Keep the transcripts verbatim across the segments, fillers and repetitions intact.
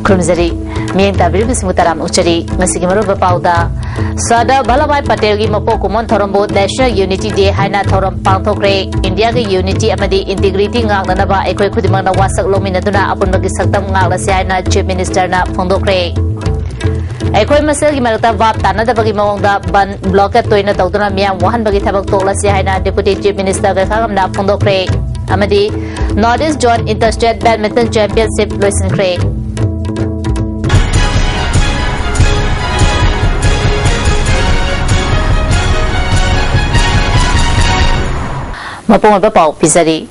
ꯈꯨꯔꯨꯝꯖꯔꯤ꯫ ꯃꯤꯠꯌꯦꯡ ꯇꯥꯕꯤꯔꯤꯕꯁꯤꯡꯕꯨ ꯇꯔꯥꯝꯅ ꯑꯣꯛꯆꯔꯤ꯫ ꯉꯁꯤꯒꯤ ꯃꯔꯨꯑꯣꯏꯕ ꯄꯥꯎꯗ, ꯁꯔꯗꯥꯔ ꯚꯜꯂꯚꯚꯥꯏ ꯄꯇꯦꯜꯒꯤ ꯃꯄꯣꯛ ꯀꯨꯝꯑꯣꯟ ꯊꯧꯔꯝꯕꯨ National Unity Day ꯍꯥꯏꯅ ꯊꯧꯔꯝ ꯄꯥꯡꯊꯣꯛꯈ꯭ꯔꯦ꯫ ꯏꯟꯗꯤꯌꯥꯒꯤ unity ꯑꯃꯗꯤ integrity ꯉꯥꯛꯅꯅꯕ ꯑꯩꯈꯣꯏ ꯈꯨꯗꯤꯡꯃꯛꯅ ꯋꯥꯁꯛ ꯂꯧꯃꯤꯟꯅꯗꯨꯅ ꯑꯄꯨꯟꯕꯒꯤ ꯁꯛꯇꯝ ꯉꯥꯛꯂꯁꯤ ꯍꯥꯏꯅ Chief Minister ꯅ ꯐꯣꯡꯗꯣꯛꯈ꯭ꯔꯦ꯫ ꯑꯩꯈꯣꯏ ꯃꯁꯦꯜꯒꯤ ꯃꯔꯛꯇ ꯚꯥꯞ ꯇꯥꯅꯗꯕꯒꯤ ꯃꯑꯣꯡꯗ ꯕꯟ, blockade ꯇꯣꯏꯅ ꯇꯧꯗꯨꯅ ꯃꯤꯌꯥꯝ ꯋꯥꯍꯟꯕꯒꯤ ꯊꯕꯛ ꯇꯣꯛꯂꯁꯤ ꯍꯥꯏꯅ Deputy Chief Minister ꯒꯩꯈꯥꯉꯝꯅ ꯐꯣꯡꯗꯣꯛꯈ꯭ꯔꯦ꯫ ꯑꯃꯗꯤ North East Zone Inter State Badminton Championship ꯂꯣꯏꯁꯤꯟꯈ꯭ꯔꯦ꯫ ꯃꯄꯨꯡ ꯑꯣꯏꯕ ꯄꯥꯎ ꯄꯤꯖꯔꯤ꯫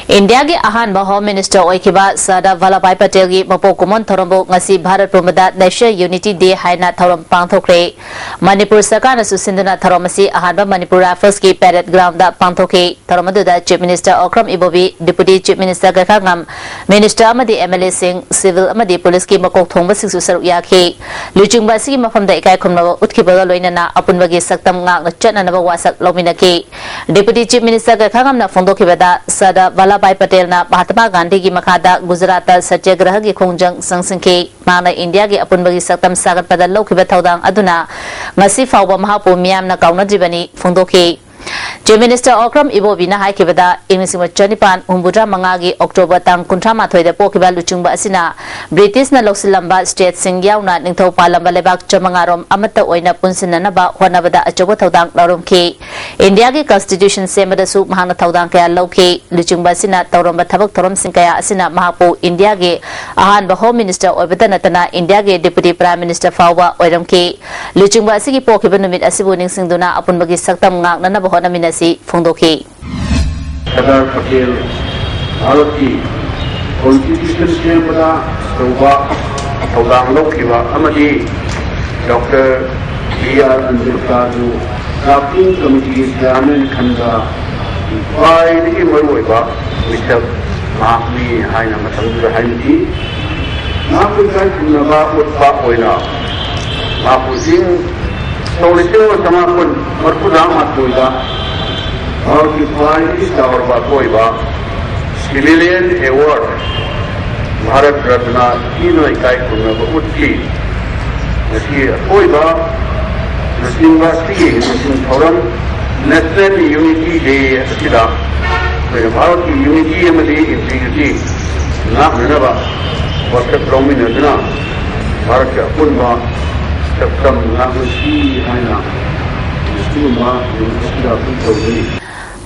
ꯏꯟꯗꯤꯌꯥꯒꯤ ꯑꯍꯥꯟꯕ Home Minister ꯑꯣꯏꯈꯤꯕ ꯁꯔꯗꯥꯔ ꯚꯜꯂꯚꯚꯥꯏ ꯄꯇꯦꯜꯒꯤ ꯃꯄꯣꯛ ꯀꯨꯝꯑꯣꯟ ꯊꯧꯔꯝꯕꯨ ꯉꯁꯤ ꯚꯥꯔꯠ ꯄꯨꯝꯕꯗ National Unity Day ꯍꯥꯏꯅ ꯊꯧꯔꯝ ꯄꯥꯡꯊꯣꯛꯈ꯭ꯔꯦ꯫ ꯃꯅꯤꯄꯨꯔ ꯁꯔꯀꯥꯔꯅꯁꯨ ꯁꯤꯟꯗꯨꯅ ꯊꯧꯔꯝ ꯑꯁꯤ ꯑꯍꯥꯟꯕ ꯃꯅꯤꯄꯨꯔ Rifles ꯀꯤ parade ground ꯗ ꯄꯥꯡꯊꯣꯛꯈꯤ꯫ ꯊꯧꯔꯝ ꯑꯗꯨꯗ Chief Minister ꯑꯣꯀ꯭ꯔꯝ ꯏꯕꯣꯕꯤ, Deputy Chief Minister ꯒꯩꯈꯥꯉꯝ, Minister ꯑꯃꯗꯤ MLA ꯁꯤꯡ, civil ꯑꯃꯗꯤ police ꯀꯤ ꯃꯀꯣꯛ ꯊꯣꯡꯕꯁꯤꯡꯁꯨ ꯁꯔꯨꯛ ꯌꯥꯈꯤ꯫ ꯂꯨꯆꯤꯡꯕ ꯑꯁꯤꯒꯤ ꯃꯐꯝꯗ ꯏꯀꯥꯏ ꯈꯨꯝꯅꯕ ꯎꯠꯈꯤꯕꯒ ꯂꯣꯏꯅꯅ ꯑꯄꯨꯟꯕꯒꯤ ꯁꯛꯇꯝ ꯉꯥꯛꯅ ꯆꯠꯅꯅꯕ ꯋꯥꯁꯛ ꯂꯧꯃꯤꯟꯅꯈꯤ꯫ Deputy Chief Minister ꯒꯩꯈꯥꯉꯝꯅ ꯐꯣꯡꯗꯣꯛꯈꯤꯕꯗ, Sardar Vallabhbhai ꯄꯇꯦꯜꯅ ꯃꯍꯥꯇꯃꯥ ꯒꯥꯟꯙꯤꯒꯤ ꯃꯈꯥꯗ ꯒꯨꯖꯔꯥꯠꯇ ꯁꯇ꯭ꯌꯒ꯭ꯔꯍꯒꯤ ꯈꯣꯡꯖꯪ ꯆꯪꯁꯤꯟꯈꯤ꯫ ꯃꯍꯥꯛꯅ ꯏꯟꯗꯤꯌꯥꯒꯤ ꯑꯄꯨꯟꯕꯒꯤ ꯁꯛꯇꯝ ꯁꯥꯒꯠꯄꯗ ꯂꯧꯈꯤꯕ ꯊꯧꯗꯥꯡ ꯑꯗꯨꯅ ꯉꯁꯤ ꯐꯥꯎꯕ ꯃꯍꯥꯛꯄꯨ ꯃꯤꯌꯥꯝꯅ ꯀꯥꯎꯅꯗ꯭ꯔꯤꯕꯅꯤ ꯐꯣꯡꯗꯣꯛꯈꯤ꯫ Chief Minister ꯑꯣꯀ꯭ꯔꯝ ꯏꯕꯣꯕꯤꯅ ꯍꯥꯏꯈꯤꯕꯗ, ꯏꯪ ꯂꯤꯁꯤꯡ ꯑꯃ ꯆꯅꯤꯄꯥꯟ ꯍꯨꯝꯐꯨꯇꯔꯥ ꯃꯉꯥꯒꯤ October ꯇꯥꯡ ꯀꯨꯟꯊ꯭ꯔꯥ ꯃꯥꯊꯣꯏꯗ ꯄꯣꯛꯈꯤꯕ ꯂꯨꯆꯤꯡꯕ ꯑꯁꯤꯅ ꯕ꯭ꯔꯤꯇꯤꯁꯅ ꯂꯧꯁꯤꯜꯂꯝꯕ stateꯁꯤꯡ ꯌꯥꯎꯅ ꯅꯤꯡꯊꯧ ꯄꯥꯜꯂꯝꯕ ꯂꯩꯕꯥꯛ ꯆꯥꯃꯉꯥ ꯔꯣꯝ ꯑꯃꯠꯇ ꯑꯣꯏꯅ ꯄꯨꯟꯁꯤꯟꯅꯅꯕ ꯍꯣꯠꯅꯕꯗ ꯑꯆꯧꯕ ꯊꯧꯗꯥꯡ ꯂꯧꯔꯝꯈꯤ꯫ ꯏꯟꯗꯤꯌꯥꯒꯤ Constitution ꯁꯦꯝꯕꯗꯁꯨ ꯃꯍꯥꯛꯅ ꯊꯧꯗꯥꯡ ꯀꯌꯥ ꯂꯧꯈꯤ꯫ ꯂꯨꯆꯤꯡꯕ ꯑꯁꯤꯅ ꯇꯧꯔꯝꯕ ꯊꯕꯛ ꯊꯧꯔꯝꯁꯤꯡ ꯀꯌꯥ ꯑꯁꯤꯅ ꯃꯍꯥꯛꯄꯨ ꯏꯟꯗꯤꯌꯥꯒꯤ ꯑꯍꯥꯟꯕ Home Minister ꯑꯣꯏꯕꯇ ꯅꯠꯇꯅ ꯏꯟꯗꯤꯌꯥꯒꯤ Deputy Prime Minister ꯐꯥꯎꯕ ꯑꯣꯏꯔꯝꯈꯤ꯫ ꯂꯨꯆꯤꯡꯕ ꯑꯁꯤꯒꯤ ꯄꯣꯛꯈꯤꯕ ꯅꯨꯃꯤꯠ ꯑꯁꯤꯕꯨ ꯅꯤꯡꯁꯤꯡꯗꯨꯅ ꯑꯄꯨꯟꯕꯒꯤ ꯁꯛꯇꯝ ꯉꯥꯛꯅꯅꯕ ꯍꯣꯠꯅꯃꯤꯟꯅꯁꯤ ꯐꯣꯡꯗꯣꯛꯈꯤ꯫ ꯁꯔꯗꯥꯔ ꯄꯇꯦꯜ ꯚꯥꯔꯠꯀꯤ Constitution ꯁꯦꯝꯕꯗ ꯑꯆꯧꯕ ꯊꯧꯗꯥꯡ ꯂꯧꯈꯤꯕ ꯑꯃꯗꯤ Doctor B R Ambedkarꯕꯨ Drafting Committeeꯒꯤ Chairman ꯈꯟꯕ ꯈ꯭ꯋꯥꯏꯗꯒꯤ ꯃꯔꯨꯑꯣꯏꯕ ꯃꯤꯁꯛ ꯃꯍꯥꯛꯅꯤ ꯍꯥꯏꯅ ꯃꯇꯝꯗꯨꯗ ꯍꯥꯏꯅꯈꯤ꯫ ꯃꯍꯥꯛꯄꯨ ꯏꯀꯥꯏ ꯈꯨꯝꯅꯕ ꯎꯠꯄ ꯑꯣꯏꯅ ꯃꯍꯥꯛꯄꯨ ꯏꯪ ꯁꯣꯛ ꯂꯤꯁꯤꯡ ꯑꯃ ꯆꯥꯃꯥꯄꯟ ꯃꯔꯤꯐꯨꯇꯔꯥ ꯃꯥꯊꯣꯏꯗ ꯚꯥꯔꯠꯀꯤ ꯈ꯭ꯋꯥꯏꯗꯒꯤ ꯆꯥꯎꯔꯕ ꯑꯀꯣꯏꯕ Civilian Award ꯚꯥꯔꯠ ꯔꯠꯅ ꯄꯤꯗꯨꯅ ꯏꯀꯥꯏ ꯈꯨꯝꯅꯕ ꯎꯠꯈꯤ꯫ ꯉꯁꯤ ꯑꯀꯣꯏꯕ ꯌꯨꯅꯤꯚꯔꯁꯤꯇꯤꯒꯤ ꯅꯤꯡꯁꯤꯡ ꯊꯧꯔꯝ National Unity Day ꯑꯁꯤꯗ ꯑꯩꯈꯣꯏꯅ ꯚꯥꯔꯠꯀꯤ unity ꯑꯃꯗꯤ integrity ꯉꯥꯛꯅꯅꯕ ꯋꯥꯁꯛ ꯂꯧꯃꯤꯟꯅꯗꯨꯅ ꯚꯥꯔꯠꯀꯤ ꯑꯄꯨꯟꯕ ꯁꯛꯇꯝ ꯉꯥꯛꯅꯁꯤ ꯍꯥꯏꯅ ꯁꯤꯒꯨꯝꯕ ꯅꯨꯃꯤꯠ ꯑꯁꯤꯗ ꯑꯩꯈꯣꯏ ꯇꯧꯖꯔꯤ꯫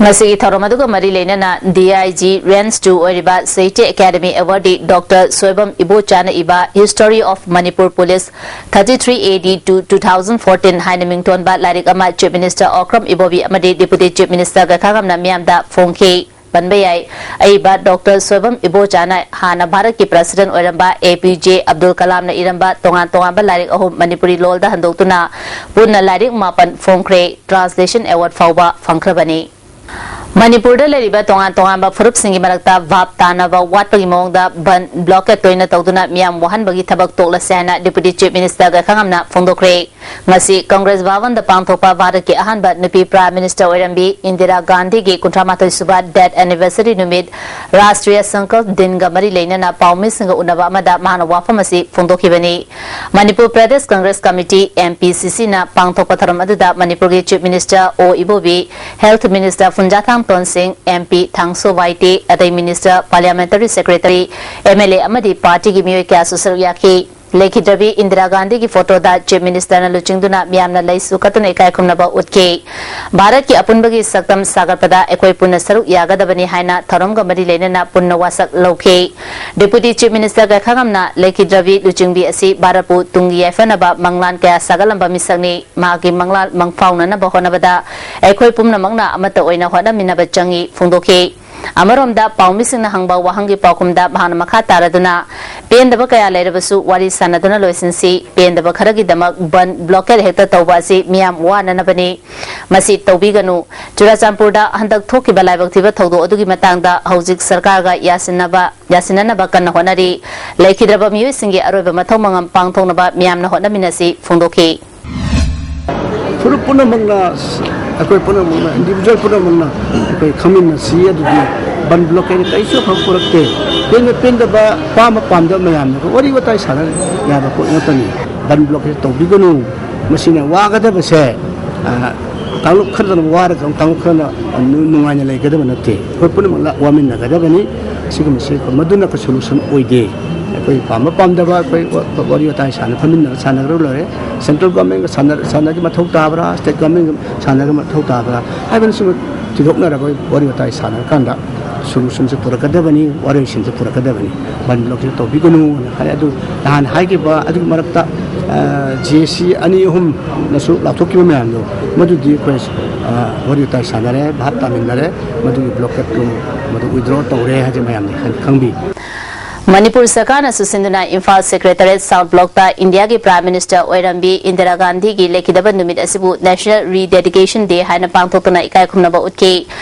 ꯉꯁꯤꯒꯤ ꯊꯧꯔꯝ ꯑꯗꯨꯒ ꯃꯔꯤ ꯂꯩꯅꯅ D I G Range two ꯑꯣꯏꯔꯤꯕ ꯁꯥꯍꯤꯇ꯭ꯌ ꯑꯦꯀꯥꯗꯃꯤ ꯑꯦꯋꯥꯔꯗꯤ ꯗꯣꯛꯇꯔ ꯁꯣꯏꯕꯝ ꯏꯕꯣꯆꯥꯅ ꯏꯕ History of Manipur Police thirty-three A D to two thousand fourteen ꯍꯥꯏꯅ ꯃꯤꯡꯊꯣꯟꯕ ꯂꯥꯏꯔꯤꯛ ꯑꯃ Chief Minister ꯑꯣꯀ꯭ꯔꯝ ꯏꯕꯣꯕꯤ ꯑꯃꯗꯤ Deputy Chief Minister ꯒꯩꯈꯥꯉꯝꯅ ꯃꯤꯌꯥꯝꯗ ꯐꯣꯡꯈꯤ꯫ ꯄꯟꯕ ꯌꯥꯏ꯫ ꯑꯏꯕ ꯗꯣꯛꯇꯔ ꯁꯣꯏꯕꯝ ꯏꯕꯣꯆꯥꯅ ꯍꯥꯟꯅ ꯚꯥꯔꯠꯀꯤ President ꯑꯣꯏꯔꯝꯕ A P J ꯑꯕꯗꯨꯜ ꯀꯂꯥꯝꯅ ꯏꯔꯝꯕ ꯇꯣꯉꯥꯟ ꯇꯣꯉꯥꯟꯕ ꯂꯥꯏꯔꯤꯛ ꯑꯍꯨꯝ ꯃꯅꯤꯄꯨꯔꯤ ꯂꯣꯜꯗ ꯍꯟꯗꯣꯛꯇꯨꯅ ꯄꯨꯟꯅ ꯂꯥꯏꯔꯤꯛ ꯃꯥꯄꯟ ꯐꯣꯡꯈ꯭ꯔꯦ꯫ Translation Award ꯐꯥꯎꯕ ꯐꯪꯈ꯭ꯔꯕꯅꯤ꯫ ꯃꯅꯤꯄꯨꯔꯗ ꯂꯩꯔꯤꯕ ꯇꯣꯉꯥꯟ ꯇꯣꯉꯥꯟꯕ ꯐꯨꯔꯨꯞꯁꯤꯡꯒꯤ ꯃꯔꯛꯇ ꯚꯥꯞ ꯇꯥꯅꯕ ꯋꯥꯠꯄꯒꯤ ꯃꯑꯣꯡꯗ ꯕꯟ blockade ꯇꯣꯏꯅ ꯇꯧꯗꯨꯅ ꯃꯤꯌꯥꯝ ꯋꯥꯍꯟꯕꯒꯤ ꯊꯕꯛ ꯇꯣꯛꯂꯁꯦ ꯍꯥꯏꯅ Deputy Chief Minister ꯒꯩꯈꯥꯉꯝꯅ ꯐꯣꯡꯗꯣꯛꯈ꯭ꯔꯦ꯫ ꯉꯁꯤ Congress ꯚꯕꯟꯗ ꯄꯥꯡꯊꯣꯛꯄ ꯚꯥꯔꯠꯀꯤ ꯑꯍꯥꯟꯕ ꯅꯨꯄꯤ Prime Minister ꯑꯣꯏꯔꯝꯕꯤ ꯏꯟꯗꯤꯔꯥ ꯒꯥꯟꯙꯤꯒꯤ ꯀꯨꯟꯊ꯭ꯔꯥ ꯃꯥꯊꯣꯏ ꯁꯨꯕ death anniversary ꯅꯨꯃꯤꯠ ꯔꯥꯁꯇ꯭ꯔꯤꯌ ꯁꯪꯀꯜꯞ ꯗꯤꯟꯒ ꯃꯔꯤ ꯂꯩꯅꯅ ꯄꯥꯎꯃꯤꯁꯤꯡꯒ ꯎꯅꯕ ꯑꯃꯗ ꯃꯍꯥꯛꯅ ꯋꯥꯐꯝ ꯑꯁꯤ ꯐꯣꯡꯗꯣꯛꯈꯤꯕꯅꯤ꯫ Manipur Pradesh Congress Committee, M P C C ꯅ ꯄꯥꯡꯊꯣꯛꯄ ꯊꯧꯔꯝ ꯑꯗꯨꯗ ꯃꯅꯤꯄꯨꯔꯒꯤ Chief Minister ꯑꯣ ꯏꯕꯣꯕꯤ, Health Minister ꯐꯨꯟꯖꯥꯊꯥꯡ ꯇꯣꯟꯁꯤꯡ, M P ꯊꯥꯡꯁꯣ ꯋꯥꯏꯇꯦ, ꯑꯇꯩ Minister, Parliamentary Secretary, M L A ꯑꯃꯗꯤ party ꯒꯤ ꯃꯤꯑꯣꯏ ꯀꯌꯥꯁꯨ ꯁꯔꯨꯛ ꯌꯥꯈꯤ꯫ ꯂꯩꯈꯤꯗ꯭ꯔꯕꯤ ꯏꯟꯗꯤꯔꯥ ꯒꯥꯟꯙꯤꯒꯤ photo ꯗ Chief Minister ꯅ ꯂꯨꯆꯤꯡꯗꯨꯅ ꯃꯤꯌꯥꯝꯅ ꯂꯩꯁꯨ ꯀꯠꯇꯨꯅ ꯏꯀꯥꯏ ꯈꯨꯝꯅꯕ ꯎꯠꯈꯤ꯫ ꯚꯥꯔꯠꯀꯤ ꯑꯄꯨꯟꯕꯒꯤ ꯁꯛꯇꯝ ꯁꯥꯒꯠꯄꯗ ꯑꯩꯈꯣꯏ ꯄꯨꯟꯅ ꯁꯔꯨꯛ ꯌꯥꯒꯗꯕꯅꯤ ꯍꯥꯏꯅ ꯊꯧꯔꯝꯒ ꯃꯔꯤ ꯂꯩꯅꯅ ꯄꯨꯟꯅ ꯋꯥꯁꯛ ꯂꯧꯈꯤ꯫ Deputy Chief Minister ꯒꯩꯈꯥꯉꯝꯅ ꯂꯩꯈꯤꯗ꯭ꯔꯕꯤ ꯂꯨꯆꯤꯡꯕꯤ ꯑꯁꯤ ꯚꯥꯔꯠꯄꯨ ꯇꯨꯡꯒꯤ ꯌꯥꯏꯐꯅꯕ ꯃꯪꯂꯥꯟ ꯀꯌꯥ ꯁꯥꯒꯠꯂꯝꯕ ꯃꯤꯁꯛꯅꯤ꯫ ꯃꯍꯥꯛꯀꯤ ꯃꯪꯂꯥꯟ ꯃꯪꯐꯥꯎꯅꯅꯕ ꯍꯣꯠꯅꯕꯗ ꯑꯩꯈꯣꯏ ꯄꯨꯝꯅꯃꯛꯅ ꯑꯃꯠꯇ ꯑꯣꯏꯅ ꯍꯣꯠꯅꯃꯤꯟꯅꯕ ꯆꯪꯏ ꯐꯣꯡꯗꯣꯛꯈꯤ꯫ ꯑꯃꯔꯣꯝꯗ ꯄꯥꯎꯃꯤꯁꯤꯡꯅ ꯍꯪꯕ ꯋꯥꯍꯪꯒꯤ ꯄꯥꯎꯈꯨꯝꯗ ꯃꯍꯥꯛꯅ ꯃꯈꯥ ꯇꯥꯔꯗꯨꯅ, ꯄꯦꯟꯗꯕ ꯀꯌꯥ ꯂꯩꯔꯕꯁꯨ ꯋꯥꯔꯤ ꯁꯥꯟꯅꯗꯨꯅ ꯂꯣꯏꯁꯤꯟꯁꯤ꯫ ꯄꯦꯟꯗꯕ ꯈꯔꯒꯤꯗꯃꯛ ꯕꯟ blockade ꯍꯦꯛꯇ ꯇꯧꯕ ꯑꯁꯤ ꯃꯤꯌꯥꯝ ꯋꯥꯅꯅꯕꯅꯤ꯫ ꯃꯁꯤ ꯇꯧꯕꯤꯒꯅꯨ꯫ ꯆꯨꯔꯥꯆꯥꯟꯄꯨꯔꯗ ꯍꯟꯗꯛ ꯊꯣꯛꯈꯤꯕ ꯂꯥꯏꯕꯛ ꯊꯤꯕ ꯊꯧꯗꯣꯛ ꯑꯗꯨꯒꯤ ꯃꯇꯥꯡꯗ ꯍꯧꯖꯤꯛ ꯁꯔꯀꯥꯔꯒ ꯌꯥꯁꯤꯟꯅꯕ, ꯌꯥꯁꯤꯟꯅꯅꯕ ꯀꯟꯅ ꯍꯣꯠꯅꯔꯤ꯫ ꯂꯩꯈꯤꯗ꯭ꯔꯕ ꯃꯤꯑꯣꯏꯁꯤꯡꯒꯤ ꯑꯔꯣꯏꯕ ꯃꯊꯧ ꯃꯉꯝ ꯄꯥꯡꯊꯣꯛꯅꯕ ꯃꯤꯌꯥꯝꯅ ꯍꯣꯠꯅꯃꯤꯟꯅꯁꯤ ꯐꯣꯡꯗꯣꯛꯈꯤ꯫ ꯐꯨꯔꯨꯞ ꯄꯨꯝꯅꯃꯛꯅ, ꯑꯩꯈꯣꯏ ꯄꯨꯝꯅꯃꯛꯅ, individual ꯄꯨꯝꯅꯃꯛꯅ ꯑꯩꯈꯣꯏ ꯈꯪꯃꯤꯟꯅꯁꯤ꯫ ꯑꯗꯨꯗꯤ ꯕꯟ ꯕ꯭ꯂꯣꯀꯦꯠ ꯀꯔꯤꯁꯨ ꯑꯐꯕ ꯄꯨꯔꯛꯇꯦ꯫ ꯄꯦꯟꯕ ꯄꯦꯟꯗꯕ, ꯄꯥꯝꯕ ꯄꯥꯝꯗꯕ ꯃꯌꯥꯝꯅ ꯑꯩꯈꯣꯏ ꯋꯥꯔꯤ ꯋꯥꯇꯥꯏ ꯁꯥꯟꯅ ꯌꯥꯕ ꯄꯣꯠ ꯉꯥꯛꯇꯅꯤ꯫ ꯕꯟ ꯕ꯭ꯂꯣꯀꯦꯠ ꯇꯧꯕꯤꯒꯅꯨ꯫ ꯃꯁꯤꯅ ꯋꯥꯒꯗꯕꯁꯦ, ꯑ, ꯀꯥꯡꯂꯨꯞ ꯈꯔꯗꯅ ꯋꯥꯔꯒ ꯀꯥꯡꯂꯨꯞ ꯈꯔꯅ ꯅꯨ-, ꯅꯨꯡꯉꯥꯏꯅ ꯂꯩꯒꯗꯕ ꯅꯠꯇꯦ꯫ ꯑꯩꯈꯣꯏ ꯄꯨꯝꯅꯃꯛ ꯂꯥꯛ ꯋꯥꯃꯤꯟꯅꯒꯗꯕꯅꯤ꯫ ꯁꯤꯒꯨꯝꯕꯁꯤ ꯑꯩꯈꯣꯏ ꯃꯗꯨꯅ ꯑꯩꯈꯣꯏ ꯁꯣꯂꯨꯁꯟ ꯑꯣꯏꯗꯦ꯫ ꯑꯩꯈꯣꯏ ꯄꯥꯝꯕ ꯄꯥꯝꯗꯕ ꯑꯩꯈꯣꯏ ꯋꯥ-, ꯋꯥꯔꯤ ꯋꯥꯇꯥꯏ ꯁꯥꯟꯅ ꯐꯝꯃꯤꯟꯅꯔ ꯁꯥꯟꯅꯈ꯭ꯔ ꯂꯣꯏꯔꯦ꯫ ꯁꯦꯟꯇ꯭ꯔꯦꯜ ꯒꯣꯔꯃꯦꯟꯒ ꯁꯥꯟꯅ-, ꯁꯥꯟꯅꯒꯤ ꯃꯊꯧ ꯇꯥꯕ꯭ꯔꯥ, ꯁ꯭ꯇꯦꯠ ꯒꯣꯔꯃꯦꯟꯒ ꯁꯥꯟꯅꯒ ꯃꯊꯧ ꯇꯥꯕ꯭ꯔꯥ ꯍꯥꯏꯕꯅꯆꯤꯡꯕ ꯊꯤꯗꯣꯛꯅꯔꯒ ꯋꯥꯔꯤ ꯋꯥꯇꯥꯏ ꯁꯥꯟꯅꯔꯀꯥꯟꯗ ꯁꯣꯂꯨꯁꯟꯁꯦ ꯄꯨꯔꯛꯀꯗꯕꯅꯤ, ꯋꯥꯔꯣꯏꯁꯤꯟꯁꯦ ꯄꯨꯔꯛꯀꯗꯕꯅꯤ꯫ ꯕꯟ ꯕ꯭ꯂꯣꯛꯁꯦ ꯇꯧꯕꯤꯒꯅꯨꯅ ꯍꯥꯏ꯫ ꯑꯗꯨ ꯅꯍꯥꯟ ꯍꯥꯏꯈꯤꯕ ꯑꯗꯨꯒꯤ ꯃꯔꯛꯇ, ꯑ, ꯖꯦ ꯑꯦꯁ ꯁꯤ ꯑꯅꯤ ꯑꯍꯨꯝꯅꯁꯨ ꯂꯥꯎꯊꯣꯛꯈꯤꯕ ꯃꯌꯥꯝꯗꯣ, ꯃꯗꯨꯗꯤ ꯑꯩꯈꯣꯏ, ꯑ, ꯋꯥꯔꯤ ꯋꯥꯇꯥꯏ ꯁꯥꯟꯅꯔꯦ, ꯚꯥꯞ ꯇꯥꯃꯤꯟꯅꯔꯦ, ꯃꯗꯨꯒꯤ ꯕ꯭ꯂꯣꯀꯦꯠꯇꯨ ꯃꯗꯨ ꯋꯤꯗ꯭ꯔꯣ ꯇꯧꯔꯦ ꯍꯥꯏꯁꯦ ꯃꯌꯥꯝꯅ ꯈꯪ-, ꯈꯪꯕꯤ꯫ ꯃꯅꯤꯄꯨꯔ ꯁꯔꯀꯥꯔꯅꯁꯨ ꯁꯤꯟꯗꯨꯅ ꯏꯝꯐꯥꯜ ꯁꯦꯀ꯭ꯔꯦꯇꯔꯦꯠ ꯁꯥꯎꯠ ꯕ꯭ꯂꯣꯛꯇ ꯏꯟꯗꯤꯌꯥꯒꯤ ꯄ꯭ꯔꯥꯏꯝ ꯃꯤꯅꯤꯁꯇꯔ ꯑꯣꯏꯔꯝꯕꯤ ꯏꯟꯗꯤꯔꯥ ꯒꯥꯟꯙꯤꯒꯤ ꯂꯩꯈꯤꯗꯕ ꯅꯨꯃꯤꯠ ꯑꯁꯤꯕꯨ ꯅꯦꯁꯅꯦꯜ ꯔꯤꯗꯦꯗꯤꯀꯦꯁꯟ ꯗꯦ ꯍꯥꯏꯅ ꯄꯥꯡꯊꯣꯛꯇꯨꯅ ꯏꯀꯥꯏ ꯈꯨꯝꯅꯕ ꯎꯠꯈꯤ꯫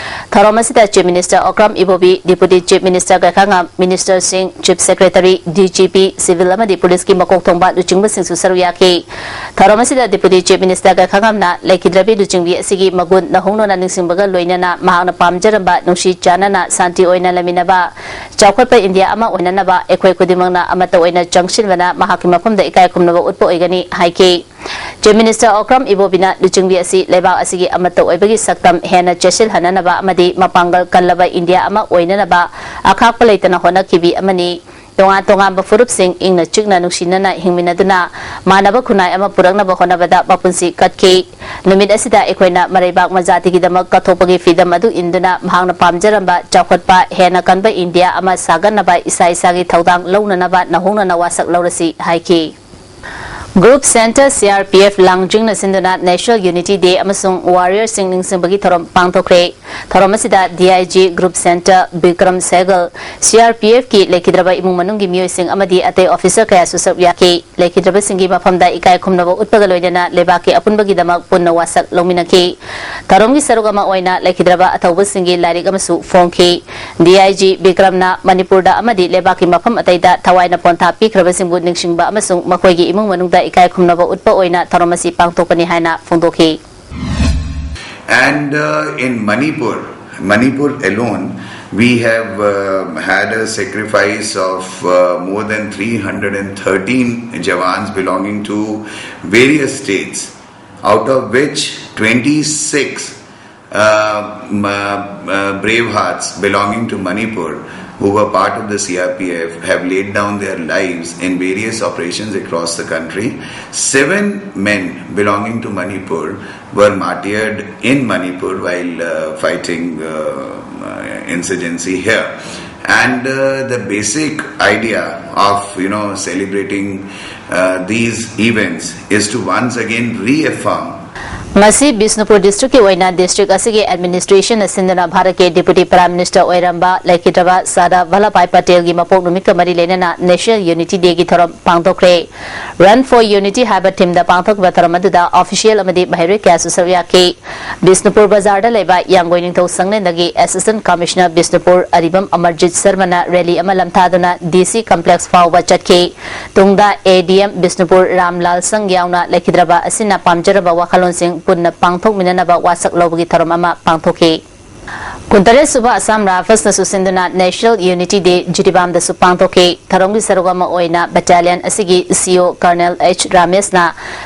ꯊꯧꯔꯝ ꯑꯁꯤꯗ chief minister Okram Ibobi, deputy chief minister Gaikhangam, ꯃꯤꯅꯤꯁꯇꯔꯁꯤꯡ, chief secretary, D G P, civil ꯑꯃꯗꯤ ꯄꯨꯂꯤꯁꯀꯤ ꯃꯀꯣꯛ ꯊꯣꯡꯕ ꯂꯨꯆꯤꯡꯕꯁꯤꯡꯁꯨ ꯁꯔꯨꯛ ꯌꯥꯈꯤ꯫ ꯊꯧꯔꯝ ꯑꯁꯤꯗ ꯗꯤꯄꯨꯇꯤ ꯆꯤꯐ ꯃꯤꯅꯤꯁꯇꯔ ꯒꯥꯏꯈꯥꯉꯝꯅ ꯂꯩꯈꯤꯗ꯭ꯔꯕꯤ ꯂꯨꯆꯤꯡꯕꯤ ꯑꯁꯤꯒꯤ ꯃꯒꯨꯟ ꯅꯧꯍꯧꯅꯅ ꯅꯤꯡꯁꯤꯡꯕꯒ ꯂꯣꯏꯅꯅ ꯃꯍꯥꯛꯅ ꯄꯥꯝꯖꯔꯝꯕ ꯅꯨꯡꯁꯤ ꯆꯥꯟꯅꯅ ꯁꯥꯟꯇꯤ ꯑꯣꯏꯅ ꯂꯩꯃꯤꯟꯅꯕ, ꯆꯥꯎꯈꯠꯄ ꯏꯟꯗꯤꯌꯥ ꯑꯃ ꯑꯣꯏꯅꯅꯕ ꯑꯩꯈꯣꯏ ꯈꯨꯗꯤꯡꯃꯛꯅ ꯑꯃꯠꯇ ꯑꯣꯏꯅ ꯆꯪꯁꯤꯟꯕꯅ ꯃꯍꯥꯛꯀꯤ ꯃꯐꯝꯗ ꯏꯀꯥꯏ ꯈꯨꯝꯅꯕ ꯎꯠꯄ ꯑꯣꯏꯒꯅꯤ ꯍꯥꯏꯈꯤ꯫ ꯆꯤꯐ ꯃꯤꯅꯤꯁꯇꯔ ꯑꯣꯀ꯭ꯔꯝ ꯏꯕꯣꯕꯤꯅ ꯂꯨꯆꯤꯡꯕꯤ ꯑꯁꯤ ꯂꯩꯕꯥꯛ ꯑꯁꯤꯒꯤ ꯑꯃꯠꯇ ꯑꯣꯏꯕꯒꯤ ꯁꯛꯇꯝ ꯍꯦꯟꯅ ꯆꯦꯠꯁꯤꯜꯍꯟꯅꯅꯕ ꯑꯃꯗꯤ ꯃꯄꯥꯡꯒꯜ ꯀꯜꯂꯕ ꯏꯟꯗꯤꯌꯥ ꯑꯃ ꯑꯣꯏꯅꯅꯕ ꯑꯈꯥꯛꯄ ꯂꯩꯇꯅ ꯍꯣꯠꯅꯈꯤꯕꯤ ꯑꯃꯅꯤ꯫ ꯇꯣꯉꯥꯟ ꯇꯣꯉꯥꯟꯕ ꯐꯨꯔꯨꯞꯁꯤꯡ ꯏꯪꯅ ꯆꯤꯛꯅ ꯅꯨꯡꯁꯤꯅꯅ ꯍꯤꯡꯃꯤꯟꯅꯗꯨꯅ ꯃꯥꯟꯅꯕ ꯈꯨꯟꯅꯥꯏ ꯑꯃ ꯄꯨꯔꯛꯅꯕ ꯍꯣꯠꯅꯕꯗ ꯃꯄꯨꯟꯁꯤ ꯀꯠꯈꯤ꯫ ꯅꯨꯃꯤꯠ ꯑꯁꯤꯗ ꯑꯩꯈꯣꯏꯅ ꯃꯔꯩꯕꯥꯛ ꯃꯖꯥꯇꯤꯒꯤꯗꯃꯛ ꯀꯠꯊꯣꯛꯄꯒꯤ ꯐꯤꯗꯝ ꯑꯗꯨ ꯏꯟꯗꯨꯅ ꯃꯍꯥꯛꯅ ꯄꯥꯝꯖꯔꯝꯕ ꯆꯥꯎꯈꯠꯄ ꯍꯦꯟꯅ ꯀꯟꯕ ꯏꯟꯗꯤꯌꯥ ꯑꯃ ꯁꯥꯒꯠꯅꯕ ꯏꯁꯥ ꯏꯁꯥꯒꯤ ꯊꯧꯗꯥꯡ ꯂꯧꯅꯅꯕ ꯅꯧꯍꯧꯅꯅ ꯋꯥꯁꯛ ꯂꯧꯔꯁꯤ ꯍꯥꯏꯈꯤ꯫ Group centre C R P F ꯂꯥꯡꯖꯤꯡꯅ ꯁꯤꯟꯗꯨꯅ ꯅꯦꯁꯅꯦꯜ ꯌꯨꯅꯤꯇꯤ ꯗꯦ ꯑꯃꯁꯨꯡ ꯋꯥꯔꯤꯌꯔꯁꯤꯡ ꯅꯤꯡꯁꯤꯡꯕꯒꯤ ꯊꯧꯔꯝ ꯄꯥꯡꯊꯣꯛꯈ꯭ꯔꯦ꯫ ꯊꯧꯔꯝ ꯑꯁꯤꯗ D I G group centre Bikram Sehgal, C R ꯄꯤ ꯑꯦꯐꯀꯤ ꯂꯩꯈꯤꯗ꯭ꯔꯕ ꯏꯃꯨꯡ ꯃꯅꯨꯡꯒꯤ ꯃꯤꯑꯣꯏꯁꯤꯡ ꯑꯃꯗꯤ ꯑꯇꯩ ꯑꯣꯐꯤꯁꯔ ꯀꯌꯥꯁꯨ ꯁꯔꯨꯛ ꯌꯥꯈꯤ꯫ ꯂꯩꯈꯤꯗ꯭ꯔꯕꯁꯤꯡꯒꯤ ꯃꯐꯝꯗ ꯏꯀꯥꯏ ꯈꯨꯝꯅꯕ ꯎꯠꯄꯒ ꯂꯣꯏꯅꯅ ꯂꯩꯕꯥꯛꯀꯤ ꯑꯄꯨꯟꯕꯒꯤꯗꯃꯛ ꯄꯨꯟꯅ ꯋꯥꯁꯛ ꯂꯧꯃꯤꯟꯅꯈꯤ꯫ ꯊꯧꯔꯝꯒꯤ ꯁꯔꯨꯛ ꯑꯃ ꯑꯣꯏꯅ ꯂꯩꯈꯤꯗ꯭ꯔꯕ ꯑꯊꯧꯕꯁꯤꯡꯒꯤ ꯂꯥꯏꯔꯤꯛ ꯑꯃꯁꯨ ꯐꯣꯡꯈꯤ꯫ ꯗꯤ ꯑꯥꯏ ꯖꯤ ꯕꯤꯀ꯭ꯔꯝꯅ ꯃꯅꯤꯄꯨꯔꯗ ꯑꯃꯗꯤ ꯂꯩꯕꯥꯛꯀꯤ ꯃꯐꯝ ꯑꯇꯩꯗ ꯊꯋꯥꯏꯅ ꯄꯣꯟꯊꯥ ꯄꯤꯈ꯭ꯔꯕꯁꯤꯡꯕꯨ ꯅꯤꯡꯁꯤꯡꯕ ꯑꯃꯁꯨꯡ ꯃꯈꯣꯏꯒꯤ ꯏꯃꯨꯡ ꯃꯅꯨꯡꯗ ꯏꯀꯥꯏ ꯈꯨꯝꯅꯕ ꯎꯠꯄ ꯑꯣꯏꯅ ꯊꯧꯔꯝ ꯑꯁꯤ ꯄꯥꯡꯊꯣꯛꯄꯅꯤ ꯍꯥꯏꯅ ꯐꯣꯡꯗꯣꯛꯈꯤ꯫ And uh, in Manipur, Manipur alone, We have uh, had a sacrifice of uh, more than three hundred thirteen jawans belonging to various states, out of which twenty-six uh, m- uh, brave hearts belonging to Manipur, who were part of the C R P F, have laid down their lives in various operations across the country. Seven men belonging to Manipur were martyred in Manipur while uh, fighting uh, uh, insurgency here. And uh, the basic idea of, you know, celebrating uh, these events is to once again reaffirm ꯉꯁꯤ ꯕꯤꯁꯅꯨꯄꯨꯔ ꯗꯤꯁꯇ꯭ꯔꯤꯛꯀꯤ ꯑꯣꯏꯅ district ꯑꯁꯤꯒꯤ ꯑꯦꯗꯃꯤꯅꯤꯁꯇ꯭ꯔꯦꯁꯟꯅ ꯁꯤꯟꯗꯨꯅ ꯚꯥꯔꯠꯀꯤ ꯗꯦꯄꯨꯇꯤ prime minister ꯑꯣꯏꯔꯝꯕ ꯂꯩꯈꯤꯗ꯭ꯔꯕ ꯁꯔꯗꯥꯔ ꯚꯜꯂꯚ ꯚꯥꯏ ꯄꯇꯦꯜꯒꯤ ꯃꯄꯣꯛ ꯅꯨꯃꯤꯠꯀ ꯃꯔꯤ ꯂꯩꯅꯅ ꯅꯦꯁꯅꯦꯜ ꯌꯨꯅꯤꯇꯤ ꯗꯦꯒꯤ ꯊꯧꯔꯝ ꯄꯥꯡꯊꯣꯛꯈ꯭ꯔꯦ꯫ Run for Unity ꯍꯥꯏꯕ ꯊꯤꯝꯗ ꯄꯥꯡꯊꯣꯛꯈꯤꯕ ꯊꯧꯔꯝ ꯑꯗꯨꯗ ꯑꯣꯐꯤꯁꯤꯌꯦꯜ ꯑꯃꯗꯤ ꯃꯍꯩꯔꯣꯏ ꯀꯌꯥꯁꯨ ꯁꯔꯨꯛ ꯌꯥꯈꯤ꯫ ꯕꯤꯁꯅꯨꯄꯨꯔ ꯕꯖꯥꯔꯗ ꯂꯩꯕ ꯌꯥꯡꯒꯣꯏ ꯅꯤꯡꯊꯧ ꯁꯪꯂꯦꯟꯗꯒꯤ ꯑꯦꯁꯤꯁꯇꯦꯟꯠ ꯀꯃꯤꯁꯅꯔ ꯕꯤꯁꯅꯨꯄꯨꯔ ꯑꯔꯤꯕꯝ ꯑꯃꯔꯖꯤꯠ ꯁꯔꯃꯅ ꯔꯦꯂꯤ ꯑꯃ ꯂꯝꯊꯥꯗꯨꯅ ꯗꯤ ꯁꯤ ꯀꯝꯄ꯭ꯂꯦꯛꯁ ꯐꯥꯎꯕ ꯆꯠꯈꯤ꯫ ꯇꯨꯡꯗ ꯑꯦ ꯗꯤ ꯑꯦꯝ ꯕꯤꯁꯅꯨꯄꯨꯔ ꯔꯥꯝꯂꯥꯜ ꯁꯪ ꯌꯥꯎꯅ ꯂꯩꯈꯤꯗ꯭ꯔꯕ ꯑꯁꯤꯅ ꯄꯥꯝꯖꯔꯕ ꯋꯥꯈꯜꯂꯣꯟꯁꯤꯡ ꯄꯨꯟꯅ ꯄꯥꯡꯊꯣꯛꯃꯤꯟꯅꯅꯕ ꯋꯥꯁꯛ ꯂꯧꯕꯒꯤ ꯊꯧꯔꯝ ꯑꯃ ꯄꯥꯡꯊꯣꯛꯈꯤ꯫ ꯀꯨꯟꯇꯔꯦꯠ ꯁꯨꯕ ꯑꯁꯥꯝ ꯔꯥꯏꯐꯜꯁꯅꯁꯨ ꯁꯤꯟꯗꯨꯅ ꯅꯦꯁꯅꯦꯜ ꯌꯨꯅꯤꯇꯤ ꯗꯦ ꯖꯤꯔꯤꯕꯥꯝꯗꯁꯨ ꯄꯥꯡꯊꯣꯛꯈꯤ꯫ ꯊꯧꯔꯝꯒꯤ ꯁꯔꯨꯛ ꯑꯃ ꯑꯣꯏꯅ ꯕꯠꯇꯥꯂꯤꯌꯟ ꯑꯁꯤꯒꯤ ꯁꯤ ꯏ ꯑꯣ ꯀꯔꯅꯦꯜ ꯑꯩꯆ ꯔꯥꯃꯦꯁꯅ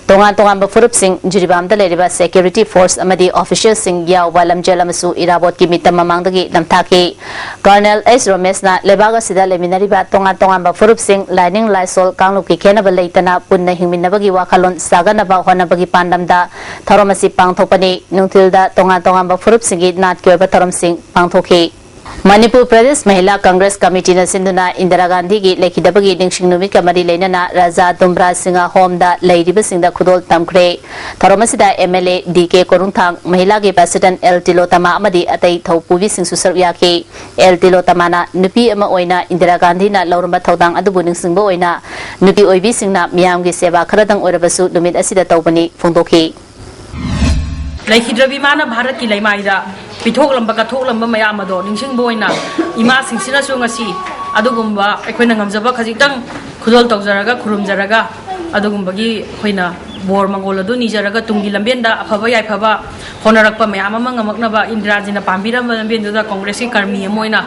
ꯇꯣꯉꯥꯟ ꯇꯣꯉꯥꯟꯕ ꯐꯨꯔꯨꯞꯁꯤꯡ, ꯖꯤꯔꯤꯕꯥꯝꯗ ꯂꯩꯔꯤꯕ ꯁꯦꯀ꯭ꯌꯨꯔꯤꯇꯤ ꯐꯣꯔꯁ ꯑꯃꯗꯤ ꯑꯣꯐꯤꯁꯤꯌꯦꯜꯁꯤꯡ ꯌꯥꯎꯕ ꯂꯝꯖꯦꯜ ꯑꯃꯁꯨ ꯏꯔꯥꯕꯣꯠꯀꯤ ꯃꯤꯇꯝ ꯃꯃꯥꯡꯗꯒꯤ ꯂꯝꯊꯥꯈꯤ꯫ ꯀꯔꯅꯦꯜ ꯑꯩꯆ ꯔꯥꯃꯦꯁꯅ ꯂꯩꯕꯥꯛ ꯑꯁꯤꯗ ꯂꯩꯃꯤꯟꯅꯔꯤꯕ ꯇꯣꯉꯥꯟ ꯇꯣꯉꯥꯟꯕ ꯐꯨꯔꯨꯞꯁꯤꯡ, ꯂꯥꯏꯅꯤꯡ ꯂꯥꯏꯁꯣꯜ ꯀꯥꯡꯂꯨꯞꯀꯤ ꯈꯦꯟꯅꯕ ꯂꯩꯇꯅ ꯄꯨꯟꯅ ꯍꯤꯡꯃꯤꯟꯅꯕꯒꯤ ꯋꯥꯈꯜꯂꯣꯟ ꯁꯥꯒꯠꯅꯕ ꯍꯣꯠꯅꯕꯒꯤ ꯄꯥꯟꯗꯝꯗ ꯊꯧꯔꯝ ꯑꯁꯤ ꯄꯥꯡꯊꯣꯛꯄꯅꯤ꯫ ꯅꯨꯡꯊꯤꯜꯗ ꯇꯣꯉꯥꯟ ꯇꯣꯉꯥꯟꯕ ꯐꯨꯔꯨꯞꯁꯤꯡꯒꯤ ꯅꯥꯠꯀꯤ ꯑꯣꯏꯕ ꯊꯧꯔꯝꯁꯤꯡ ꯄꯥꯡꯊꯣꯛꯈꯤ꯫ ꯃꯅꯤꯄꯨꯔ ꯄ꯭ꯔꯗꯦꯁ ꯃꯍꯤꯂꯥ ꯀꯪꯒ꯭ꯔꯦꯁ ꯀꯃꯤꯇꯤꯅ ꯁꯤꯟꯗꯨꯅ ꯏꯟꯗꯤꯔꯥ ꯒꯥꯟꯙꯤꯒꯤ ꯂꯩꯈꯤꯗꯕꯒꯤ ꯅꯤꯡꯁꯤꯡ ꯅꯨꯃꯤꯠꯀ ꯃꯔꯤ ꯂꯩꯅꯅ ꯔꯥꯖꯥ ꯗꯨꯝꯕ꯭ꯔꯥ ꯁꯤꯡꯍ ꯍꯣꯝꯗ ꯂꯩꯔꯤꯕꯁꯤꯡꯗ ꯈꯨꯗꯣꯜ ꯇꯝꯈ꯭ꯔꯦ꯫ ꯊꯧꯔꯝ ꯑꯁꯤꯗ M L A D K Korungthang, ꯃꯍꯤꯂꯥꯒꯤ ꯄ꯭ꯔꯦꯁꯤꯗꯦꯟꯠ ꯑꯦꯜ ꯇꯤꯂꯣꯇꯃꯥ ꯑꯃꯗꯤ ꯑꯇꯩ ꯊꯧꯄꯨꯕꯤꯁꯤꯡꯁꯨ ꯁꯔꯨꯛ ꯌꯥꯈꯤ꯫ ꯑꯦꯜ ꯇꯤꯂꯣꯇꯃꯥꯅ ꯅꯨꯄꯤ ꯑꯃ ꯑꯣꯏꯅ ꯏꯟꯗꯤꯔꯥ ꯒꯥꯟꯙꯤꯅ ꯂꯧꯔꯝꯕ ꯊꯧꯗꯥꯡ ꯑꯗꯨꯕꯨ ꯅꯤꯡꯁꯤꯡꯕ ꯑꯣꯏꯅ ꯅꯨꯄꯤ ꯑꯣꯏꯕꯤꯁꯤꯡꯅ ꯃꯤꯌꯥꯝꯒꯤ ꯁꯦꯕꯥ ꯈꯔꯗꯪ ꯑꯣꯏꯔꯕꯁꯨ ꯅꯨꯃꯤꯠ ꯑꯁꯤꯗ ꯇꯧꯕꯅꯤ ꯐꯣꯡꯗꯣꯛꯈꯤ꯫ ꯂꯩꯈꯤꯗ꯭ꯔꯕꯤ ꯏꯃꯥꯅ ꯚꯥꯔꯠꯀꯤ ꯂꯩꯃꯥꯏꯗ ꯄꯤꯊꯣꯛꯂꯝꯕ ꯀꯠꯊꯣꯛꯂꯝꯕ ꯃꯌꯥꯝ ꯑꯗꯣ ꯅꯤꯡꯁꯤꯡꯕ ꯑꯣꯏꯅ ꯏꯃꯥꯁꯤꯡꯁꯤꯅꯁꯨ ꯉꯁꯤ ꯑꯗꯨꯒꯨꯝꯕ ꯑꯩꯈꯣꯏꯅ ꯉꯝꯖꯕ ꯈꯖꯤꯛꯇꯪ ꯈꯨꯗꯣꯜ ꯇꯧꯖꯔꯒ ꯈꯨꯔꯨꯝꯖꯔꯒ ꯑꯗꯨꯒꯨꯝꯕꯒꯤ ꯑꯩꯈꯣꯏꯅ ꯕꯣꯔ ꯃꯪꯒꯣꯜ ꯑꯗꯨ ꯅꯤꯖꯔꯒ ꯇꯨꯡꯒꯤ ꯂꯝꯕꯦꯟꯗ ꯑꯐꯕ ꯌꯥꯏꯐꯕ ꯍꯣꯠꯅꯔꯛꯄ ꯃꯌꯥꯝ ꯑꯃ ꯉꯝꯃꯛꯅꯕ, ꯏꯟꯗꯤꯔꯥꯖꯤꯅ ꯄꯥꯝꯕꯤꯔꯝꯕ ꯂꯝꯕꯦꯟꯗꯨꯗ ꯀꯣꯡꯒ꯭ꯔꯦꯁꯀꯤ ꯀꯔꯃꯤ ꯑꯃ ꯑꯣꯏꯅ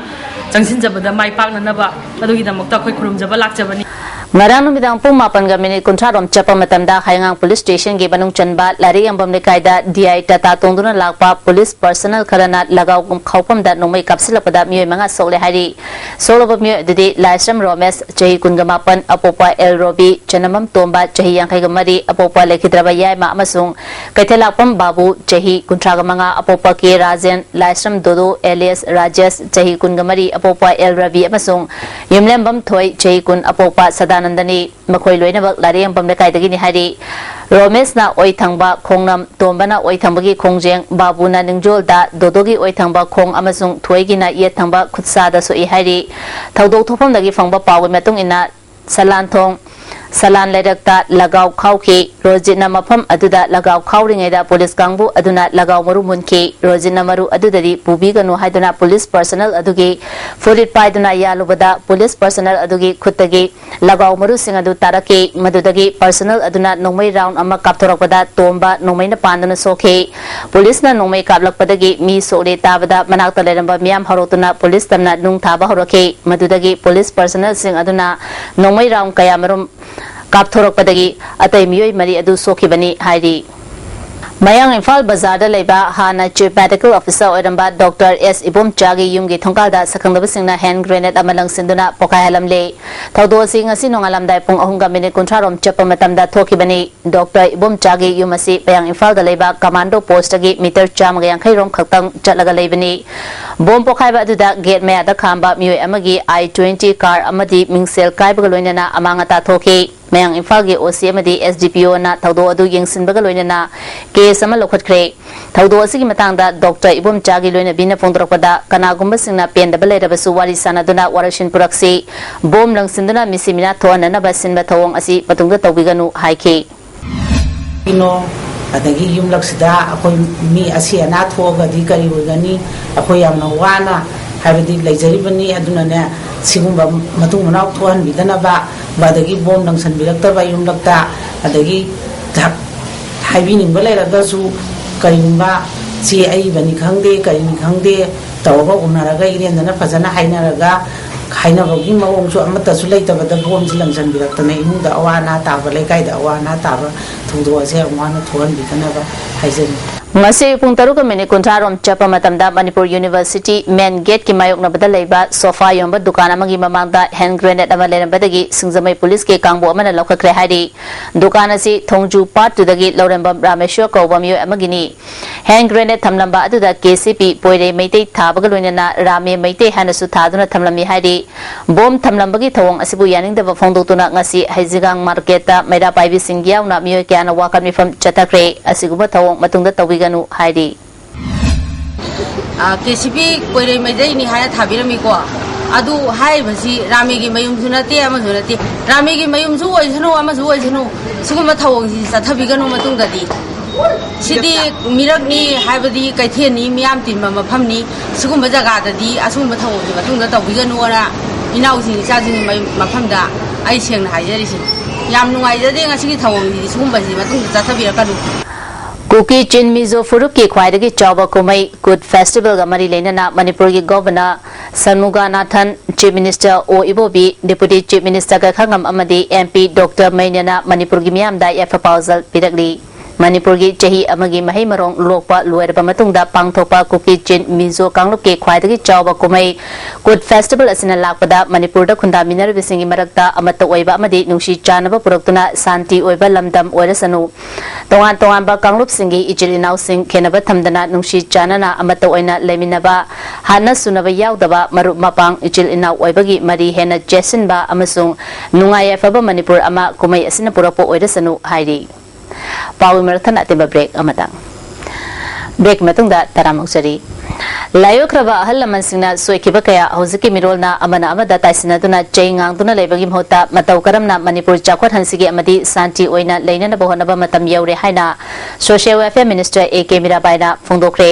ꯆꯪꯁꯤꯟꯖꯕꯗ ꯃꯥꯏ ꯄꯥꯛꯅꯅꯕ ꯑꯗꯨꯒꯤꯗꯃꯛꯇ ꯑꯩꯈꯣꯏ ꯈꯨꯔꯨꯝꯖꯕ ꯂꯥꯛꯆꯕꯅꯤ꯫ ꯉꯔꯥꯡ ꯅꯨꯃꯤꯗꯥꯡ ꯄꯨꯡ ꯃꯥꯄꯟꯒ ꯃꯤꯅꯤꯠ ꯀꯨꯟꯊ꯭ꯔꯥꯔꯣꯝ ꯆꯠꯄ ꯃꯇꯝꯗ ꯍꯩꯉꯥꯡ ꯄꯨꯂꯤꯁ ꯁ꯭ꯇꯦꯁꯟꯒꯤ ꯃꯅꯨꯡ ꯆꯟꯕ ꯂꯥꯏꯔꯤꯛ ꯌꯦꯡꯐꯝ ꯂꯩꯀꯥꯏꯗ ꯗꯤ ꯑꯥꯏ ꯇꯥꯇꯥ ꯇꯣꯡꯗꯨꯅ ꯂꯥꯛꯄ ꯄꯨꯂꯤꯁ ꯄꯔꯁꯅꯦꯜ ꯈꯔꯅ ꯂꯒꯥꯎ ꯈꯥꯎꯐꯝꯗ ꯅꯣꯡꯃꯩ ꯀꯥꯞꯁꯤꯜꯂꯛꯄꯗ ꯃꯤꯑꯣꯏ ꯃꯉꯥ ꯁꯣꯛꯂꯦ ꯍꯥꯏꯔꯤ꯫ ꯁꯣꯛꯂꯕ ꯃꯤꯑꯣꯏ ꯑꯗꯨꯗꯤ ꯂꯥꯏꯁ꯭ꯔꯝ ꯔꯣꯃꯦꯁ, ꯆꯍꯤ ꯀꯨꯟꯒ ꯃꯥꯄꯟ, ꯑꯄꯣꯛꯄ ꯑꯦꯜ ꯔꯣꯕꯤ, ꯆꯅꯃꯝ ꯇꯣꯝꯕ, ꯆꯍꯤ ꯌꯥꯡꯈꯩꯒ ꯃꯔꯤ, ꯑꯄꯣꯛꯄ ꯂꯩꯈꯤꯗ꯭ꯔꯕ ꯌꯥꯏꯃ, ꯑꯃꯁꯨꯡ ꯀꯩꯊꯦꯜꯂꯥꯛꯄꯝ ꯕꯥꯕꯨ, ꯆꯍꯤ ꯀꯨꯟꯊ꯭ꯔꯥꯒ ꯃꯉꯥ, ꯑꯄꯣꯛꯄ ꯀꯦ ꯔꯥꯖꯦꯟ, ꯂꯥꯏꯁ꯭ꯔꯝ ꯗꯣꯗꯣ ꯑꯦꯂꯤꯌꯥꯁ ꯔꯥꯖꯦꯁ, ꯆꯍꯤ ꯀꯨꯟꯒ ꯃꯔꯤ, ꯑꯄꯣꯛꯄ ꯑꯦꯜ ꯔꯕꯤ, ꯑꯃꯁꯨꯡ ꯌꯨꯝꯂꯦꯝꯕꯝ ꯊꯣꯏ, ꯆꯍꯤ ꯀꯨꯟ, ꯑꯄꯣꯛꯄ ꯁꯗꯥꯅꯟꯗꯅꯤ꯫ ꯃꯈꯣꯏ ꯂꯣꯏꯅꯃꯛ ꯂꯥꯏꯔꯦꯝꯕꯝ ꯂꯩꯀꯥꯏꯗꯒꯤꯅꯤ ꯍꯥꯏꯔꯤ꯫ ꯔꯣꯃꯦꯁꯅ ꯑꯣꯏ ꯊꯪꯕ ꯈꯣꯡꯅꯝ, ꯇꯣꯝꯕꯅ ꯑꯣꯏ ꯊꯪꯕꯒꯤ ꯈꯣꯡꯖꯦꯡ, ꯕꯥꯕꯨꯅ ꯅꯤꯡꯖꯣꯜꯗ, ꯗꯣꯗꯣꯒꯤ ꯑꯣꯏ ꯊꯪꯕ ꯈꯣꯡ ꯑꯃꯁꯨꯡ ꯊꯣꯏꯒꯤꯅ ꯌꯦꯠ ꯊꯪꯕ ꯈꯨꯠꯁꯥꯗ ꯁꯣꯛꯏ ꯍꯥꯏꯔꯤ꯫ ꯊꯧꯗꯣꯛ ꯊꯣꯛꯐꯝꯗꯒꯤ ꯐꯪꯕ ꯄꯥꯎꯒꯤ ꯃꯇꯨꯡ ꯏꯟꯅ, ꯁꯂꯥꯟꯊꯣꯡ, ꯁꯂꯥꯟ ꯂꯩꯔꯛꯇ ꯂꯒꯥꯎ ꯈꯥꯎꯈꯤ꯫ ꯔꯣꯖꯤꯠꯅ ꯃꯐꯝ ꯑꯗꯨꯗ ꯂꯒꯥꯎ ꯈꯥꯎꯔꯤꯉꯩꯗ ꯄꯨꯂꯤꯁ ꯀꯥꯡꯕꯨ ꯑꯗꯨꯅ ꯂꯒꯥꯎ ꯃꯔꯨ ꯃꯨꯟꯈꯤ꯫ ꯔꯣꯖꯤꯠꯅ ꯃꯔꯨ ꯑꯗꯨꯗꯗꯤ ꯄꯨꯕꯤꯒꯅꯨ ꯍꯥꯏꯗꯨꯅ ꯄꯨꯂꯤꯁ ꯄꯔꯁꯅꯦꯜ ꯑꯗꯨꯒꯤ ꯐꯨꯔꯤꯠ ꯄꯥꯏꯗꯨꯅ ꯌꯥꯜꯂꯨꯕꯗ, ꯄꯨꯂꯤꯁ ꯄꯔꯁꯅꯦꯜ ꯑꯗꯨꯒꯤ ꯈꯨꯠꯇꯒꯤ ꯂꯒꯥꯎ ꯃꯔꯨꯁꯤꯡ ꯑꯗꯨ ꯇꯥꯔꯛꯈꯤ꯫ ꯃꯗꯨꯗꯒꯤ ꯄꯔꯁꯅꯦꯜ ꯑꯗꯨꯅ ꯅꯣꯡꯃꯩ ꯔꯥꯎꯟ ꯑꯃ ꯀꯥꯞꯊꯣꯔꯛꯄꯗ, ꯇꯣꯝꯕ ꯅꯣꯡꯃꯩꯅ ꯄꯥꯟꯗꯨꯅ ꯁꯣꯛꯈꯤ꯫ ꯄꯨꯂꯤꯁꯅ ꯅꯣꯡꯃꯩ ꯀꯥꯞꯂꯛꯄꯗꯒꯤ ꯃꯤ ꯁꯣꯛꯂꯦ ꯇꯥꯕꯗ, ꯃꯅꯥꯛꯇ ꯂꯩꯔꯝꯕ ꯃꯤꯌꯥꯝ ꯍꯧꯔꯛꯇꯨꯅ ꯄꯨꯂꯤꯁ ꯇꯝꯅ ꯅꯨꯡ ꯊꯥꯕ ꯍꯧꯔꯛꯈꯤ꯫ ꯃꯗꯨꯗꯒꯤ ꯄꯨꯂꯤꯁ ꯄꯔꯁꯅꯦꯜꯁꯤꯡ ꯑꯗꯨꯅ ꯅꯣꯡꯃꯩ ꯔꯥꯎꯟ ꯀꯌꯥꯃꯔꯨꯝ ꯀꯥꯞꯊꯣꯔꯛꯄꯗꯒꯤ ꯑꯇꯩ ꯃꯤꯑꯣꯏ ꯃꯔꯤ ꯑꯗꯨ ꯁꯣꯛꯈꯤꯕꯅꯤ ꯍꯥꯏꯔꯤ꯫ ꯃꯌꯥꯡ ꯏꯝꯐꯥꯜ ꯕꯖꯥꯔꯗ ꯂꯩꯕ ꯍꯥꯟꯅ ꯆꯤꯐ ꯃꯦꯗꯤꯀꯦꯜ ꯑꯣꯐꯤꯁꯔ ꯑꯣꯏꯔꯝꯕ ꯗꯣꯛꯇꯔ ꯑꯦꯁ ꯏꯕꯣꯝꯆꯥꯒꯤ ꯌꯨꯝꯒꯤ ꯊꯣꯡꯒꯥꯜꯗ ꯁꯛꯈꯪꯗꯕꯁꯤꯡꯅ ꯍꯦꯟ ꯒ꯭ꯔꯦꯅꯦꯗ ꯑꯃ ꯂꯪꯁꯤꯟꯗꯨꯅ ꯄꯣꯈꯥꯏꯍꯜꯂꯝꯂꯦ꯫ ꯊꯧꯗꯣꯛ ꯑꯁꯤ ꯉꯁꯤ ꯅꯣꯡꯉꯥꯜꯂꯝꯗꯥꯏ ꯄꯨꯡ ꯑꯍꯨꯝꯒ ꯃꯤꯅꯤꯠ ꯀꯨꯟꯊ꯭ꯔꯥ ꯔꯣꯝ ꯆꯠꯄ ꯃꯇꯝꯗ ꯊꯣꯛꯈꯤꯕꯅꯤ꯫ ꯗꯣꯛꯇꯔ ꯏꯕꯣꯝꯆꯥꯒꯤ ꯌꯨꯝ ꯑꯁꯤ ꯃꯌꯥꯡ ꯏꯝꯐꯥꯜꯗ ꯂꯩꯕ ꯀꯃꯥꯟꯗꯣ ꯄꯣꯁꯇꯒꯤ ꯃꯤꯇꯔ ꯆꯥꯝꯃꯒ ꯌꯥꯡꯈꯩ ꯔꯣꯝ ꯈꯛꯇꯪ ꯆꯠꯂꯒ ꯂꯩꯕꯅꯤ꯫ ꯕꯣꯝ ꯄꯣꯈꯥꯏꯕ ꯑꯗꯨꯗ ꯒꯦꯠ ꯃꯌꯥꯗ ꯈꯥꯝꯕ ꯃꯤꯑꯣꯏ ꯑꯃꯒꯤ ꯑꯥꯏ ꯇ꯭ꯋꯦꯟꯇꯤ ꯀꯥꯔ ꯑꯃꯗꯤ ꯃꯤꯡꯁꯦꯜ ꯀꯥꯏꯕꯒ ꯂꯣꯏꯅꯅ ꯑꯃꯥꯡ ꯑꯇꯥ ꯊꯣꯛꯈꯤ꯫ ꯃꯌꯥꯡ ꯏꯝꯐꯥꯜꯒꯤ ꯑꯣ ꯁꯤ ꯑꯃꯗꯤ ꯑꯦꯁ ꯗꯤ ꯄꯤ ꯑꯣꯅ ꯊꯧꯗꯣꯛ ꯑꯗꯨ ꯌꯦꯡꯁꯤꯟꯕꯒ ꯂꯣꯏꯅꯅ ꯀꯦꯁ ꯑꯃ ꯂꯧꯈꯠꯈ꯭ꯔꯦ꯫ ꯊꯧꯗꯣꯛ ꯑꯁꯤꯒꯤ ꯃꯇꯥꯡꯗ ꯗꯣꯛꯇꯔ ꯏꯕꯣꯝꯆꯥꯒꯤ ꯂꯣꯏꯅꯕꯤꯅ ꯐꯣꯡꯗꯣꯔꯛꯄꯗ, ꯀꯅꯥꯒꯨꯝꯕꯁꯤꯡꯅ ꯄꯦꯟꯗꯕ ꯂꯩꯔꯕꯁꯨ ꯋꯥꯔꯤ ꯁꯥꯟꯅꯗꯨꯅ ꯋꯥꯔꯣꯏꯁꯤꯟ ꯄꯨꯔꯛꯁꯤ꯫ ꯕꯣꯝ ꯂꯪꯁꯤꯟꯗꯨꯅ ꯃꯤꯁꯤ ꯃꯤꯅꯥ ꯊꯣꯛꯍꯟꯅꯅꯕ ꯁꯤꯟꯕ ꯊꯧꯑꯣꯡ ꯑꯁꯤ ꯃꯇꯨꯡꯗ ꯇꯧꯕꯤꯒꯅꯨ ꯍꯥꯏꯈꯤ꯫ ꯀꯩꯅꯣ? ꯑꯗꯒꯤ ꯌꯨꯝꯂꯛꯁꯤꯗ ꯑꯩꯈꯣꯏ ꯃꯤ ꯑꯁꯤ ꯑꯅꯥ ꯊꯣꯛꯑꯒꯗꯤ ꯀꯔꯤ ꯑꯣꯏꯒꯅꯤ? ꯑꯩꯈꯣꯏ ꯌꯥꯝꯅ ꯋꯥꯅ, ꯍꯥꯏꯕꯗꯤ, ꯂꯩꯖꯔꯤꯕꯅꯤ꯫ ꯑꯗꯨꯅꯅꯦ, ꯁꯤꯒꯨꯝꯕ ꯃꯇꯨꯡ ꯃꯅꯥꯎ ꯊꯣꯛꯍꯟꯕꯤꯗꯅꯕ, ꯑꯗꯒꯤ ꯕꯣꯝ ꯂꯪꯁꯟꯕꯤꯔꯛꯇꯕ ꯌꯨꯝꯂꯛꯇ, ꯑꯗꯒꯤ ꯍꯥꯏꯕꯤꯅꯤꯡꯕ ꯂꯩꯔꯒꯁꯨ, ꯀꯔꯤꯒꯨꯝꯕ ꯆꯦ ꯑꯏꯕꯅꯤ ꯈꯪꯗꯦ, ꯀꯔꯤꯅꯤ ꯈꯪꯗꯦ, ꯇꯧꯔꯒ ꯎꯅꯔꯒ ꯏꯔꯦꯟꯗꯅ ꯐꯖꯅ ꯍꯥꯏꯅꯔꯒ, ꯍꯥꯏꯅꯕꯒꯤ ꯃꯑꯣꯡꯁꯨ ꯑꯃꯠꯇꯁꯨ ꯂꯩꯇꯕꯗ ꯕꯣꯝꯁꯤ ꯂꯪꯁꯤꯟꯕꯤꯔꯛꯇꯅ ꯏꯃꯨꯡꯗ ꯑꯋꯥ ꯑꯅꯥ ꯇꯥꯕ, ꯂꯩꯀꯥꯏꯗ ꯑꯋꯥ ꯑꯅꯥ ꯇꯥꯕ ꯊꯧꯗꯣꯛ ꯑꯁꯦ ꯑꯃꯨꯛ ꯍꯟꯅ ꯊꯣꯛꯍꯟꯕꯤꯗꯅꯕ ꯍꯥꯏꯖꯔꯤ꯫ ꯉꯁꯤ ꯄꯨꯡ ꯇꯔꯨꯛꯀ ꯃꯤꯅꯤꯠ ꯀꯨꯟꯊ꯭ꯔꯥ ꯔꯣꯝ ꯆꯠꯄ ꯃꯇꯝꯗ ꯃꯅꯤꯄꯨꯔ ꯌꯨꯅꯤꯚꯔꯁꯤꯇꯤ ꯃꯦꯟ ꯒꯦꯠꯀꯤ ꯃꯥꯌꯣꯛꯅꯕꯗ ꯂꯩꯕ ꯁꯣꯐꯥ ꯌꯣꯟꯕ ꯗꯨꯀꯥꯟ ꯑꯃꯒꯤ ꯃꯃꯥꯡꯗ ꯍꯦꯟ ꯒ꯭ꯔꯦꯅꯦꯗ ꯑꯃ ꯂꯩꯔꯝꯕꯗꯒꯤ ꯁꯤꯡꯖꯃꯩ ꯄꯨꯂꯤꯁꯀꯤ ꯀꯥꯡꯕꯨ ꯑꯃꯅ ꯂꯧꯈꯠꯈ꯭ꯔꯦ ꯍꯥꯏꯔꯤ꯫ ꯗꯨꯀꯥꯟ ꯑꯁꯤ ꯊꯣꯡꯖꯨ ꯄꯥꯠꯇꯨꯗꯒꯤ ꯂꯧꯔꯦꯝꯕꯝ ꯔꯥꯃꯦꯁ꯭ꯋꯔ ꯀꯧꯕ ꯃꯤꯑꯣꯏ ꯑꯃꯒꯤꯅꯤ꯫ ꯍꯦꯟ ꯒ꯭ꯔꯦꯅꯦꯗ ꯊꯝꯂꯝꯕ ꯑꯗꯨꯗ ꯀꯦ ꯁꯤ ꯄꯤ ꯄꯣꯏꯔꯩ ꯃꯩꯇꯩ ꯊꯥꯕꯒ ꯂꯣꯏꯅꯅ ꯔꯥꯃꯦ ꯃꯩꯇꯩ ꯍꯥꯏꯅꯁꯨ ꯊꯥꯗꯨꯅ ꯊꯝꯂꯝꯃꯤ ꯍꯥꯏꯔꯤ꯫ ꯕꯣꯝ ꯊꯝꯂꯝꯕꯒꯤ ꯊꯧꯑꯣꯡ ꯑꯁꯤꯕꯨ ꯌꯥꯅꯤꯡꯗꯕ ꯐꯣꯡꯗꯣꯛꯇꯨꯅ ꯉꯁꯤ ꯍꯩꯖꯤꯡꯒꯥꯡ ꯃꯥꯔꯀꯦꯠꯇ ꯃꯩꯔꯥ ꯄꯥꯏꯕꯤꯁꯤꯡ ꯌꯥꯎꯅ ꯃꯤꯑꯣꯏ ꯀꯌꯥꯅ ꯋꯥꯀꯠ ꯃꯤꯐꯝ ꯆꯠꯊꯈ꯭ꯔꯦ꯫ ꯑꯁꯤꯒꯨꯝꯕ ꯊꯧꯑꯣꯡ ꯃꯇꯨꯡꯗ ꯇꯧꯕꯤꯒꯅꯨ ꯍꯥꯏꯔꯤ꯫ ꯀꯦ ꯁꯤ ꯄꯤ ꯀꯣꯏꯔꯩ ꯃꯩꯇꯩꯅꯤ ꯍꯥꯏꯅ ꯊꯥꯕꯤꯔꯝꯃꯤꯀꯣ꯫ ꯑꯗꯨ ꯍꯥꯏꯔꯤꯕꯁꯤ ꯔꯥꯃꯦꯒꯤ ꯃꯌꯨꯝꯁꯨ ꯅꯠꯇꯦ, ꯑꯃꯁꯨ ꯅꯠꯇꯦ꯫ ꯔꯥꯃꯦꯒꯤ ꯃꯌꯨꯝꯁꯨ ꯑꯣꯏꯁꯅꯨ, ꯑꯃꯁꯨ ꯑꯣꯏꯁꯅꯨ, ꯁꯤꯒꯨꯝꯕ ꯊꯧꯑꯣꯡꯁꯤ ꯆꯠꯊꯕꯤꯒꯅꯨ ꯃꯇꯨꯡꯗꯗꯤ꯫ ꯁꯤꯗꯤ ꯃꯤꯔꯛꯅꯤ ꯍꯥꯏꯕꯗꯤ ꯀꯩꯊꯦꯜꯅꯤ, ꯃꯤꯌꯥꯝ ꯇꯤꯟꯕ ꯃꯐꯝꯅꯤ꯫ ꯁꯤꯒꯨꯝꯕ ꯖꯒꯥꯗꯗꯤ ꯑꯁꯤꯒꯨꯝꯕ ꯊꯧꯑꯣꯡꯁꯤ ꯃꯇꯨꯡꯗ ꯇꯧꯕꯤꯒꯅꯨꯅ ꯏꯅꯥꯎꯁꯤꯡ ꯏꯆꯥꯁꯤꯡꯒꯤ ꯃꯌꯨꯝ ꯃꯐꯝꯗ ꯑꯩ ꯁꯦꯡꯅ ꯍꯥꯏꯖꯔꯤꯁꯤꯅꯤ꯫ ꯌꯥꯝ ꯅꯨꯡꯉꯥꯏꯖꯗꯦ ꯉꯁꯤꯒꯤ ꯊꯧꯑꯣꯡꯁꯤꯗꯤ, ꯁꯤꯒꯨꯝꯕꯁꯤ ꯃꯇꯨꯡꯗ ꯆꯠꯊꯕꯤꯔꯛꯀꯅꯨ꯫ ꯀꯨꯀꯤ ꯆꯤꯟ ꯃꯤꯖꯣ ꯐꯨꯔꯨꯞꯀꯤ ꯈ꯭ꯋꯥꯏꯗꯒꯤ ꯆꯥꯎꯕ ꯀꯨꯝꯍꯩ ꯀꯨꯠ ꯐꯦꯁꯇꯤꯚꯦꯜꯒ ꯃꯔꯤ ꯂꯩꯅꯅ ꯃꯅꯤꯄꯨꯔꯒꯤ ꯒꯣꯚꯔꯅꯔ ꯁꯟꯃꯨꯒꯥꯅꯥꯊꯟ, ꯆꯤꯐ ꯃꯤꯅꯤꯁꯇꯔ ꯑꯣ ꯏꯕꯣꯕꯤ, ꯗꯦꯄꯨꯇꯤ ꯆꯤꯐ ꯃꯤꯅꯤꯁꯇꯔ ꯀꯈꯥꯉꯝ ꯑꯃꯗꯤ ꯑꯦꯝ ꯄꯤ ꯗꯣꯛꯇꯔ ꯃꯩꯅꯦꯅ ꯃꯅꯤꯄꯨꯔꯒꯤ ꯃꯤꯌꯥꯝꯗ ꯌꯥꯏꯐ ꯄꯥꯎꯖꯦꯜ ꯄꯤꯔꯛꯂꯤ꯫ ꯃꯅꯤꯄꯨꯔꯒꯤ ꯆꯍꯤ ꯑꯃꯒꯤ ꯃꯍꯩ ꯃꯔꯣꯡ ꯂꯣꯛꯄ ꯂꯣꯏꯔꯕ ꯃꯇꯨꯡꯗ ꯄꯥꯡꯊꯣꯛꯄ ꯀꯨꯀꯤ ꯆꯤꯟ ꯃꯤꯖꯣ ꯀꯥꯡꯂꯨꯞꯀꯤ ꯈ꯭ꯋꯥꯏꯗꯒꯤ ꯆꯥꯎꯕ ꯀꯨꯝꯍꯩ ꯀꯨꯠ ꯐꯦꯁꯇꯤꯚꯦꯜ ꯑꯁꯤꯅ ꯂꯥꯛꯄꯗ ꯃꯅꯤꯄꯨꯔꯗ ꯈꯨꯟꯗꯥꯃꯤꯟꯅꯔꯤꯕꯁꯤꯡꯒꯤ ꯃꯔꯛꯇ ꯑꯃꯠꯇ ꯑꯣꯏꯕ ꯑꯃꯗꯤ ꯅꯨꯡꯁꯤ ꯆꯥꯟꯅꯕ ꯄꯨꯔꯛꯇꯨꯅ ꯁꯥꯟꯇꯤ ꯑꯣꯏꯕ ꯂꯝꯗꯝ ꯑꯣꯏꯔꯁꯅꯨ꯫ ꯇꯣꯉꯥꯟ ꯇꯣꯉꯥꯟꯕ ꯀꯥꯡꯂꯨꯞꯁꯤꯡꯒꯤ ꯏꯆꯤꯜ ꯏꯅꯥꯎꯁꯤꯡ ꯈꯦꯟꯅꯕ ꯊꯝꯗꯅ ꯅꯨꯡꯁꯤ ꯆꯥꯟꯅꯅ ꯑꯃꯠꯇ ꯑꯣꯏꯅ ꯂꯩꯃꯤꯟꯅꯕ, ꯍꯥꯠꯅ ꯁꯨꯅꯕ ꯌꯥꯎꯗꯕ, ꯃꯔꯨꯞ ꯃꯄꯥꯡ ꯏꯆꯤꯜ ꯏꯅꯥꯎ ꯑꯣꯏꯕꯒꯤ ꯃꯔꯤ ꯍꯦꯟꯅ ꯆꯦꯠꯁꯤꯟꯕ ꯑꯃꯁꯨꯡ ꯅꯨꯡꯉꯥꯏ ꯌꯥꯏꯐꯕ ꯃꯅꯤꯄꯨꯔ ꯑꯃ ꯀꯨꯝꯍꯩ ꯑꯁꯤꯅ ꯄꯨꯔꯛꯄ ꯑꯣꯏꯔꯁꯅꯨ ꯍꯥꯏꯔꯤ꯫ ꯄꯥꯎꯒꯤ ꯃꯔꯛ ꯊꯠꯅ ꯑꯇꯦꯟꯕ ꯕ꯭ꯔꯦꯛ ꯑꯃꯇꯪ꯫ ꯕ꯭ꯔꯦꯛꯀꯤ ꯃꯇꯨꯡꯗ ꯇꯔꯥꯝꯅ ꯑꯣꯛꯆꯔꯤ꯫ ꯂꯥꯏꯑꯣꯏꯈ꯭ꯔꯕ ꯑꯍꯜ ꯂꯃꯟꯁꯤꯡꯅ ꯁꯣꯏꯈꯤꯕ ꯀꯌꯥ ꯍꯧꯖꯤꯛꯀꯤ ꯃꯤꯔꯣꯜꯅ ꯑꯃꯅ ꯑꯃꯗ ꯇꯥꯏꯁꯤꯟꯅꯗꯨꯅ ꯆꯩ ꯉꯥꯡꯗꯨꯅ ꯂꯩꯕꯒꯤ ꯃꯍꯨꯠꯇ ꯃꯇꯧ ꯀꯔꯝꯅ ꯃꯅꯤꯄꯨꯔ ꯆꯥꯎꯈꯠꯍꯟꯁꯤꯒꯦ ꯑꯃꯗꯤ ꯁꯥꯟꯇꯤ ꯑꯣꯏꯅ ꯂꯩꯅꯅꯕ ꯍꯣꯠꯅꯕ ꯃꯇꯝ ꯌꯧꯔꯦ ꯍꯥꯏꯅ social welfare minister A K ꯃꯤꯔꯥꯕꯥꯏꯅ ꯐꯣꯡꯗꯣꯛꯈ꯭ꯔꯦ꯫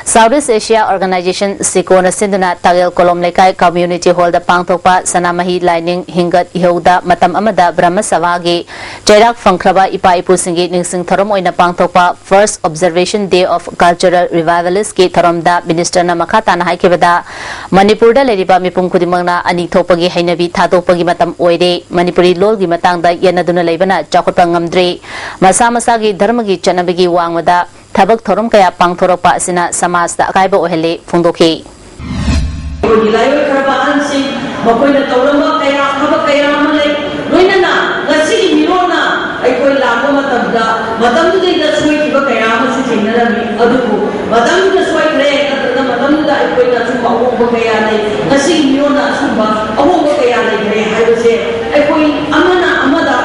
South East Asia Organization, ꯁꯤꯀꯣꯅ ꯁꯤꯟꯗꯨꯅ ꯇꯥꯒꯦꯜ ꯀꯣꯂꯣꯝ ꯂꯩꯀꯥꯏ Community Hallꯗ ꯄꯥꯡꯊꯣꯛꯄ ꯁꯅꯥꯃꯍꯤ ꯂꯥꯏꯅꯤꯡ ꯍꯤꯡꯒꯠ ꯏꯍꯧꯗ ꯃꯇꯝ ꯑꯃꯗ ꯕ꯭ꯔꯍꯃ ꯁꯚꯥꯒꯤ ꯆꯩꯔꯥꯛ ꯐꯪꯈ꯭ꯔꯕ ꯏꯄꯥ ꯏꯄꯨꯁꯤꯡꯒꯤ ꯅꯤꯡꯁꯤꯡ ꯊꯧꯔꯝ ꯑꯣꯏꯅ ꯄꯥꯡꯊꯣꯛꯄ First Observation Day of Cultural Revivalistꯀꯤ ꯊꯧꯔꯝꯗ ministerꯅ ꯃꯈꯥ ꯇꯥꯅ ꯍꯥꯏꯈꯤꯕꯗ, ꯃꯅꯤꯄꯨꯔꯗ ꯂꯩꯔꯤꯕ ꯃꯤꯄꯨꯝ ꯈꯨꯗꯤꯡꯃꯛꯅ ꯑꯅꯤ ꯊꯣꯛꯄꯒꯤ ꯍꯩꯅꯕꯤ ꯊꯥꯗꯣꯛꯄꯒꯤ ꯃꯇꯝ ꯑꯣꯏꯔꯦ꯫ ꯃꯅꯤꯄꯨꯔꯤ ꯂꯣꯜꯒꯤ ꯃꯇꯥꯡꯗ ꯌꯦꯠꯅꯗꯨꯅ ꯂꯩꯕꯅ ꯆꯥꯎꯈꯠꯄ ꯉꯝꯗ꯭ꯔꯦ꯫ ꯃꯁꯥ ꯃꯁꯥꯒꯤ ꯙꯔꯃꯒꯤ ꯆꯠꯅꯕꯤꯒꯤ ꯋꯥꯡꯃꯗ ꯊꯕꯛ ꯊꯧꯔꯝ ꯀꯌꯥ ꯄꯥꯡꯊꯣꯔꯛꯄ ꯑꯁꯤꯅ ꯁꯃꯥꯖꯇ ꯑꯀꯥꯏꯕ ꯑꯣꯏꯍꯜꯂꯦ ꯐꯣꯡꯗꯣꯛꯈꯤ꯫ ꯑꯩꯈꯣꯏꯒꯤ ꯂꯥꯏꯑꯣꯏꯈ꯭ꯔꯕ ꯑꯍꯜꯁꯤꯡ, ꯃꯈꯣꯏꯅ ꯇꯧꯔꯝꯕ ꯀꯌꯥ, ꯑꯐꯕ ꯀꯌꯥ ꯑꯃ ꯂꯩ꯫ ꯂꯣꯏꯅꯅ ꯉꯁꯤꯒꯤ ꯃꯤꯔꯣꯟꯅ ꯑꯩꯈꯣꯏ ꯂꯥꯛꯄ ꯃꯇꯝꯗ, ꯃꯇꯝꯗꯨꯗꯩꯗ ꯁꯣꯏꯈꯤꯕ ꯀꯌꯥ ꯑꯃꯁꯨ ꯊꯦꯡꯅꯔꯝꯃꯤ꯫ ꯑꯗꯨꯕꯨ ꯃꯇꯝꯗꯨꯗ ꯁꯣꯏꯈ꯭ꯔꯦ, ꯅꯠꯇ꯭ꯔꯒ ꯃꯇꯝꯗꯨꯗ ꯑꯩꯈꯣꯏꯅ ꯑꯁꯨꯝꯕ ꯑꯍꯣꯡꯕ ꯀꯌꯥ ꯂꯩ꯫ ꯉꯁꯤꯒꯤ ꯃꯤꯔꯣꯟꯅ ꯑꯁꯨꯝꯕ ꯑꯍꯣꯡꯕ ꯀꯌꯥ ꯂꯩꯈ꯭ꯔꯦ ꯍꯥꯏꯕꯁꯦ ꯑꯩꯈꯣꯏ ꯑꯃꯅ ꯑꯃꯗ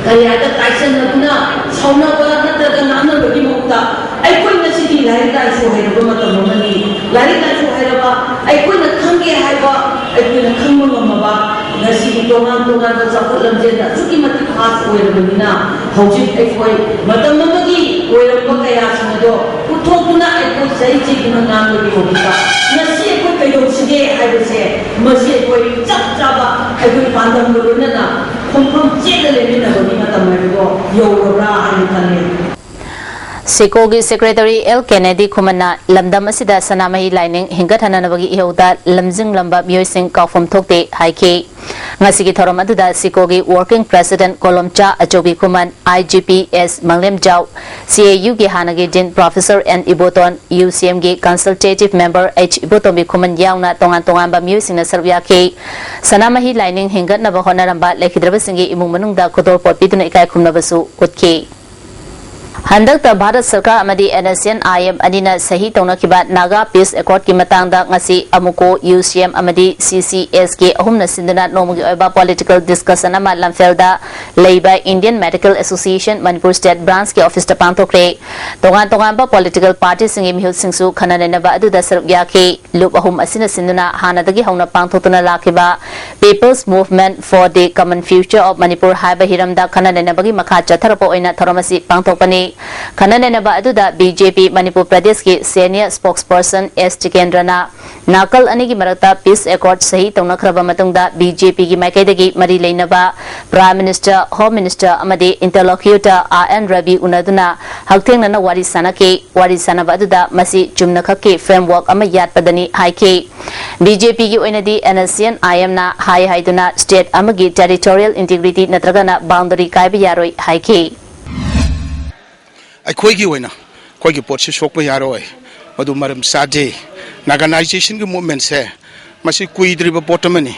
ꯀꯔꯤ ꯍꯥꯏꯗ ꯇꯥꯏꯁꯟꯅꯗꯨꯅ ꯁꯥꯎꯅꯕ ꯅꯠꯇ꯭ꯔꯒ ꯉꯥꯡꯅꯕꯒꯤ ꯃꯍꯨꯠꯇ, ꯑꯩꯈꯣꯏ ꯉꯁꯤꯗꯤ ꯂꯥꯏꯔꯤꯛ ꯂꯥꯏꯁꯨ ꯍꯩꯔꯕ ꯃꯇꯝ ꯑꯃꯅꯤ꯫ ꯂꯥꯏꯔꯤꯛ ꯂꯥꯏꯁꯨ ꯍꯩꯔꯕ, ꯑꯩꯈꯣꯏꯅ ꯈꯪꯒꯦ ꯍꯥꯏꯕ, ꯑꯩꯈꯣꯏꯅ ꯈꯪꯕ ꯉꯝꯃꯕ, ꯉꯁꯤꯒꯤ ꯇꯣꯉꯥꯟ ꯇꯣꯉꯥꯟꯕ ꯆꯥꯎꯈꯠ ꯂꯝꯖꯦꯜꯗ ꯑꯁꯨꯛꯀꯤ ꯃꯇꯤꯛ fast ꯑꯣꯏꯔꯕꯅꯤꯅ, ꯍꯧꯖꯤꯛ ꯑꯩꯈꯣꯏ ꯃꯇꯝ ꯑꯃꯒꯤ ꯑꯣꯏꯔꯝꯕ ꯀꯌꯥꯁꯤꯡ ꯑꯗꯣ ꯎꯠꯊꯣꯛꯇꯨꯅ ꯑꯩꯈꯣꯏ ꯆꯍꯤ ꯆꯤꯡꯗꯨꯅ ꯉꯥꯡꯕꯒꯤ ꯃꯍꯨꯠꯇ, ꯉꯁꯤ ꯑꯩꯈꯣꯏ ꯀꯩꯗꯧꯁꯤꯒꯦ ꯍꯥꯏꯕꯁꯦ, ꯃꯁꯤ ꯑꯩꯈꯣꯏ ꯆꯞ ꯆꯥꯕ ꯑꯩꯈꯣꯏ ꯄꯥꯟꯗꯝꯒ ꯂꯣꯏꯅꯅ ꯈꯣꯡꯐꯝ ꯆꯦꯠꯅ ꯂꯦꯞꯃꯤꯟꯅꯕꯒꯤ ꯃꯇꯝ ꯍꯥꯏꯕꯗꯣ ꯌꯧꯔꯕ꯭ꯔꯥ ꯍꯥꯏꯅ ꯈꯜꯂꯤ꯫ ꯁꯤꯀꯣꯒꯤ secretary ꯑꯦꯜ ꯀꯦꯅꯦꯗꯤ ꯈꯨꯃꯟꯅ ꯂꯝꯗꯝ ꯑꯁꯤꯗ ꯁꯅꯥꯃꯍꯤ ꯂꯥꯏꯅꯤꯡ ꯍꯤꯡꯒꯠꯍꯟꯅꯕꯒꯤ ꯏꯍꯧꯗ ꯂꯝꯖꯤꯡꯂꯝꯕ ꯃꯤꯑꯣꯏꯁꯤꯡ ꯀꯥꯎꯐꯝ ꯊꯣꯛꯇꯦ ꯍꯥꯏꯈꯤ꯫ ꯉꯁꯤꯒꯤ ꯊꯧꯔꯝ ꯑꯗꯨꯗ ꯁꯤꯀꯣꯒꯤ working president ꯀꯣꯂꯣꯝꯆꯥ ꯑꯆꯧꯕꯤ Khuman, I G P S ꯃꯪꯂꯦꯝꯖꯥꯎ, C A Uꯒꯤ ꯍꯥꯟꯅꯒꯤ dean professor N Iboton, U C Mꯒꯤ consultative member H ꯏꯕꯣꯇꯣꯝꯕꯤ ꯈꯨꯃꯟ ꯌꯥꯎꯅ ꯇꯣꯉꯥꯟ ꯇꯣꯉꯥꯟꯕ ꯃꯤꯑꯣꯏꯁꯤꯡꯅ ꯁꯔꯨꯛ ꯌꯥꯈꯤ꯫ ꯁꯅꯥꯃꯍꯤ ꯂꯥꯏꯅꯤꯡ ꯍꯤꯡꯒꯠꯅꯕ ꯍꯣꯠꯅꯔꯝꯕ ꯂꯩꯈꯤꯗ꯭ꯔꯕꯁꯤꯡꯒꯤ ꯏꯃꯨꯡ ꯃꯅꯨꯡꯗ ꯈꯨꯗꯣꯜꯄꯣꯠ ꯄꯤꯗꯨꯅ ꯏꯀꯥꯏ ꯈꯨꯝꯅꯕꯁꯨ ꯎꯠꯈꯤ꯫ ꯍꯟꯗꯛꯇ ꯚꯥꯔꯠ ꯁꯔꯀꯥꯔ ꯑꯃꯗꯤ N S C N I M ꯑꯅꯤꯅ ꯁꯍꯤ ꯇꯧꯅꯈꯤꯕ Naga Peace Accordꯀꯤ ꯃꯇꯥꯡꯗ ꯉꯁꯤ ꯑꯃꯨꯀꯣ, U C M ꯑꯃꯗꯤ C C S K ꯑꯍꯨꯝꯅ ꯁꯤꯟꯗꯨꯅ ꯅꯣꯡꯃꯒꯤ ꯑꯣꯏꯕ political discussion ꯑꯃ ꯂꯝꯐꯦꯜꯗ ꯂꯩꯕ Indian Medical Association Manipur State Branchꯀꯤ officeꯇ ꯄꯥꯡꯊꯣꯛꯈ꯭ꯔꯦ꯫ ꯇꯣꯉꯥꯟ ꯇꯣꯉꯥꯟꯕ political partyꯁꯤꯡꯒꯤ ꯃꯤꯍꯨꯠꯁꯤꯡꯁꯨ ꯈꯟꯅ ꯅꯩꯅꯕ ꯑꯗꯨꯗ ꯁꯔꯨꯛ ꯌꯥꯈꯤ꯫ ꯂꯨꯞ ꯑꯍꯨꯝ ꯑꯁꯤꯅ ꯁꯤꯟꯗꯨꯅ ꯍꯥꯟꯅꯗꯒꯤ ꯍꯧꯅ ꯄꯥꯡꯊꯣꯛꯇꯨꯅ ꯂꯥꯛꯈꯤꯕ People's Movement for the Common Future of Manipur ꯍꯥꯏꯕ ꯍꯤꯔꯝꯗ ꯈꯟꯅ ꯅꯩꯅꯕꯒꯤ ꯃꯈꯥ ꯆꯠꯊꯔꯛꯄ ꯑꯣꯏꯅ ꯊꯧꯔꯝ ꯑꯁꯤ ꯄꯥꯡꯊꯣꯛꯄꯅꯤ꯫ ꯈꯟꯅ ꯅꯩꯅꯕ ꯑꯗꯨꯗ ꯕꯤ ꯖꯦ ꯄꯤ ꯃꯅꯤꯄꯨꯔ ꯄ꯭ꯔꯗꯦꯁꯀꯤ senior spokesperson ꯑꯦꯁ ꯖꯤꯇꯦꯟꯗ꯭ꯔꯅ ꯅꯥꯀꯜ ꯑꯅꯤꯒꯤ ꯃꯔꯛꯇ peace accord ꯁꯍꯤ ꯇꯧꯅꯈ꯭ꯔꯕ ꯃꯇꯨꯡꯗ ꯕꯤ ꯖꯦ ꯄꯤꯒꯤ ꯃꯥꯏꯀꯩꯗꯒꯤ ꯃꯔꯤ ꯂꯩꯅꯕ Prime Minister, Home Minister ꯑꯃꯗꯤ interlocutor ꯑꯥꯔ ꯑꯦꯟ ꯔꯕꯤ ꯎꯅꯗꯨꯅ ꯍꯛꯊꯦꯡꯅꯅ ꯋꯥꯔꯤ ꯁꯥꯟꯅꯈꯤ꯫ ꯋꯥꯔꯤ ꯁꯥꯟꯅꯕ ꯑꯗꯨꯗ ꯃꯁꯤ ꯆꯨꯝꯅꯈꯛꯀꯤ framework ꯑꯃ ꯌꯥꯠꯄꯗꯅꯤ ꯍꯥꯏꯈꯤ꯫ ꯕꯤ ꯖꯦ ꯄꯤꯒꯤ ꯑꯣꯏꯅꯗꯤ ꯑꯦꯟ ꯑꯦꯁ ꯁꯤ ꯑꯦꯟ ꯑꯥꯏ ꯑꯦꯝꯅ ꯍꯥꯏ ꯍꯥꯏꯗꯨꯅ state ꯑꯃꯒꯤ territorial integrity ꯅꯠꯇ꯭ꯔꯒꯅ boundary ꯀꯥꯏꯕ ꯌꯥꯔꯣꯏ ꯍꯥꯏꯈꯤ꯫ ꯑꯩꯈꯣꯏꯒꯤ ꯑꯣꯏꯅ ꯑꯩꯈꯣꯏꯒꯤ ꯄꯣꯠꯁꯤ ꯁꯣꯛꯄ ꯌꯥꯔꯣꯏ, ꯃꯗꯨ ꯃꯔꯝ ꯆꯥꯗꯦ꯫ Naganizationꯒꯤ movementꯁꯦ ꯃꯁꯤ ꯀꯨꯏꯗ꯭ꯔꯤꯕ ꯄꯣꯠ ꯑꯃꯅꯤ꯫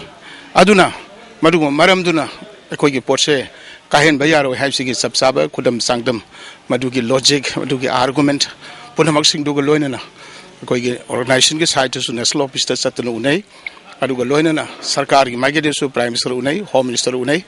ꯑꯗꯨꯅ ꯃꯗꯨꯒꯨꯝꯕ ꯃꯔꯝꯗꯨꯅ ꯑꯩꯈꯣꯏꯒꯤ ꯄꯣꯠꯁꯦ ꯀꯥꯏꯍꯟꯕ ꯌꯥꯔꯣꯏ ꯍꯥꯏꯕꯁꯤꯒꯤ ꯆꯞ ꯆꯥꯕ ꯈꯨꯗꯝ ꯆꯥꯡꯗꯝ, ꯃꯗꯨꯒꯤ logic, ꯃꯗꯨꯒꯤ argument ꯄꯨꯝꯅꯃꯛꯁꯤꯡꯗꯨꯒ ꯂꯣꯏꯅꯅ ꯑꯩꯈꯣꯏꯒꯤ organizationꯒꯤ sideꯇꯁꯨ national officeꯇ ꯆꯠꯇꯨꯅ ꯎꯅꯩ꯫ ꯑꯗꯨꯒ ꯂꯣꯏꯅꯅ ꯁꯔꯀꯥꯔꯒꯤ ꯃꯥꯏꯀꯩꯗꯁꯨ Prime Minister ꯎꯅꯩ, Home Minister ꯎꯅꯩ,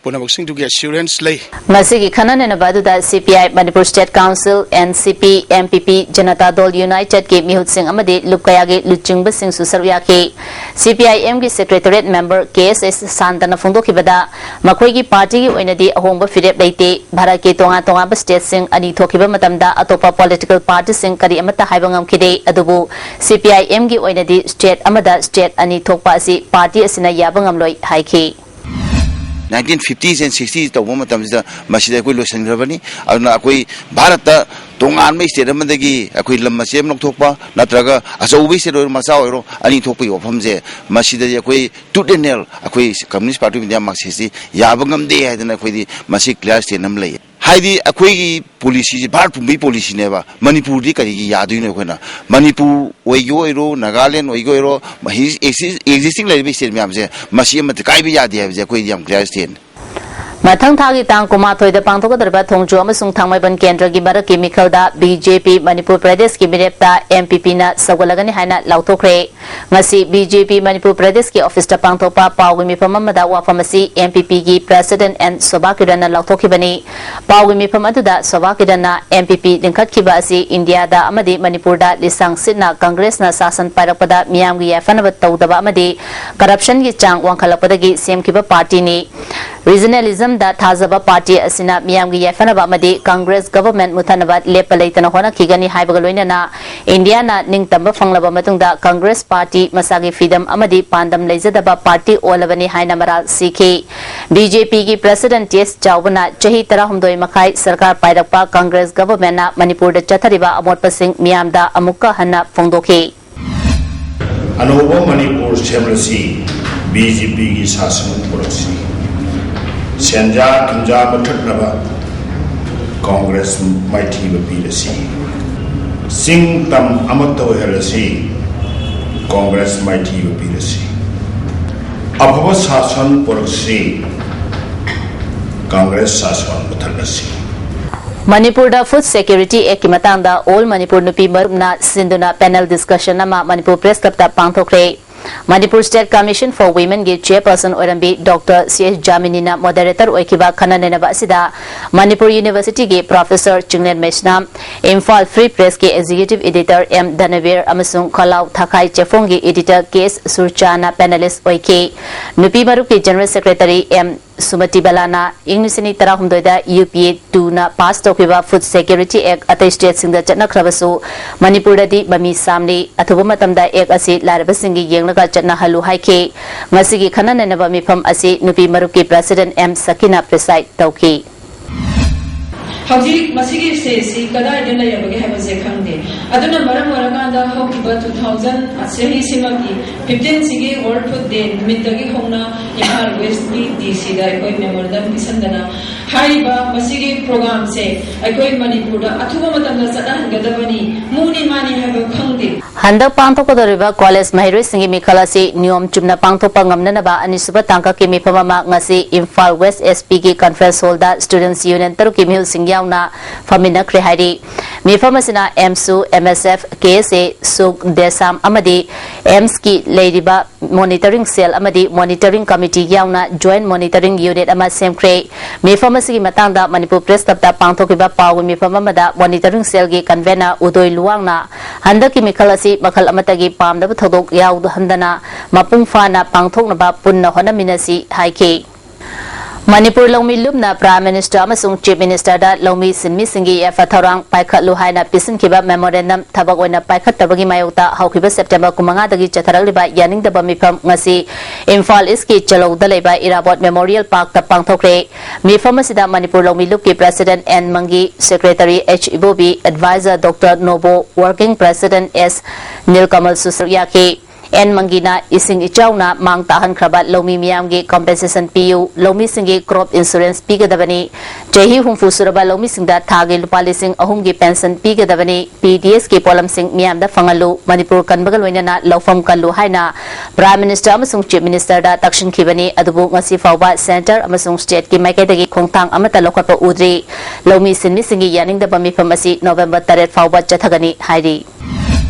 ꯄꯨꯝꯅꯃꯛꯁꯤꯡꯗꯨꯒꯤ assurance ꯂꯩ꯫ ꯉꯁꯤꯒꯤ ꯈꯟꯅ ꯅꯩꯅꯕ ꯑꯗꯨꯗ ꯁꯤ P I Manipur State Council, N C P, M P P, Janata Dal Unitedꯀꯤ ꯃꯤꯍꯨꯠꯁꯤꯡ ꯑꯃꯗꯤ ꯂꯨꯞ ꯀꯌꯥꯒꯤ ꯂꯨꯆꯤꯡꯕꯁꯤꯡꯁꯨ ꯁꯔꯨꯛ ꯌꯥꯈꯤ꯫ ꯁꯤ ꯄꯤ ꯑꯥꯏ ꯑꯦꯝꯒꯤ secretariat member ꯀꯦ ꯑꯦꯁ ꯑꯦꯁ ꯁꯥꯟꯇꯅ ꯐꯣꯡꯗꯣꯛꯈꯤꯕꯗ, ꯃꯈꯣꯏꯒꯤ partyꯒꯤ ꯑꯣꯏꯅꯗꯤ ꯑꯍꯣꯡꯕ ꯐꯤꯔꯦꯞ ꯂꯩꯇꯦ꯫ ꯚꯥꯔꯠꯀꯤ ꯇꯣꯉꯥꯟ ꯇꯣꯉꯥꯟꯕ stateꯁꯤꯡ ꯑꯅꯤ ꯊꯣꯛꯈꯤꯕ ꯃꯇꯝꯗ ꯑꯇꯣꯞꯄ political partyꯁꯤꯡ ꯀꯔꯤ ꯑꯃꯠꯇ ꯍꯥꯏꯕ ꯉꯝꯈꯤꯗꯦ꯫ ꯑꯗꯨꯕꯨ ꯁꯤ ꯄꯤ ꯑꯥꯏ ꯑꯦꯝꯒꯤ ꯑꯣꯏꯅꯗꯤ state ꯑꯃꯗ state ꯑꯅꯤ ꯊꯣꯛꯄ ꯑꯁꯤ party ꯑꯁꯤꯅ ꯌꯥꯕ ꯉꯝꯂꯣꯏ ꯍꯥꯏꯈꯤ꯫ Nineteen fifties and sixties ꯇꯧꯕ ꯃꯇꯝꯁꯤꯗ ꯃꯁꯤꯗ ꯑꯩꯈꯣꯏ ꯂꯣꯏꯁꯤꯟꯈ꯭ꯔꯕꯅꯤ꯫ ꯑꯗꯨꯅ ꯑꯩꯈꯣꯏ ꯚꯥꯔꯠꯇ ꯇꯣꯉꯥꯟꯕ state ꯑꯃꯗꯒꯤ ꯑꯩꯈꯣꯏ ꯂꯝ ꯃꯆꯦ ꯑꯃ ꯂꯧꯊꯣꯛꯄ ꯅꯠꯇ꯭ꯔꯒ ꯑꯆꯧꯕ state ꯑꯣꯏꯔꯣ ꯃꯆꯥ ꯑꯣꯏꯔꯣ ꯑꯅꯤ ꯊꯣꯛꯄꯒꯤ ꯋꯥꯐꯝꯁꯦ ꯃꯁꯤꯗꯗꯤ ꯑꯩꯈꯣꯏ tooth and nail, ꯑꯩꯈꯣꯏ Communist Party of India Marxistꯁꯤ ꯌꯥꯕ ꯉꯝꯗꯦ ꯍꯥꯏꯗꯅ ꯑꯩꯈꯣꯏꯗꯤ ꯃꯁꯤ clear statement ꯑꯃ ꯂꯩ꯫ ꯍꯥꯏꯗꯤ ꯑꯩꯈꯣꯏꯒꯤ policyꯁꯤ ꯚꯥꯔꯠ ꯄꯨꯝꯕꯒꯤ policyꯅꯦꯕ꯫ ꯃꯅꯤꯄꯨꯔꯗꯤ ꯀꯔꯤꯒꯤ ꯌꯥꯗꯣꯏꯅꯣ? ꯑꯩꯈꯣꯏꯅ ꯃꯅꯤꯄꯨꯔ ꯑꯣꯏꯒꯦ ꯑꯣꯏꯔꯣ, ꯅꯥꯒꯥꯂꯦꯟ ꯑꯣꯏꯒꯦ ꯑꯣꯏꯔꯣ, existing ꯂꯩꯔꯤꯕ state ꯃꯌꯥꯝꯁꯦ ꯃꯁꯤ ꯑꯃꯠꯇ ꯀꯥꯏꯕ ꯌꯥꯗꯦ ꯍꯥꯏꯕꯁꯦ ꯑꯩꯈꯣꯏꯗꯤ ꯌꯥꯝ clear stateꯅꯤ꯫ ꯃꯊꯪ ꯊꯥꯒꯤ ꯇꯥꯡ ꯀꯨꯟꯃꯥꯊꯣꯏꯗ ꯄꯥꯡꯊꯣꯛꯀꯗꯧꯔꯤꯕ ꯊꯣꯡꯖꯨ ꯑꯃꯁꯨꯡ ꯊꯥꯡꯃꯩꯕꯟ ꯀꯦꯟꯗ꯭ꯔꯒꯤ ꯃꯔꯛꯀꯤ ꯃꯤꯈꯜꯗ ꯕꯤ ꯖꯦ ꯄꯤ ꯃꯅꯤꯄꯨꯔ ꯄ꯭ꯔꯗꯦꯁꯀꯤ ꯃꯤꯔꯦꯞꯇ ꯑꯦꯝ ꯄꯤ ꯄꯤꯅ ꯁꯧꯒꯠꯂꯒꯅꯤ ꯍꯥꯏꯅ ꯂꯥꯎꯊꯣꯛꯈ꯭ꯔꯦ꯫ ꯉꯁꯤ ꯕꯤ ꯖꯦ ꯄꯤ ꯃꯅꯤꯄꯨꯔ ꯄ꯭ꯔꯗꯦꯁꯀꯤ officeꯇ ꯄꯥꯡꯊꯣꯛꯄ ꯄꯥꯎꯒꯤ ꯃꯤꯐꯝ ꯑꯃꯗ ꯋꯥꯐꯝ ꯑꯁꯤ ꯑꯦꯝ ꯄꯤ ꯄꯤꯒꯤ President ꯑꯦꯟ ꯁꯣꯚꯥ ꯀꯤꯔꯟꯅ ꯂꯥꯎꯊꯣꯛꯈꯤꯕꯅꯤ꯫ ꯄꯥꯎꯒꯤ ꯃꯤꯐꯝ ꯑꯗꯨꯗ ꯁꯣꯚꯥ ꯀꯤꯔꯟꯅ ꯑꯦꯝ ꯄꯤ ꯄꯤ ꯂꯤꯡꯈꯠꯈꯤꯕ ꯑꯁꯤ ꯏꯟꯗꯤꯌꯥꯗ ꯑꯃꯗꯤ ꯃꯅꯤꯄꯨꯔꯗ ꯂꯤꯁꯥꯡ ꯁꯤꯠꯅ ꯀꯪꯒ꯭ꯔꯦꯁꯅ ꯁꯥꯁꯟ ꯄꯥꯏꯔꯛꯄꯗ ꯃꯤꯌꯥꯝꯒꯤ ꯌꯥꯏꯐꯅꯕ ꯇꯧꯗꯕ ꯑꯃꯗꯤ corruptionꯒꯤ ꯆꯥꯡ ꯋꯥꯡꯈꯠꯂꯛꯄꯗꯒꯤ ꯁꯦꯝꯈꯤꯕ partyꯅꯤ꯫ Regionalismꯗ ꯊꯥꯖꯕ ꯄꯥꯔꯇꯤ ꯑꯁꯤꯅ ꯃꯤꯌꯥꯝꯒꯤ ꯌꯥꯏꯐꯅꯕ ꯑꯃꯗꯤ ꯀꯪꯒ꯭ꯔꯦꯁ ꯒꯚꯔꯟꯃꯦꯟꯠ ꯃꯨꯠꯊꯅꯕ ꯂꯦꯞꯄ ꯂꯩꯇꯅ ꯍꯣꯠꯅꯈꯤꯒꯅꯤ ꯍꯥꯏꯕꯒ ꯂꯣꯏꯅꯅ ꯏꯟꯗꯤꯌꯥꯅ ꯅꯤꯡꯇꯝꯕ ꯐꯪꯂꯕ ꯃꯇꯨꯡꯗ ꯀꯪꯒ꯭ꯔꯦꯁ ꯄꯥꯔꯇꯤ ꯃꯁꯥꯒꯤ ꯐ꯭ꯔꯤꯗꯝ ꯑꯃꯗꯤ ꯄꯥꯟꯗꯝ ꯂꯩꯖꯗꯕ ꯄꯥꯔꯇꯤ ꯑꯣꯜꯂꯕꯅꯤ ꯍꯥꯏꯅ ꯃꯔꯥꯜ ꯁꯤꯈꯤ꯫ ꯕꯤ ꯖꯦ ꯄꯤꯒꯤ ꯄ꯭ꯔꯦꯁꯤꯗꯦꯟꯠ ꯇꯤ ꯑꯦꯁ ꯆꯥꯎꯕꯅ ꯆꯍꯤ ꯇꯔꯥꯍꯨꯝꯗꯣꯏ ꯃꯈꯥꯏ ꯁꯔꯀꯥꯔ ꯄꯥꯏꯔꯛꯄ ꯀꯪꯒ꯭ꯔꯦꯁ ꯒꯚꯔꯟꯃꯦꯟꯠꯅ ꯃꯅꯤꯄꯨꯔꯗ ꯆꯠꯊꯔꯤꯕ ꯑꯃꯣꯠꯄꯁꯤꯡ ꯃꯤꯌꯥꯝꯗ ꯑꯃꯨꯛꯀ ꯍꯟꯅ ꯐꯣꯡꯗꯣꯛꯈꯤ꯫ ꯑꯅꯧꯕ ꯃꯅꯤꯄꯨꯔ ꯁꯦꯝꯂꯁꯤ, ꯕꯤ ꯖꯦ ꯄꯤꯒꯤ ꯁꯥꯁꯟ ꯄꯨꯔꯛꯁꯤ, ꯁꯦꯟꯖꯥ ꯊꯨꯝꯖꯥ ꯃꯨꯠꯊꯠꯅꯕ ꯀꯪꯒ꯭ꯔꯦꯁ ꯃꯥꯏꯊꯤꯕ ꯄꯤꯔꯁꯤ, ꯆꯤꯡ ꯇꯝ ꯑꯃꯠꯇ ꯑꯣꯏꯍꯜꯂꯁꯤ, ꯀꯪꯒ꯭ꯔꯦꯁ ꯃꯥꯏꯊꯤꯕ ꯄꯤꯔꯁꯤ, ꯑꯐꯕ ꯁꯥꯁꯟ ꯄꯨꯔꯛꯁꯤ, ꯀꯪꯒ꯭ꯔꯦꯁ ꯁꯥꯁꯟ ꯃꯨꯠꯊꯠꯂꯁꯤ꯫ ꯃꯅꯤꯄꯨꯔꯗ Food Security Actꯀꯤ ꯃꯇꯥꯡꯗ All Manipur ꯅꯨꯄꯤ ꯃꯔꯨꯞꯅ ꯁꯤꯟꯗꯨꯅ panel discussion ꯑꯃ ꯃꯅꯤꯄꯨꯔ Press Clubꯇ ꯄꯥꯡꯊꯣꯛꯈ꯭ꯔꯦ꯫ Manipur State Commission for Womenꯒꯤ chairperson ꯑꯣꯏꯔꯝꯕꯤ ꯗꯣꯛꯇꯔ ꯁꯤ ꯑꯦꯁ ꯖꯥꯃꯤꯅꯤꯅ moderator ꯑꯣꯏꯈꯤꯕ ꯈꯟꯅ ꯅꯩꯅꯕ ꯑꯁꯤꯗ ꯃꯅꯤꯄꯨꯔ Universityꯒꯤ professor ꯆꯤꯡꯂꯦꯟ ꯃꯩꯁꯅꯥꯝ, ꯏꯝꯐꯥꯜ Free Pressꯀꯤ executive editor ꯑꯦꯝ ꯙꯅꯕꯤꯔ ꯑꯃꯁꯨꯡ ꯈꯂꯥꯎ ꯊꯥꯈꯥꯏ ꯆꯦꯐꯣꯡꯒꯤ editor ꯀꯦ ꯑꯦꯁ ꯁꯨꯔꯆꯥꯅ panelist ꯑꯣꯏꯈꯤ꯫ ꯅꯨꯄꯤ ꯃꯔꯨꯞꯀꯤ general secretary ꯑꯦꯝ ꯁꯨꯃꯇꯤ ꯕꯂꯥꯅ ꯏꯪ ꯂꯤꯁꯤꯡ ꯑꯅꯤ ꯇꯔꯥꯍꯨꯝꯗꯣꯏꯗ ꯌꯨ ꯄꯤ ꯑꯦ ꯇꯨꯅ pass ꯇꯧꯈꯤꯕ Food Security Act ꯑꯇꯩ stateꯁꯤꯡꯗ ꯆꯠꯅꯈ꯭ꯔꯕꯁꯨ ꯃꯅꯤꯄꯨꯔꯗꯗꯤ ꯃꯃꯤ ꯁꯥꯝꯂꯤ꯫ ꯑꯊꯨꯕ ꯃꯇꯝꯗ act ꯑꯁꯤ ꯂꯥꯏꯔꯕꯁꯤꯡꯒꯤ ꯌꯦꯡꯂꯒ ꯆꯠꯅꯍꯜꯂꯨ ꯍꯥꯏꯈꯤ꯫ ꯉꯁꯤꯒꯤ ꯈꯟꯅ ꯅꯩꯅꯕ ꯃꯤꯐꯝ ꯑꯁꯤ ꯅꯨꯄꯤ ꯃꯔꯨꯞꯀꯤ president ꯑꯦꯝ ꯁꯀꯤꯅ preside ꯇꯧꯈꯤ꯫ ꯍꯧꯖꯤꯛ ꯃꯁꯤꯒꯤ stage ꯁꯤ ꯀꯗꯥꯏꯗ ꯂꯩꯔꯕꯒꯦ ꯍꯥꯏꯕꯁꯦ ꯈꯪꯗꯦ꯫ ꯑꯗꯨꯅ ꯃꯔꯝ ꯑꯣꯏꯔꯀꯥꯟꯗ ꯍꯧꯈꯤꯕ two thousand ꯆꯍꯤꯁꯤꯃꯒꯤ fifteen ꯁꯤꯒꯤ World Food Day ꯅꯨꯃꯤꯠꯇꯒꯤ ꯍꯧꯅ ꯏꯝꯐꯥꯜ Westꯀꯤ D Cꯗ ꯑꯩꯈꯣꯏ memorandum ꯄꯤꯁꯟꯗꯅ ꯍꯥꯏꯔꯤꯕ ꯃꯁꯤꯒꯤ program ꯁꯦ ꯑꯩꯈꯣꯏ ꯃꯅꯤꯄꯨꯔꯗ ꯑꯊꯨꯕ ꯃꯇꯝꯗ ꯆꯠꯅꯍꯟꯒꯗꯕꯅꯤ, ꯃꯨꯅꯤ ꯃꯥꯅꯤ ꯍꯥꯏꯕ ꯈꯪꯗꯦ꯫ ꯍꯟꯗꯛ ꯄꯥꯡꯊꯣꯛꯀꯗꯧꯔꯤꯕ college ꯃꯍꯩꯔꯣꯏꯁꯤꯡꯒꯤ ꯃꯤꯈꯜ ꯑꯁꯤ ꯅꯤꯌꯣꯝ ꯆꯨꯝꯅ ꯄꯥꯡꯊꯣꯛꯄ ꯉꯝꯅꯅꯕ ꯑꯅꯤꯁꯨꯕ ꯇꯥꯡꯀꯛꯀꯤ ꯃꯤꯐꯝ ꯑꯃ ꯉꯁꯤ Imphal West S Pꯒꯤ conference hallꯗ Students Union ꯇꯔꯨꯛꯀꯤ ꯃꯤꯍꯨꯠꯁꯤꯡ ꯌꯥꯎꯅ ꯐꯝꯃꯤꯟꯅꯈ꯭ꯔꯦ ꯍꯥꯏꯔꯤ꯫ ꯃꯤꯐꯝ ꯑꯁꯤꯅ ꯑꯦꯝꯁꯨ, ꯑꯦꯝ ꯑꯦꯁ ꯑꯦꯐ, ꯀꯦ ꯑꯦꯁ ꯑꯦ, ꯁꯨꯛ, ꯗꯦꯁꯥꯝ ꯑꯃꯗꯤ ꯑꯦꯝꯁꯀꯤ ꯂꯩꯔꯤꯕ monitoring cell ꯑꯃꯗꯤ monitoring committee ꯌꯥꯎꯅ joint monitoring unit ꯑꯃ ꯁꯦꯝꯈ꯭ꯔꯦ꯫ ꯃꯤꯐꯝ ꯑꯁꯤꯒꯤ ꯃꯇꯥꯡꯗ ꯃꯅꯤꯄꯨꯔ Press Clubꯇ ꯄꯥꯡꯊꯣꯛꯈꯤꯕ ꯄꯥꯎꯒꯤ ꯃꯤꯐꯝ ꯑꯃꯗ monitoring cellꯒꯤ convener ꯎꯗꯣꯏ ꯂꯨꯋꯥꯡꯅ ꯍꯟꯗꯛꯀꯤ ꯃꯤꯈꯜ ꯑꯁꯤ ꯃꯈꯜ ꯑꯃꯠꯇꯒꯤ ꯄꯥꯝꯗꯕ ꯊꯧꯗꯣꯛ ꯌꯥꯎꯍꯟꯗꯅ ꯃꯄꯨꯡ ꯐꯥꯅ ꯄꯥꯡꯊꯣꯛꯅꯕ ꯄꯨꯟꯅ ꯍꯣꯠꯅꯃꯤꯟꯅꯁꯤ ꯍꯥꯏꯈꯤ꯫ ꯃꯅꯤꯄꯨꯔ ꯂꯧꯃꯤ ꯂꯨꯞꯅ Prime Minister ꯑꯃꯁꯨꯡ Chief Ministerꯗ ꯂꯧꯃꯤ ꯁꯤꯟꯃꯤꯁꯤꯡꯒꯤ ꯌꯥꯏꯐ ꯊꯧꯔꯥꯡ ꯄꯥꯏꯈꯠꯂꯨ ꯍꯥꯏꯅ ꯄꯤꯁꯤꯟꯈꯤꯕ memorandum ꯊꯕꯛ ꯑꯣꯏꯅ ꯄꯥꯏꯈꯠꯇꯕꯒꯤ ꯃꯥꯌꯣꯛꯇ ꯍꯧꯈꯤꯕ September ꯀꯨꯟꯃꯉꯥꯗꯒꯤ ꯆꯠꯊꯔꯛꯂꯤꯕ ꯌꯥꯅꯤꯡꯗꯕ ꯃꯤꯐꯝ ꯉꯁꯤ ꯏꯝꯐꯥꯜ Eastꯀꯤ ꯆꯂꯧꯗ ꯂꯩꯕ ꯏꯔꯥꯕꯣꯠ Memorial Parkꯇ ꯄꯥꯡꯊꯣꯛꯈ꯭ꯔꯦ꯫ ꯃꯤꯐꯝ ꯑꯁꯤꯗ ꯃꯅꯤꯄꯨꯔ ꯂꯧꯃꯤ ꯂꯨꯞꯀꯤ President N Mangi, Secretary H Ibobi, Advisor doctor Nobo, Working President S ꯅꯤꯜꯀꯃꯜꯁꯨ ꯁꯔꯨꯛ ꯌꯥꯈꯤ꯫ ꯑꯦꯟ ꯃꯪꯒꯤꯅ ꯏꯁꯤꯡ ꯏꯆꯥꯎꯅ ꯃꯥꯡ ꯇꯥꯛꯍꯟꯈ꯭ꯔꯕ ꯂꯧꯃꯤ ꯃꯤꯌꯥꯝꯒꯤ compensation ꯄꯤꯌꯨ, ꯂꯧꯃꯤꯁꯤꯡꯒꯤ crop insurance ꯄꯤꯒꯗꯕꯅꯤ, ꯆꯍꯤ ꯍꯨꯝꯐꯨ ꯁꯨꯔꯕ ꯂꯧꯃꯤꯁꯤꯡꯗ ꯊꯥꯒꯤ ꯂꯨꯄꯥ ꯂꯤꯁꯤꯡ ꯑꯍꯨꯝꯒꯤ pension ꯄꯤꯒꯗꯕꯅꯤ, ꯄꯤ ꯗꯤ ꯑꯦꯁꯀꯤ ꯄꯣꯠꯂꯝꯁꯤꯡ ꯃꯤꯌꯥꯝꯗ ꯐꯪꯍꯜꯂꯨ, ꯃꯅꯤꯄꯨꯔ ꯀꯟꯕꯒ ꯂꯣꯏꯅꯅ ꯂꯧꯐꯝ ꯀꯜꯂꯨ ꯍꯥꯏꯅ Prime Minister ꯑꯃꯁꯨꯡ Chief Ministerꯗ ꯇꯛꯁꯤꯟꯈꯤꯕꯅꯤ꯫ ꯑꯗꯨꯕꯨ ꯉꯁꯤ ꯐꯥꯎꯕ Centre ꯑꯃꯁꯨꯡ Stateꯀꯤ ꯃꯥꯏꯀꯩꯗꯒꯤ ꯈꯣꯡꯊꯥꯡ ꯑꯃꯠꯇ ꯂꯧꯈꯠꯄ ꯎꯗ꯭ꯔꯤ꯫ ꯂꯧꯃꯤ ꯁꯤꯟꯃꯤꯁꯤꯡꯒꯤ ꯌꯥꯅꯤꯡꯗꯕ ꯃꯤꯐꯝ ꯑꯁꯤ November ꯇꯔꯦꯠ ꯐꯥꯎꯕ ꯆꯠꯊꯒꯅꯤ ꯍꯥꯏꯔꯤ꯫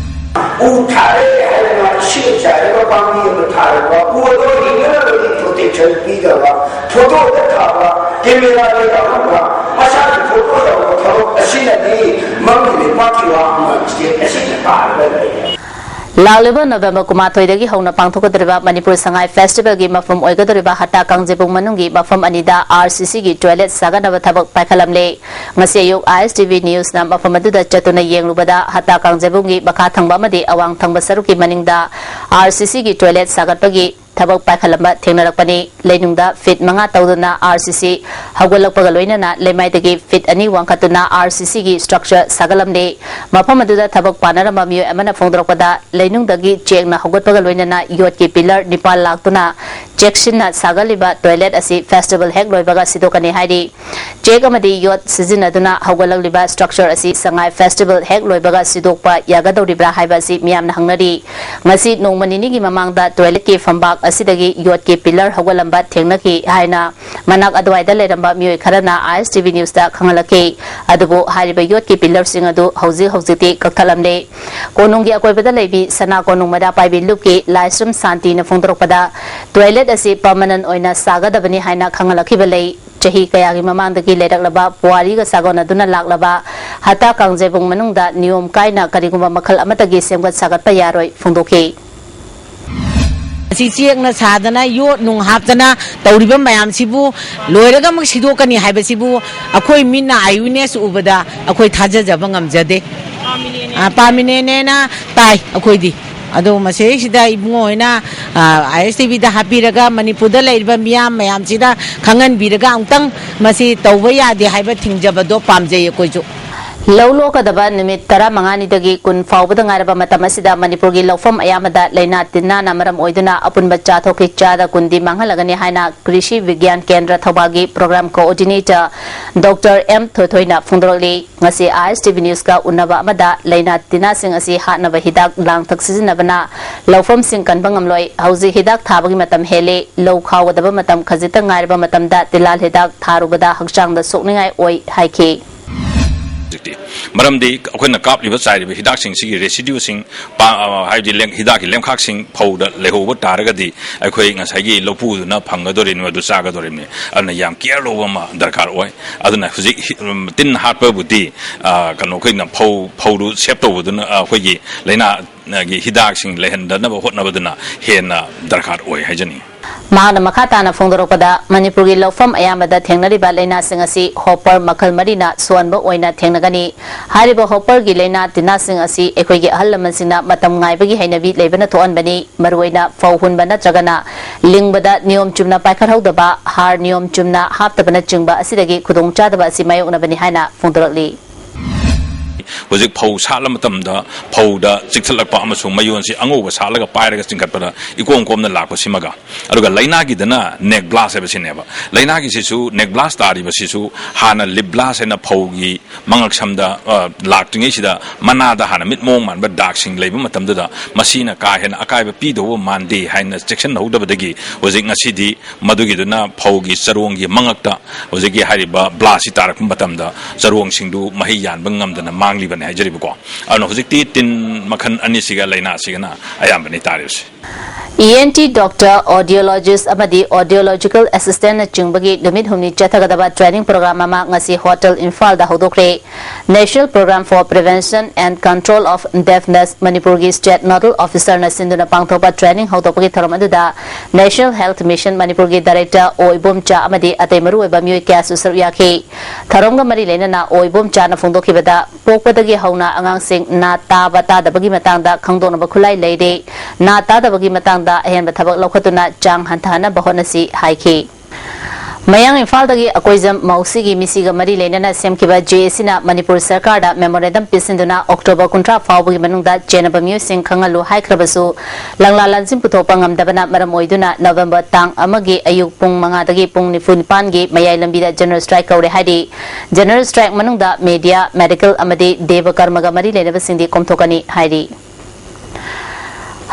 ꯎ ꯊꯥꯔꯦ ꯍꯥꯏꯗꯅ ꯏꯁꯤꯡ ꯆꯥꯏꯔꯒ ꯄꯥꯝꯕꯤ ꯑꯃ ꯊꯥꯔꯒ ꯎ ꯑꯗꯣ ꯍꯤꯡꯅꯅꯕꯒꯤ protection ꯄꯤꯗꯕ, photoꯗ ꯊꯥꯕ, cameraꯗ ꯌꯥꯎꯍꯟꯕ, ꯃꯁꯥꯒꯤ photo ꯇꯧꯕ ꯊꯕꯛ ꯑꯁꯤꯅꯗꯤ ꯃꯃꯤ ꯂꯩꯄꯥꯛꯀꯤ ꯋꯥ ꯑꯃ state ꯑꯁꯤꯅ ꯇꯥꯔꯒ ꯂꯩꯔꯦ꯫ ꯂꯥꯛꯂꯤꯕ November ꯀꯨꯟꯃꯥꯊꯣꯏꯗꯒꯤ ꯍꯧꯅ ꯄꯥꯡꯊꯣꯛꯀꯗꯧꯔꯤꯕ ꯃꯅꯤꯄꯨꯔ ꯁꯉꯥꯏ Festivalꯒꯤ ꯃꯐꯝ ꯑꯣꯏꯒꯗꯧꯔꯤꯕ ꯍꯠꯇꯥ ꯀꯥꯡꯖꯩꯕꯨꯡ ꯃꯅꯨꯡꯒꯤ ꯃꯐꯝ ꯑꯅꯤꯗ ꯑꯥꯔ ꯁꯤ ꯁꯤꯒꯤ toilet ꯁꯥꯒꯠꯅꯕ ꯊꯕꯛ ꯄꯥꯏꯈꯠꯂꯝꯂꯦ꯫ ꯉꯁꯤ ꯑꯌꯨꯛ I S T V Newsꯅ ꯃꯐꯝ ꯑꯗꯨꯗ ꯆꯠꯇꯨꯅ ꯌꯦꯡꯂꯨꯕꯗ ꯍꯠꯇꯥ ꯀꯥꯡꯖꯩꯕꯨꯡꯒꯤ ꯃꯈꯥ ꯊꯪꯕ ꯑꯃꯗꯤ ꯑꯋꯥꯡ ꯊꯪꯕ ꯁꯔꯨꯛꯀꯤ ꯃꯅꯤꯡꯗ ꯑꯥꯔ ꯁꯤ ꯁꯤꯒꯤ toilet ꯁꯥꯒꯠꯄꯒꯤ ꯊꯕꯛ ꯄꯥꯏꯈꯠꯂꯝꯕ ꯊꯦꯡꯅꯔꯛꯄꯅꯤ꯫ ꯂꯩꯅꯨꯡꯗ feet ꯃꯉꯥ ꯇꯧꯗꯨꯅ ꯑꯥꯔ ꯁꯤ ꯁꯤ ꯍꯧꯒꯠꯂꯛꯄꯒ ꯂꯣꯏꯅꯅ ꯂꯩꯃꯥꯏꯗꯒꯤ feet ꯑꯅꯤ ꯋꯥꯡꯈꯠꯇꯨꯅ ꯑꯥꯔ ꯁꯤ ꯁꯤꯒꯤ structure ꯁꯥꯒꯠꯂꯝꯂꯦ꯫ ꯃꯐꯝ ꯑꯗꯨꯗ ꯊꯕꯛ ꯄꯥꯟꯅꯔꯝꯕ ꯃꯤꯑꯣꯏ ꯑꯃꯅ ꯐꯣꯡꯗꯣꯔꯛꯄꯗ, ꯂꯩꯅꯨꯡꯗꯒꯤ ꯆꯦꯛꯅ ꯍꯧꯒꯠꯄꯒ ꯂꯣꯏꯅꯅ ꯌꯣꯠꯀꯤ pillar ꯅꯤꯄꯥꯜ ꯂꯥꯛꯇꯨꯅ ꯆꯦꯛꯁꯤꯟꯅ ꯁꯥꯒꯠꯂꯤꯕ toilet ꯑꯁꯤ festival ꯍꯦꯛ ꯂꯣꯏꯕꯒ ꯁꯤꯗꯣꯛꯀꯅꯤ ꯍꯥꯏꯔꯤ꯫ ꯆꯦꯛ ꯑꯃꯗꯤ ꯌꯣꯠ ꯁꯤꯖꯤꯟꯅꯗꯨꯅ ꯍꯧꯒꯠꯂꯛꯂꯤꯕ structure ꯑꯁꯤ ꯁꯉꯥꯏ festival ꯍꯦꯛ ꯂꯣꯏꯕꯒ ꯁꯤꯗꯣꯛꯄ ꯌꯥꯒꯗꯧꯔꯤꯕ꯭ꯔꯥ ꯍꯥꯏꯕ ꯑꯁꯤ ꯃꯤꯌꯥꯝꯅ ꯍꯪꯅꯔꯤ꯫ ꯉꯁꯤ ꯅꯣꯡꯃ ꯅꯤꯅꯤꯒꯤ ꯃꯃꯥꯡꯗ toiletꯀꯤ ꯐꯝꯕꯥꯛ ꯑꯁꯤꯗꯒꯤ ꯌꯣꯠꯀꯤ pillar ꯍꯧꯒꯠꯂꯝꯕ ꯊꯦꯡꯅꯈꯤ ꯍꯥꯏꯅ ꯃꯅꯥꯛ ꯑꯗꯨꯋꯥꯏꯗ ꯂꯩꯔꯝꯕ ꯃꯤꯑꯣꯏ ꯈꯔꯅ I S T V Newsꯇ ꯈꯪꯍꯜꯂꯛꯈꯤ꯫ ꯑꯗꯨꯕꯨ ꯍꯥꯏꯔꯤꯕ ꯌꯣꯠꯀꯤ pillarꯁꯤꯡ ꯑꯗꯨ ꯍꯧꯖꯤꯛ ꯍꯧꯖꯤꯛꯇꯤ ꯀꯛꯊꯠꯂꯝꯂꯦ꯫ ꯀꯣꯅꯨꯡꯒꯤ ꯑꯀꯣꯏꯕꯗ ꯂꯩꯕꯤ ꯁꯅꯥ ꯀꯣꯅꯨꯡ ꯃꯩꯔꯥ ꯄꯥꯏꯕꯤ ꯂꯨꯞꯀꯤ ꯂꯥꯏꯁ꯭ꯔꯝ ꯁꯥꯟꯇꯤꯅ ꯐꯣꯡꯗꯣꯔꯛꯄꯗ, toilet ꯑꯁꯤ permanent ꯑꯣꯏꯅ ꯁꯥꯒꯗꯕꯅꯤ ꯍꯥꯏꯅ ꯈꯪꯍꯜꯂꯛꯈꯤꯕ ꯂꯩ꯫ ꯆꯍꯤ ꯀꯌꯥꯒꯤ ꯃꯃꯥꯡꯗꯒꯤ ꯂꯩꯔꯛꯂꯕ ꯄꯨꯋꯥꯔꯤꯒ ꯆꯥꯒꯣꯟꯅꯗꯨꯅ ꯂꯥꯛꯂꯕ ꯍꯠꯇꯥ ꯀꯥꯡꯖꯩꯕꯨꯡ ꯃꯅꯨꯡꯗ ꯅꯤꯌꯣꯝ ꯀꯥꯏꯅ ꯀꯔꯤꯒꯨꯝꯕ ꯃꯈꯜ ꯑꯃꯠꯇꯒꯤ ꯁꯦꯝꯒꯠ ꯁꯥꯒꯠꯄ ꯌꯥꯔꯣꯏ ꯐꯣꯡꯗꯣꯛꯈꯤ꯫ ꯃꯁꯤ ꯆꯦꯛꯅ ꯁꯥꯗꯅ, ꯌꯣꯠ ꯅꯨꯡ ꯍꯥꯞꯇꯅ ꯇꯧꯔꯤꯕ ꯃꯌꯥꯝꯁꯤꯕꯨ ꯂꯣꯏꯔꯒ ꯑꯃꯨꯛ ꯁꯤꯗꯣꯛꯀꯅꯤ ꯍꯥꯏꯕꯁꯤꯕꯨ ꯑꯩꯈꯣꯏ ꯃꯤꯠꯅ eyewitness ꯎꯕꯗ ꯑꯩꯈꯣꯏ ꯊꯥꯖꯖꯕ ꯉꯝꯖꯗꯦ꯫ ꯑ, permanent ꯅꯦꯅ ꯇꯥꯏ ꯑꯩꯈꯣꯏꯗꯤ꯫ ꯑꯗꯣ ꯃꯁꯤꯁꯤꯗ ꯏꯕꯨꯡꯉꯣ ꯍꯣꯏꯅ, ꯑ, ISTV ꯗ ꯍꯥꯞꯄꯤꯔꯒ ꯃꯅꯤꯄꯨꯔꯗ ꯂꯩꯔꯤꯕ ꯃꯤꯌꯥꯝ ꯃꯌꯥꯝꯁꯤꯗ ꯈꯪꯍꯟꯕꯤꯔꯒ ꯑꯃꯨꯛꯇꯪ ꯃꯁꯤ ꯇꯧꯕ ꯌꯥꯗꯦ ꯍꯥꯏꯕ ꯊꯤꯡꯖꯕꯗꯣ ꯄꯥꯝꯖꯩ ꯑꯩꯈꯣꯏꯁꯨ꯫ ꯂꯧ ꯂꯣꯛꯀꯗꯕ ꯅꯨꯃꯤꯠ ꯇꯔꯥꯃꯉꯥꯅꯤꯗꯒꯤ ꯀꯨꯟ ꯐꯥꯎꯕꯗ ꯉꯥꯏꯔꯕ ꯃꯇꯝ ꯑꯁꯤꯗ ꯃꯅꯤꯄꯨꯔꯒꯤ ꯂꯧꯐꯝ ꯑꯌꯥꯝꯕꯗ ꯂꯥꯏꯅꯥ ꯇꯤꯟꯅꯥꯅ ꯃꯔꯝ ꯑꯣꯏꯗꯨꯅ ꯑꯄꯨꯟꯕ ꯆꯥꯊꯣꯛꯈꯤ ꯆꯥꯗ ꯀꯨꯟꯗꯤ ꯃꯥꯡꯍꯜꯂꯒꯅꯤ ꯍꯥꯏꯅ ꯀ꯭ꯔꯤꯁꯤ ꯕꯤꯒ꯭ꯌꯥꯟ ꯀꯦꯟꯗ꯭ꯔ ꯊꯧꯕꯥꯜꯒꯤ program coordinator Doctor M ꯊꯣꯏꯊꯣꯏꯅ ꯐꯣꯡꯗꯣꯔꯛꯂꯤ꯫ ꯉꯁꯤ ISTV News ꯀ ꯎꯅꯕ ꯑꯃꯗ ꯂꯥꯏꯅꯥ ꯇꯤꯟꯅꯥꯁꯤꯡ ꯑꯁꯤ ꯍꯥꯠꯅꯕ ꯍꯤꯗꯥꯛ ꯂꯥꯡꯊꯛ ꯁꯤꯖꯤꯟꯅꯕꯅ ꯂꯧꯐꯝꯁꯤꯡ ꯀꯟꯕ ꯉꯝꯂꯣꯏ꯫ ꯍꯧꯖꯤꯛ ꯍꯤꯗꯥꯛ ꯊꯥꯕꯒꯤ ꯃꯇꯝ ꯍꯦꯜꯂꯤ꯫ ꯂꯧ ꯈꯥꯎꯒꯗꯕ ꯃꯇꯝ ꯈꯖꯤꯛꯇ ꯉꯥꯏꯔꯕ ꯃꯇꯝꯗ ꯇꯤꯜꯍꯥꯠ ꯍꯤꯗꯥꯛ ꯊꯥꯔꯨꯕꯗ ꯍꯛꯆꯥꯡꯗ ꯁꯣꯛꯅꯤꯡꯉꯥꯏ ꯑꯣꯏ ꯍꯥꯏꯈꯤ꯫ ꯍꯧꯖꯤꯛꯇꯤ ꯃꯔꯝꯗꯤ ꯑꯩꯈꯣꯏꯅ ꯀꯥꯞꯂꯤꯕ ꯆꯥꯏꯔꯤꯕ ꯍꯤꯗꯥꯛꯁꯤꯡꯁꯤꯒꯤ residueꯁꯤꯡ, ꯄꯥ-, ꯑ, ꯍꯥꯏꯕꯗꯤ ꯂꯦꯡ-, ꯍꯤꯗꯥꯛꯀꯤ ꯂꯦꯝꯈꯥꯛꯁꯤꯡ ꯐꯧꯗ ꯂꯩꯍꯧꯕ ꯇꯥꯔꯒꯗꯤ ꯑꯩꯈꯣꯏ ꯉꯁꯥꯏꯒꯤ ꯂꯧꯄꯨꯗꯨꯅ ꯐꯪꯒꯗꯧꯔꯤꯕꯅꯤ, ꯑꯗꯨ ꯆꯥꯒꯗꯧꯔꯤꯕꯅꯤ꯫ ꯑꯗꯨꯅ ꯌꯥꯝ care ꯂꯧꯕ ꯑꯃ ꯗꯔꯀꯥꯔ ꯑꯣꯏ꯫ ꯑꯗꯨꯅ ꯍꯧꯖꯤꯛ ꯍꯤ-, ꯎꯝ, ꯇꯤꯟ ꯍꯥꯠꯄꯕꯨꯗꯤ, ꯑ, ꯀꯩꯅꯣ, ꯑꯩꯈꯣꯏꯅ ꯐꯧ, ꯐꯧꯗꯨ save ꯇꯧꯕꯗꯨꯅ, ꯑ, ꯑꯩꯈꯣꯏꯒꯤ ꯂꯥꯏꯅꯥꯒꯤ ꯍꯤꯗꯥꯛꯁꯤꯡ ꯂꯩꯍꯟꯗꯅꯕ ꯍꯣꯠꯅꯕꯗꯨꯅ ꯍꯦꯟꯅ ꯗꯔꯀꯥꯔ ꯑꯣꯏ ꯍꯥꯏꯖꯅꯤꯡꯏ꯫ ꯃꯍꯥꯛꯅ ꯃꯈꯥ ꯇꯥꯅ ꯐꯣꯡꯗꯣꯔꯛꯄꯗ, ꯃꯅꯤꯄꯨꯔꯒꯤ ꯂꯧꯐꯝ ꯑꯌꯥꯝꯕꯗ ꯊꯦꯡꯅꯔꯤꯕ ꯂꯥꯏꯅꯥꯁꯤꯡ ꯑꯁꯤ hopper ꯃꯈꯜ ꯃꯔꯤꯅ ꯁꯣꯛꯍꯟꯕ ꯑꯣꯏꯅ ꯊꯦꯡꯅꯒꯅꯤ꯫ ꯍꯥꯏꯔꯤꯕ hopperꯒꯤ ꯂꯥꯏꯅꯥ ꯇꯤꯟꯅꯥꯁꯤꯡ ꯑꯁꯤ ꯑꯩꯈꯣꯏꯒꯤ ꯑꯍꯜ ꯂꯃꯟꯁꯤꯡꯅ ꯃꯇꯝ ꯉꯥꯏꯕꯒꯤ ꯍꯩꯅꯕꯤ ꯂꯩꯕꯅ ꯊꯣꯛꯍꯟꯕꯅꯤ꯫ ꯃꯔꯨꯑꯣꯏꯅ ꯐꯧ ꯍꯨꯟꯕ ꯅꯠꯇ꯭ꯔꯒꯅ ꯂꯤꯡꯕꯗ ꯅꯤꯌꯣꯝ ꯆꯨꯝꯅ ꯄꯥꯏꯈꯠꯍꯧꯗꯕ, ꯍꯥꯔ ꯅꯤꯌꯣꯝ ꯆꯨꯝꯅ ꯍꯥꯞꯇꯕꯅꯆꯤꯡꯕ ꯑꯁꯤꯗꯒꯤ ꯈꯨꯗꯣꯡꯆꯥꯗꯕ ꯑꯁꯤ ꯃꯥꯌꯣꯛꯅꯕꯅꯤ ꯍꯥꯏꯅ ꯐꯣꯡꯗꯣꯔꯛꯂꯤ꯫ ꯍꯧꯖꯤꯛ ꯐꯧ ꯁꯥꯠꯂ ꯃꯇꯝꯗ ꯐꯧꯗ ꯆꯤꯛꯊꯠꯂꯛꯄ ꯑꯃꯁꯨꯡ ꯃꯌꯣꯟꯁꯤ ꯑꯉꯧꯕ ꯁꯥꯠꯂꯒ ꯄꯥꯏꯔꯒ ꯆꯤꯡꯈꯠꯄꯗ ꯏꯀꯣꯝ ꯀꯣꯝꯅ ꯂꯥꯛꯄꯁꯤꯃꯒ, ꯑꯗꯨꯒ ꯂꯥꯏꯅꯥꯒꯤꯗꯅ neck blast ꯍꯥꯏꯕꯁꯤꯅꯦꯕ꯫ ꯂꯥꯏꯅꯥꯒꯤꯁꯤꯁꯨ neck blast ꯇꯥꯔꯤꯕꯁꯤꯁꯨ ꯍꯥꯟꯅ lip blast ꯍꯥꯏꯅ ꯐꯧꯒꯤ ꯃꯉꯛꯁꯝꯗ, ꯑ, ꯂꯥꯛꯇ꯭ꯔꯤꯉꯩꯁꯤꯗ ꯃꯅꯥꯗ ꯍꯥꯟꯅ ꯃꯤꯠ ꯃꯑꯣꯡ ꯃꯥꯟꯕ ꯗꯥꯛꯁꯤꯡ ꯂꯩꯕ ꯃꯇꯝꯗꯨꯗ ꯃꯁꯤꯅ ꯀꯥ ꯍꯦꯟꯅ ꯑꯀꯥꯏꯕ ꯄꯤꯗꯧꯕ ꯃꯥꯟꯗꯦ ꯍꯥꯏꯅ ꯆꯦꯛꯁꯤꯟꯍꯧꯗꯕꯗꯒꯤ ꯍꯧꯖꯤꯛ ꯉꯁꯤꯗꯤ ꯃꯗꯨꯒꯤꯗꯨꯅ ꯐꯧꯒꯤ ꯆꯔꯣꯡꯒꯤ ꯃꯉꯛꯇ ꯍꯧꯖꯤꯛꯀꯤ ꯍꯥꯏꯔꯤꯕ blastꯁꯤ ꯇꯥꯔꯛꯄ ꯃꯇꯝꯗ ꯆꯔꯣꯡꯁꯤꯡꯗꯨ ꯃꯍꯩ ꯌꯥꯟꯕ ꯉꯝꯗꯅ ꯃꯥꯡꯂꯤꯕꯅꯤ ꯍꯥꯏꯖꯔꯤꯕꯀꯣ꯫ ꯑꯗꯨꯅ ꯍꯧꯖꯤꯛꯇꯤ ꯇꯤꯟ ꯃꯈꯜ ꯑꯅꯤꯁꯤꯒ ꯂꯥꯏꯅꯥꯁꯤꯒꯅ ꯑꯌꯥꯝꯕꯅꯤ ꯇꯥꯔꯤꯕꯁꯤ꯫ E N T doctor, audiologist ꯑꯃꯗꯤ audiological assistantꯅꯆꯤꯡꯕꯒꯤ ꯅꯨꯃꯤꯠ ꯍꯨꯝꯅꯤ ꯆꯠꯊꯒꯗꯕ training program ꯑꯃ ꯉꯁꯤ ꯍꯣꯇꯦꯜ ꯏꯝꯐꯥꯜꯗ ꯍꯧꯗꯣꯛꯈ꯭ꯔꯦ꯫ National Program for Prevention and Control of Deafness ꯃꯅꯤꯄꯨꯔꯒꯤ state nodal officerꯅ ꯁꯤꯟꯗꯨꯅ ꯄꯥꯡꯊꯣꯛꯄ training ꯍꯧꯗꯣꯛꯄꯒꯤ ꯊꯧꯔꯝ ꯑꯗꯨꯗ National Health Mission ꯃꯅꯤꯄꯨꯔꯒꯤ director ꯑꯣ ꯏꯕꯣꯝꯆꯥ ꯑꯃꯗꯤ ꯑꯇꯩ ꯃꯔꯨꯑꯣꯏꯕ ꯃꯤꯑꯣꯏ ꯀꯌꯥꯁꯨ ꯁꯔꯨꯛ ꯌꯥꯈꯤ꯫ ꯊꯧꯔꯝꯒ ꯃꯔꯤ ꯂꯩꯅꯅ ꯑꯣ ꯏꯕꯣꯝꯆꯥꯅ ꯐꯣꯡꯗꯣꯛꯈꯤꯕꯗ, ꯄꯣꯛꯄꯗꯒꯤ ꯍꯧꯅ ꯑꯉꯥꯡꯁꯤꯡ ꯅꯥ ꯇꯥꯕ ꯇꯥꯗꯕꯒꯤ ꯃꯇꯥꯡꯗ ꯈꯪꯗꯣꯛꯅꯕ ꯈꯨꯠꯂꯥꯏ ꯂꯩꯔꯦ꯫ ꯅꯥ ꯇꯥꯗꯕꯒꯤ ꯃꯇꯥꯡꯗ ꯑꯍꯦꯟꯕ ꯊꯕꯛ ꯂꯧꯈꯠꯇꯨꯅ ꯆꯥꯡ ꯍꯟꯊꯍꯟꯅꯕ ꯍꯣꯠꯅꯁꯤ ꯍꯥꯏꯈꯤ꯫ ꯃꯌꯥꯡ ꯏꯝꯐꯥꯜꯗꯒꯤ ꯑꯀꯣꯏꯖꯝ ꯃꯧꯁꯤꯒꯤ ꯃꯤꯁꯤꯒ ꯃꯔꯤ ꯂꯩꯅꯅ ꯁꯦꯝꯈꯤꯕ ꯖꯦ ꯑꯦ ꯁꯤꯅ ꯃꯅꯤꯄꯨꯔ ꯁꯔꯀꯥꯔꯗ memorandum ꯄꯤꯁꯤꯟꯗꯨꯅ ꯑꯣꯛꯇꯣꯕꯔ ꯀꯨꯟꯊ꯭ꯔꯥ ꯐꯥꯎꯕꯒꯤ ꯃꯅꯨꯡꯗ ꯆꯦꯟꯅꯕ ꯃꯤꯑꯣꯏꯁꯤꯡ ꯈꯪꯍꯜꯂꯨ ꯍꯥꯏꯈ꯭ꯔꯕꯁꯨ, ꯂꯪꯂꯥ ꯂꯪꯁꯤꯟ ꯄꯨꯊꯣꯛꯄ ꯉꯝꯗꯕꯅ ꯃꯔꯝ ꯑꯣꯏꯗꯨꯅ ꯅꯕꯦꯝꯕꯔ ꯇꯥꯡ ꯑꯃꯒꯤ ꯑꯌꯨꯛ ꯄꯨꯡ ꯃꯉꯥꯗꯒꯤ ꯄꯨꯡ ꯅꯤꯐꯨ ꯅꯤꯄꯥꯟꯒꯤ ꯃꯌꯥꯏ ꯂꯝꯕꯤꯗ general strike ꯀꯧꯔꯦ ꯍꯥꯏꯔꯤ꯫ General strike ꯃꯅꯨꯡꯗ media, medical ꯑꯃꯗꯤ ꯗꯦꯕ ꯀꯔꯃꯒ ꯃꯔꯤ ꯂꯩꯅꯕꯁꯤꯡꯗꯤ ꯀꯣꯝꯊꯣꯛꯀꯅꯤ ꯍꯥꯏꯔꯤ꯫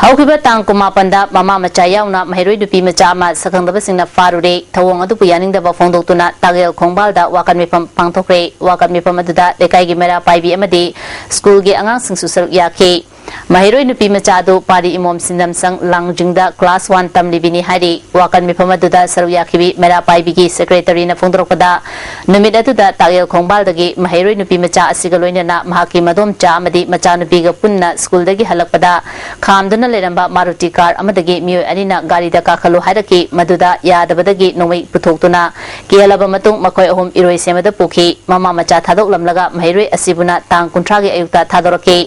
ꯍꯧꯈꯤꯕ ꯇꯥꯡ ꯀꯨꯟꯃꯥꯄꯟꯗ ꯃꯃꯥ ꯃꯆꯥ ꯌꯥꯎꯅ ꯃꯍꯩꯔꯣꯏ ꯅꯨꯄꯤ ꯃꯆꯥ ꯑꯃ ꯁꯛꯈꯪꯗꯕꯁꯤꯡꯅ ꯐꯥꯔꯨꯔꯦ꯫ ꯊꯧꯑꯣꯡ ꯑꯗꯨꯕꯨ ꯌꯥꯅꯤꯡꯗꯕ ꯐꯣꯡꯗꯣꯛꯇꯨꯅ ꯇꯥꯒꯦꯜ ꯈꯣꯡꯕꯥꯜꯗ ꯋꯥꯀꯠ ꯃꯤꯐꯝ ꯄꯥꯡꯊꯣꯛꯈ꯭ꯔꯦ꯫ ꯋꯥꯀꯠ ꯃꯤꯐꯝ ꯑꯗꯨꯗ ꯂꯩꯀꯥꯏꯒꯤ ꯃꯩꯔꯥ ꯄꯥꯏꯕꯤ ꯑꯃꯗꯤ ꯁ꯭ꯀꯨꯜꯒꯤ ꯑꯉꯥꯡꯁꯤꯡꯁꯨ ꯁꯔꯨꯛ ꯌꯥꯈꯤ꯫ ꯃꯍꯩꯔꯣꯏ ꯅꯨꯄꯤ ꯃꯆꯥ ꯑꯗꯨ ꯄꯥꯔꯤ ꯏꯃꯣꯝ ꯁꯤꯟꯗꯝꯁꯪ ꯂꯥꯡꯖꯤꯡꯗ class one ꯇꯝꯂꯤꯕꯤꯅꯤ ꯍꯥꯏꯔꯤ꯫ ꯋꯥꯀꯠ ꯃꯤꯐꯝ ꯑꯗꯨꯗ ꯁꯔꯨꯛ ꯌꯥꯈꯤꯕꯤ ꯃꯩꯔꯥ ꯄꯥꯏꯕꯤꯒꯤ secretaryꯅ ꯐꯣꯡꯗꯣꯔꯛꯄꯗ, ꯅꯨꯃꯤꯠ ꯑꯗꯨꯗ ꯇꯥꯒꯦꯜ ꯈꯣꯡꯕꯥꯜꯗꯒꯤ ꯃꯍꯩꯔꯣꯏ ꯅꯨꯄꯤ ꯃꯆꯥ ꯑꯁꯤꯒ ꯂꯣꯏꯅꯅ ꯃꯍꯥꯛꯀꯤ ꯃꯗꯣꯝꯆꯥ ꯑꯃꯗꯤ ꯃꯆꯥꯅꯨꯄꯤꯒ ꯄꯨꯟꯅ ꯁ꯭ꯀꯨꯜꯗꯒꯤ ꯍꯜꯂꯛꯄꯗ ꯈꯥꯝꯗꯨꯅ ꯂꯩꯔꯝꯕ ꯃꯥꯔꯨꯇꯤ ꯀꯥꯔ ꯑꯃꯗꯒꯤ ꯃꯤꯑꯣꯏ ꯑꯅꯤꯅ ꯒꯥꯔꯤꯗ ꯀꯥꯈꯠꯂꯨ ꯍꯥꯏꯔꯛꯈꯤ꯫ ꯃꯗꯨꯗ ꯌꯥꯗꯕꯗꯒꯤ ꯅꯣꯡꯃꯩ ꯄꯨꯊꯣꯛꯇꯨꯅ ꯀꯤꯍꯜꯂꯕ ꯃꯇꯨꯡ ꯃꯈꯣꯏ ꯑꯍꯨꯝ ꯏꯔꯣꯏ ꯁꯦꯝꯕꯗ ꯄꯨꯈꯤ꯫ ꯃꯃꯥ ꯃꯆꯥ ꯊꯥꯗꯣꯛꯂꯝꯂꯒ ꯃꯍꯩꯔꯣꯏ ꯑꯁꯤꯕꯨꯅ ꯇꯥꯡ ꯀꯨꯟꯊ꯭ꯔꯥꯒꯤ ꯑꯌꯨꯛꯇ ꯊꯥꯗꯣꯔꯛꯈꯤ꯫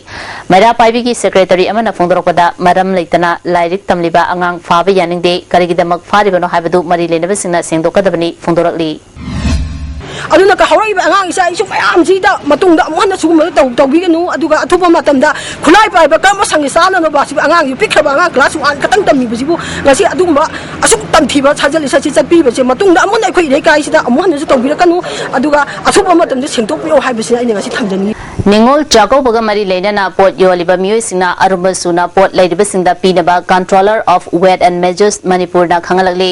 ꯃꯩꯔꯥ ꯄꯥꯏꯕꯤꯒꯤ secretary ꯑꯃꯅ ꯐꯣꯡꯗꯣꯔꯛꯄꯗ, ꯃꯔꯝ ꯂꯩꯇꯅ ꯂꯥꯏꯔꯤꯛ ꯇꯝꯂꯤꯕ ꯑꯉꯥꯡ ꯐꯥꯕ ꯌꯥꯅꯤꯡꯗꯦ, ꯀꯔꯤꯒꯤꯗꯃꯛ ꯐꯥꯔꯤꯕꯅꯣ ꯍꯥꯏꯕꯗꯨ ꯃꯔꯤ ꯂꯩꯅꯕꯁꯤꯡꯅ ꯁꯦꯡꯗꯣꯛꯀꯗꯕꯅꯤ ꯐꯣꯡꯗꯣꯔꯛꯂꯤ꯫ ꯑꯗꯨꯅ ꯍꯧꯔꯛꯏꯕ ꯑꯉꯥꯡ ꯏꯆꯥ ꯏꯁꯨ ꯃꯌꯥꯝꯁꯤꯗ ꯃꯇꯨꯡꯗ ꯑꯃꯨꯛ ꯍꯟꯅ ꯁꯤꯒꯨꯝꯕꯗ ꯇꯧ-, ꯇꯧꯕꯤꯒꯅꯨ꯫ ꯑꯗꯨꯒ ꯑꯊꯨꯕ ꯃꯇꯝꯗ ꯈꯨꯠꯂꯥꯏ ꯄꯥꯏꯕ ꯀꯔꯝꯕ ꯁꯪꯒ ꯆꯥꯅꯅꯕ ꯁꯤꯕꯨ ꯑꯉꯥꯡꯁꯤ ꯄꯤꯛꯈ꯭ꯔꯕ ꯑꯉꯥꯡ class one ꯈꯛꯇꯪ ꯇꯝꯃꯤꯕꯁꯤꯕꯨ ꯉꯁꯤ ꯑꯗꯨꯒꯨꯝꯕ ꯑꯁꯨꯛ ꯇꯝꯊꯤꯕ ꯁꯥꯖꯠ ꯂꯤꯆꯠꯁꯤ ꯆꯠꯄꯤꯕꯁꯦ ꯃꯇꯨꯡꯗ ꯑꯃꯨꯛ ꯍꯟꯅ ꯑꯩꯈꯣꯏ ꯂꯩꯀꯥꯏꯁꯤꯗ ꯑꯃꯨꯛ ꯍꯟꯅꯁꯨ ꯇꯧꯕꯤꯔꯛꯀꯅꯨ꯫ ꯑꯗꯨꯒ ꯑꯊꯨꯕ ꯃꯇꯝꯗ ꯁꯦꯡꯗꯣꯛꯄꯤꯔꯛꯑꯣ ꯍꯥꯏꯕꯁꯤꯅ ꯑꯩꯅ ꯉꯁꯤ ꯊꯝꯖꯅꯤꯡꯉꯤ꯫ ꯅꯤꯉꯣꯜ ꯆꯥꯛꯀꯧꯕꯒ ꯃꯔꯤ ꯂꯩꯅꯅ ꯄꯣꯠ ꯌꯣꯜꯂꯤꯕ ꯃꯤꯑꯣꯏꯁꯤꯡꯅ ꯑꯔꯨꯝꯕ ꯁꯨꯅ ꯄꯣꯠ ꯂꯩꯔꯤꯕꯁꯤꯡꯗ ꯄꯤꯅꯕ Controller of Weight and Measures ꯃꯅꯤꯄꯨꯔꯅ ꯈꯪꯍꯜꯂꯛꯂꯤ꯫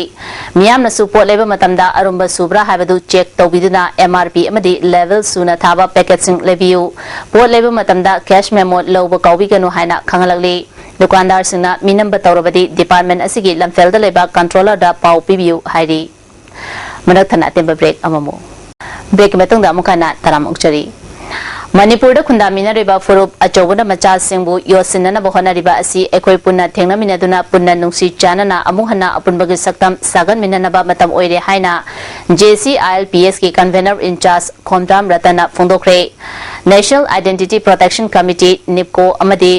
ꯃꯤꯌꯥꯝꯅꯁꯨ ꯄꯣꯠ ꯂꯩꯕ ꯃꯇꯝꯗ ꯑꯔꯨꯝꯕ ꯁꯨꯕ꯭ꯔꯥ ꯍꯥꯏꯕꯗꯨ check ꯇꯧꯕꯤꯗꯨꯅ M R P ꯑꯃꯗꯤ level ꯁꯨꯅ ꯊꯥꯕ packetꯁꯤꯡ ꯂꯩꯕꯤꯌꯨ꯫ ꯄꯣꯠ ꯂꯩꯕ ꯃꯇꯝꯗ cash memo ꯂꯧꯕ ꯀꯥꯎꯕꯤꯒꯅꯨ ꯍꯥꯏꯅ ꯈꯪꯍꯜꯂꯛꯂꯤ꯫ ꯗꯨꯀꯥꯟꯗꯥꯔꯁꯤꯡꯅ ꯃꯤꯅꯝꯕ ꯇꯧꯔꯕꯗꯤ department ꯑꯁꯤꯒꯤ ꯂꯝꯐꯦꯜꯗ ꯂꯩꯕ controllerꯗ ꯄꯥꯎ ꯄꯤꯕꯤꯌꯨ ꯍꯥꯏꯔꯤ꯫ ꯃꯔꯛ ꯊꯠꯅ ꯑꯇꯦꯟꯕ break ꯑꯃꯃꯨꯛ꯫ Breakꯀꯤ ꯃꯇꯨꯡꯗ ꯑꯃꯨꯛ ꯍꯟꯅ ꯇꯔꯥꯝ ꯑꯣꯛꯆꯔꯤ꯫ ꯃꯅꯤꯄꯨꯔꯗ ꯈꯨꯟꯗꯥꯃꯤꯟꯅꯔꯤꯕ ꯐꯨꯔꯨꯞ ꯑꯆꯧꯕꯅ ꯃꯆꯥꯁꯤꯡꯕꯨ ꯌꯣꯠꯁꯤꯟꯅꯅꯕ ꯍꯣꯠꯅꯔꯤꯕ ꯑꯁꯤ ꯑꯩꯈꯣꯏ ꯄꯨꯟꯅ ꯊꯦꯡꯅꯃꯤꯟꯅꯗꯨꯅ ꯄꯨꯟꯅ ꯅꯨꯡꯁꯤ ꯆꯥꯟꯅꯅ ꯑꯃꯨꯛ ꯍꯟꯅ ꯑꯄꯨꯟꯕꯒꯤ ꯁꯛꯇꯝ ꯁꯥꯒꯠꯃꯤꯟꯅꯅꯕ ꯃꯇꯝ ꯑꯣꯏꯔꯦ ꯍꯥꯏꯅ J C I L P S ꯀꯤ convener in charge Khomdram ꯔꯇꯟꯅ ꯐꯣꯡꯗꯣꯛꯈ꯭ꯔꯦ꯫ National Identity Protection Committee, NEEPCO ꯑꯃꯗꯤ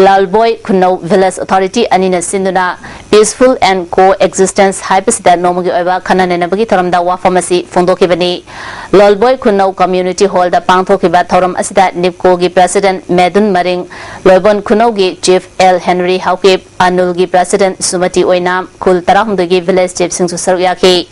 ꯂꯥꯜꯕꯣꯏ ꯈꯨꯟꯅꯧ village authority ꯑꯅꯤꯅ ꯁꯤꯟꯗꯨꯅ Peaceful and Coexistence ꯍꯥꯏꯕꯁꯤꯗ ꯅꯣꯡꯃꯒꯤ ꯑꯣꯏꯕ ꯈꯟꯅ ꯅꯩꯅꯕꯒꯤ ꯊꯧꯔꯝꯗ ꯋꯥꯐꯝ ꯑꯁꯤ ꯐꯣꯡꯗꯣꯛꯈꯤꯕꯅꯤ꯫ ꯂꯥꯜꯕꯣꯏ ꯈꯨꯟꯅꯧ community hallꯗ ꯄꯥꯡꯊꯣꯛꯈꯤꯕ ꯊꯧꯔꯝ ꯑꯁꯤꯗ NEEPCOꯒꯤ president ꯃꯦꯗꯨꯟ ꯃꯔꯤꯡ, ꯂꯣꯏꯕꯣꯟ ꯈꯨꯟꯅꯧꯒꯤ chief L Henry Haokip, ꯑꯅꯨꯜꯒꯤ president ꯁꯨꯃꯇꯤ ꯑꯣꯏꯅꯥꯝ, ꯈꯨꯜ ꯇꯔꯥꯍꯨꯝꯗꯣꯏꯒꯤ village chiefꯁꯤꯡꯁꯨ ꯁꯔꯨꯛ ꯌꯥꯈꯤ꯫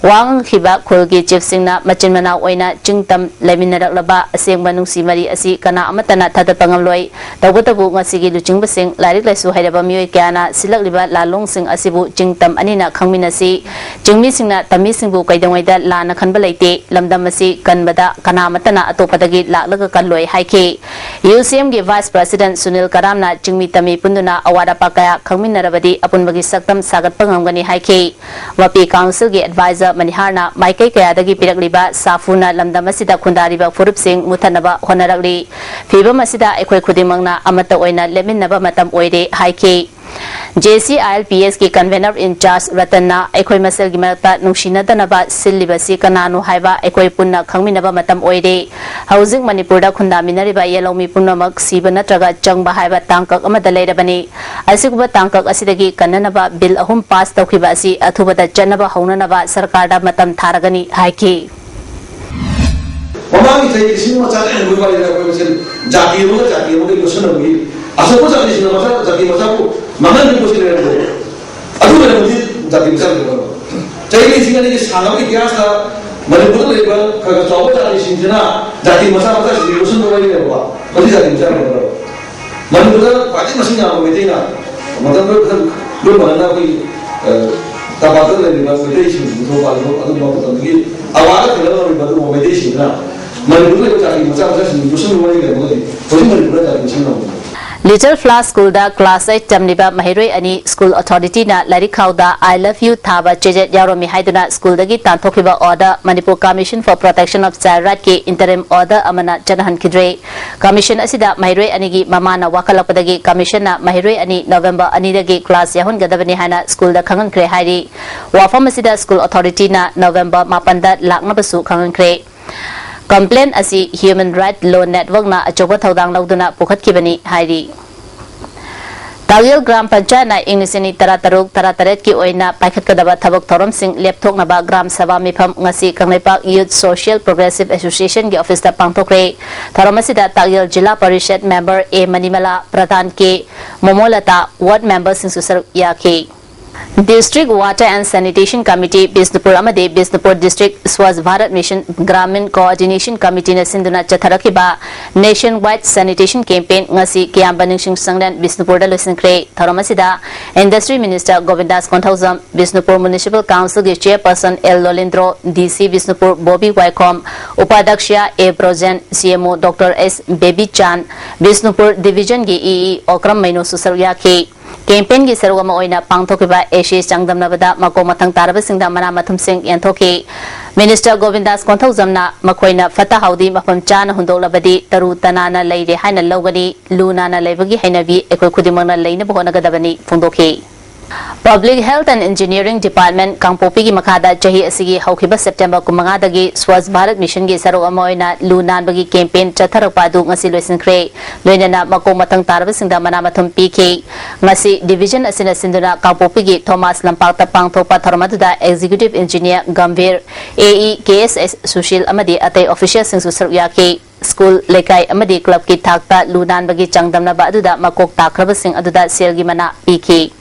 ꯋꯥ ꯉꯥꯡꯈꯤꯕ ꯈꯨꯜꯒꯤ chiefꯁꯤꯡꯅ ꯃꯆꯤꯟ ꯃꯅꯥꯎ ꯑꯣꯏꯅ ꯆꯤꯡ ꯇꯝ ꯂꯩꯃꯤꯟꯅꯔꯛꯂꯕ ꯑꯁꯦꯡꯕ ꯅꯨꯡꯁꯤ ꯃꯔꯤ ꯑꯁꯤ ꯀꯅꯥ ꯑꯃꯠꯇꯅ ꯊꯥꯗꯠꯄ ꯉꯝꯂꯣꯏ꯫ ꯇꯧꯕꯇꯕꯨ ꯉꯁꯤꯒꯤ ꯂꯨꯆꯤꯡꯕꯁꯤꯡ, ꯂꯥꯏꯔꯤꯛ ꯂꯥꯏꯁꯨ ꯍꯩꯔꯕ ꯃꯤꯑꯣꯏ ꯀꯌꯥꯅ ꯁꯤꯜꯂꯛꯂꯤꯕ ꯂꯥꯂꯣꯡꯁꯤꯡ ꯑꯁꯤꯕꯨ ꯆꯤꯡ ꯇꯝ ꯑꯅꯤꯅ ꯈꯪꯃꯤꯟꯅꯁꯤ꯫ ꯆꯤꯡꯃꯤꯁꯤꯡꯅ ꯇꯝꯃꯤꯁꯤꯡꯕꯨ ꯀꯩꯗꯧꯉꯩꯗ ꯂꯥꯟꯅ ꯈꯟꯕ ꯂꯩꯇꯦ꯫ ꯂꯝꯗꯝ ꯑꯁꯤ ꯀꯟꯕꯗ ꯀꯅꯥ ꯑꯃꯠꯇꯅ ꯑꯇꯣꯞꯄꯗꯒꯤ ꯂꯥꯛꯂꯒ ꯀꯜꯂꯣꯏ ꯍꯥꯏꯈꯤ꯫ UCMꯒꯤ vice president ꯁꯨꯅꯤꯜ ꯀꯔꯥꯝꯅ ꯆꯤꯡꯃꯤ ꯇꯝꯃꯤ ꯄꯨꯟꯗꯨꯅ ꯑꯋꯥꯠ ꯑꯄꯥ ꯀꯌꯥ ꯈꯪꯃꯤꯟꯅꯔꯕꯗꯤ ꯑꯄꯨꯟꯕꯒꯤ ꯁꯛꯇꯝ ꯁꯥꯒꯠꯄ ꯉꯝꯒꯅꯤ ꯍꯥꯏꯈꯤ꯫ ꯃꯄꯤ councilꯒꯤ advisor ꯃꯅꯤꯍꯥꯔꯅ ꯃꯥꯏꯀꯩ ꯀꯌꯥꯗꯒꯤ ꯄꯤꯔꯛꯂꯤꯕ ꯁꯥꯐꯨꯅ ꯂꯝꯗꯝ ꯑꯁꯤꯗ ꯈꯨꯟꯗꯥꯔꯤꯕ ꯐꯨꯔꯨꯞꯁꯤꯡ ꯃꯨꯠꯊꯠꯅꯕ ꯍꯣꯠꯅꯔꯛꯂꯤ꯫ ꯐꯤꯕꯝ ꯑꯁꯤꯗ ꯑꯩꯈꯣꯏ ꯈꯨꯗꯤꯡꯃꯛꯅ ꯑꯃꯠꯇ ꯑꯣꯏꯅ ꯂꯦꯞꯃꯤꯟꯅꯕ ꯃꯇꯝ ꯑꯣꯏꯔꯦ ꯍꯥꯏꯈꯤ꯫ JCILPSꯀꯤ convener in charge ꯔꯇꯟꯅ ꯑꯩꯈꯣꯏ ꯃꯁꯦꯜꯒꯤ ꯃꯔꯛꯇ ꯅꯨꯡꯁꯤꯅꯗꯅꯕ ꯁꯤꯜꯂꯤꯕꯁꯤ ꯀꯅꯥꯅꯣ ꯍꯥꯏꯕ ꯑꯩꯈꯣꯏ ꯄꯨꯟꯅ ꯈꯪꯃꯤꯟꯅꯕ ꯃꯇꯝ ꯑꯣꯏꯔꯦ꯫ ꯍꯧꯖꯤꯛ ꯃꯅꯤꯄꯨꯔꯗ ꯈꯨꯟꯗꯥꯃꯤꯟꯅꯔꯤꯕ ꯌꯦꯜꯍꯧꯃꯤ ꯄꯨꯝꯅꯃꯛ ꯁꯤꯕ ꯅꯠꯇ꯭ꯔꯒ ꯆꯪꯕ ꯍꯥꯏꯕ ꯇꯥꯡꯀꯛ ꯑꯃꯗ ꯂꯩꯔꯕꯅꯤ꯫ ꯑꯁꯤꯒꯨꯝꯕ ꯇꯥꯡꯀꯛ ꯑꯁꯤꯗꯒꯤ ꯀꯟꯅꯅꯕ bill ꯑꯍꯨꯝ pass ꯇꯧꯈꯤꯕ ꯑꯁꯤ ꯑꯊꯨꯕꯗ ꯆꯠꯅꯕ ꯍꯧꯅꯅꯕ ꯁꯔꯀꯥꯔꯗ ꯃꯇꯝ ꯊꯥꯔꯒꯅꯤ ꯍꯥꯏꯈꯤ꯫ ꯃꯃꯥꯡꯒꯤ ꯆꯍꯤ ꯂꯤꯁꯤꯡ ꯑꯃ ꯆꯥꯇ꯭ꯔꯦꯠ ꯍꯨꯝꯐꯨ ꯋꯥꯔꯤꯗ ꯑꯩꯈꯣꯏ ꯃꯁꯦꯜ ꯖꯥꯇꯤ ꯑꯃꯒ ꯖꯥꯇꯤ ꯑꯃꯒ ꯌꯣꯠꯁꯤꯟꯅꯕꯒꯤ ꯑꯆꯧꯕ ꯖꯥꯇꯤꯁꯤꯡꯅ ꯃꯆꯥ ꯖꯥꯇꯤ ꯃꯆꯥꯕꯨ ꯃꯥꯡꯍꯟꯕꯒꯤ ꯄꯣꯠꯁꯤ ꯂꯩꯔꯝꯗꯦ꯫ ꯑꯗꯨ ꯂꯩꯔꯝꯕꯗꯤ ꯖꯥꯇꯤ ꯃꯆꯥ ꯂꯩꯔꯝꯃꯔꯣꯏ꯫ ꯆꯍꯤ ꯂꯤꯁꯤꯡ ꯑꯅꯤꯒꯤ ꯁꯥꯡꯂꯕ ꯏꯇꯤꯍꯥꯁꯇ ꯃꯅꯤꯄꯨꯔꯗ ꯂꯩꯔꯤꯕ ꯈꯔ ꯈꯔ ꯆꯥꯎꯕ ꯖꯥꯇꯤꯁꯤꯡꯁꯤꯅ ꯖꯥꯇꯤ ꯃꯆꯥ ꯃꯆꯥꯁꯤꯡꯁꯤ ꯌꯣꯠꯁꯤꯟꯕ ꯋꯥꯔꯤ ꯂꯩꯔꯝꯕ, ꯃꯁꯤ ꯖꯥꯇꯤ ꯃꯆꯥ ꯂꯩꯔꯝꯃꯔꯣꯏ꯫ ꯃꯅꯤꯄꯨꯔꯗ ꯈ꯭ꯋꯥꯏꯗꯒꯤ ꯃꯁꯤꯡ ꯌꯥꯝꯕ ꯃꯩꯇꯩꯅ ꯃꯇꯝꯗꯨꯗ ꯈꯔ ꯂꯨꯝꯕꯅ ꯑꯩꯈꯣꯏ, ꯑ, ꯇꯝꯄꯥꯛꯇ ꯂꯩꯔꯤꯕ ꯃꯩꯇꯩꯁꯤꯡ ꯅꯤꯡꯊꯧ ꯄꯥꯜꯂꯤꯕ ꯑꯗꯨꯒꯨꯝꯕ ꯃꯇꯝꯗꯨꯒꯤ ꯑꯋꯥꯗ ꯊꯦꯡꯅꯔꯝꯃꯤꯕ ꯑꯗꯨꯒꯨꯝꯕ ꯃꯩꯇꯩꯁꯤꯡꯗꯨꯅ ꯃꯅꯤꯄꯨꯔꯗ ꯂꯩꯕ ꯖꯥꯇꯤ ꯃꯆꯥ ꯃꯆꯥꯁꯤꯡ ꯌꯣꯠꯁꯤꯟꯕ ꯋꯥꯔꯤ ꯂꯩꯔꯝꯃꯒꯗꯤ ꯍꯧꯖꯤꯛ ꯃꯅꯤꯄꯨꯔꯗ ꯖꯥꯇꯤ ꯃꯁꯤꯡ ꯌꯥꯝꯕꯅꯤ꯫ Little Flower School ꯗ class eight ꯇꯝꯂꯤꯕ ꯃꯍꯩꯔꯣꯏ ꯑꯅꯤ school authority ꯅ ꯂꯥꯏꯔꯤꯛ ꯈꯥꯎꯗ "I love you" ꯊꯥꯕ ꯆꯦꯖꯦꯠ ꯌꯥꯎꯔꯝꯃꯤ ꯍꯥꯏꯗꯨꯅ school ꯗꯒꯤ ꯇꯥꯟꯊꯣꯛꯈꯤꯕ order Manipur Commission for Protection of Child Right ꯀꯤ interim order ꯑꯃꯅ ꯆꯠꯅꯍꯟꯈꯤꯗ꯭ꯔꯦ꯫ Commission ꯑꯁꯤꯗ ꯃꯍꯩꯔꯣꯏ ꯑꯅꯤꯒꯤ ꯃꯃꯥꯅ ꯋꯥꯀꯠꯂꯛꯄꯗꯒꯤ commission ꯅ ꯃꯍꯩꯔꯣꯏ ꯑꯅꯤ November ꯑꯅꯤꯗꯒꯤ class ꯌꯥꯎꯍꯟꯒꯗꯕꯅꯤ ꯍꯥꯏꯅ school ꯗ ꯈꯪꯍꯟꯈ꯭ꯔꯦ ꯍꯥꯏꯔꯤ꯫ ꯋꯥꯐꯝ ꯑꯁꯤꯗ school authority ꯅ November ꯃꯥꯄꯟꯗ ꯂꯥꯛꯅꯕꯁꯨ ꯈꯪꯍꯟꯈ꯭ꯔꯦ꯫ Complaint ꯑꯁꯤ Human Right Law Network ꯅ ꯑꯆꯧꯕ ꯊꯧꯗꯥꯡ ꯂꯧꯗꯨꯅ ꯄꯨꯈꯠꯈꯤꯕꯅꯤ ꯍꯥꯏꯔꯤ꯫ ꯇꯥꯛꯌꯦꯜ ꯒ꯭ꯔꯥꯝ ꯄꯟꯆꯥꯌꯠꯅ ꯏꯪ ꯂꯤꯁꯤꯡ ꯑꯅꯤ ꯇꯔꯥꯇꯔꯨꯛ ꯇꯔꯥꯇꯔꯦꯠꯀꯤ ꯑꯣꯏꯅ ꯄꯥꯏꯈꯠꯀꯗꯕ ꯊꯕꯛ ꯊꯧꯔꯝꯁꯤꯡ ꯂꯦꯞꯊꯣꯛꯅꯕ ꯒ꯭ꯔꯥꯝ ꯁꯚꯥ ꯃꯤꯐꯝ ꯉꯁꯤ Kangleipak Youth Social Progressive Association ꯒꯤ office ꯇ ꯄꯥꯡꯊꯣꯛꯈ꯭ꯔꯦ꯫ ꯊꯧꯔꯝ ꯑꯁꯤꯗ ꯇꯥꯛꯌꯦꯜ ꯖꯤꯂꯥ ꯄꯔꯤꯁꯠ member ꯑꯦ ꯃꯅꯤꯃꯂꯥ, ꯄ꯭ꯔꯙꯥꯟ ꯀꯦ ꯃꯣꯃꯣꯂꯇꯥ, ward member ꯁꯤꯡꯁꯨ ꯁꯔꯨꯛ ꯌꯥꯈꯤ꯫ District Water and Sanitation Committee Bishnupur ꯑꯃꯗꯤ Bishnupur District Swachh Bharat Mission Gramin Coordination Committee ꯅ ꯁꯤꯟꯗꯨꯅ ꯆꯠꯊꯔꯛꯈꯤꯕ Nation Wide Sanitation Campaign ꯉꯁꯤ ꯀꯤꯌꯥꯝꯕ ꯅꯤꯡꯁꯤꯡ ꯁꯪꯂꯦꯟ ꯕꯤꯁꯅꯨꯄꯨꯔꯗ ꯂꯣꯏꯁꯤꯟꯈ꯭ꯔꯦ꯫ ꯊꯧꯔꯝ ꯑꯁꯤꯗ Industry Minister Govindas Konthoujam, Bishnupur Municipal Council ꯒꯤ Chairperson L Lolindro, D C Bishnupur Bobby ꯋꯥꯏꯈꯣꯝ, ꯎꯄꯥꯙ꯭ꯌꯛꯁ ꯑꯦ ꯕ꯭ꯔꯣꯖꯦꯟ, ꯁꯤ ꯑꯦꯝ ꯑꯣ ꯗꯣꯛꯇꯔ ꯑꯦꯁ ꯕꯦꯕꯤꯆꯥꯟ, ꯕꯤꯁꯅꯨꯄꯨꯔ Division ꯒꯤ ꯏ ꯏ ꯑꯣꯀ꯭ꯔꯝ ꯃꯩꯅꯨꯁꯨ ꯁꯔꯨꯛ ꯌꯥꯈꯤ꯫ Campaign ꯒꯤ ꯁꯔꯨꯛ ꯑꯃ ꯑꯣꯏꯅ ꯄꯥꯡꯊꯣꯛꯈꯤꯕ ꯑꯦꯁꯦ ꯆꯥꯡꯗꯝꯅꯕꯗ ꯃꯀꯣꯛ ꯃꯊꯪ ꯇꯥꯔꯕꯁꯤꯡꯗ ꯃꯅꯥ ꯃꯊꯨꯝꯁꯤꯡ ꯌꯦꯟꯊꯣꯛꯈꯤ꯫ Minister ꯒꯣꯕꯤꯟꯗꯥꯁ ꯀꯣꯟꯊꯧꯖꯝꯅ ꯃꯈꯣꯏꯅ ꯐꯠꯇ ꯍꯥꯎꯗꯤ ꯃꯐꯝ ꯆꯥꯅ ꯍꯨꯟꯗꯣꯛꯂꯕꯗꯤ ꯇꯔꯨ ꯇꯅꯥꯟꯅ ꯂꯩꯔꯦ ꯍꯥꯏꯅ ꯂꯧꯒꯅꯤ, ꯂꯨ ꯅꯥꯟꯅ ꯂꯩꯕꯒꯤ ꯍꯩꯅꯕꯤ ꯑꯩꯈꯣꯏ ꯈꯨꯗꯤꯡꯃꯛꯅ ꯂꯩꯅꯕ ꯍꯣꯠꯅꯒꯗꯕꯅꯤ ꯐꯣꯡꯗꯣꯛꯈꯤ꯫ Public Health and Engineering Department ꯀꯥꯡꯄꯣꯛꯄꯤꯒꯤ ꯃꯈꯥꯗ ꯆꯍꯤ ꯑꯁꯤꯒꯤ ꯍꯧꯈꯤꯕ September ꯀꯨꯟꯃꯉꯥꯗꯒꯤ Swachh Bharat Mission ꯒꯤ ꯁꯔꯨꯛ ꯑꯃ ꯑꯣꯏꯅ ꯂꯨ ꯅꯥꯟꯕꯒꯤ campaign ꯆꯠꯊꯔꯛꯄ ꯑꯗꯨ ꯉꯁꯤ ꯂꯣꯏꯁꯤꯟꯈ꯭ꯔꯦ꯫ ꯂꯣꯏꯅꯅ ꯃꯀꯣꯛ ꯃꯊꯪ ꯇꯥꯔꯕꯁꯤꯡꯗ ꯃꯅꯥ ꯃꯊꯨꯝ ꯄꯤꯈꯤ꯫ ꯉꯁꯤ division ꯑꯁꯤꯅ ꯁꯤꯟꯗꯨꯅ ꯀꯥꯡꯄꯣꯛꯄꯤꯒꯤ ꯊꯣꯃꯥꯁ ꯂꯝꯄꯥꯛꯇ ꯄꯥꯡꯊꯣꯛꯄ ꯊꯧꯔꯝ ꯑꯗꯨꯗ Executive Engineer ꯒꯝꯚꯤꯔ, ꯑꯦ ꯏ ꯀꯦ ꯑꯦꯁ ꯑꯦꯁ ꯁꯨꯁꯤꯜ ꯑꯃꯗꯤ ꯑꯇꯩ official ꯁꯤꯡꯁꯨ ꯁꯔꯨꯛ ꯌꯥꯈꯤ꯫ School, ꯂꯩꯀꯥꯏ ꯑꯃꯗꯤ club ꯀꯤ ꯊꯥꯛꯇ ꯂꯨ ꯅꯥꯟꯕꯒꯤ ꯆꯥꯡꯗꯝꯅꯕ ꯑꯗꯨꯗ ꯃꯀꯣꯛ ꯇꯥꯈ꯭ꯔꯕꯁꯤꯡ ꯑꯗꯨꯗ ꯁꯦꯜꯒꯤ ꯃꯅꯥ ꯄꯤꯈꯤ꯫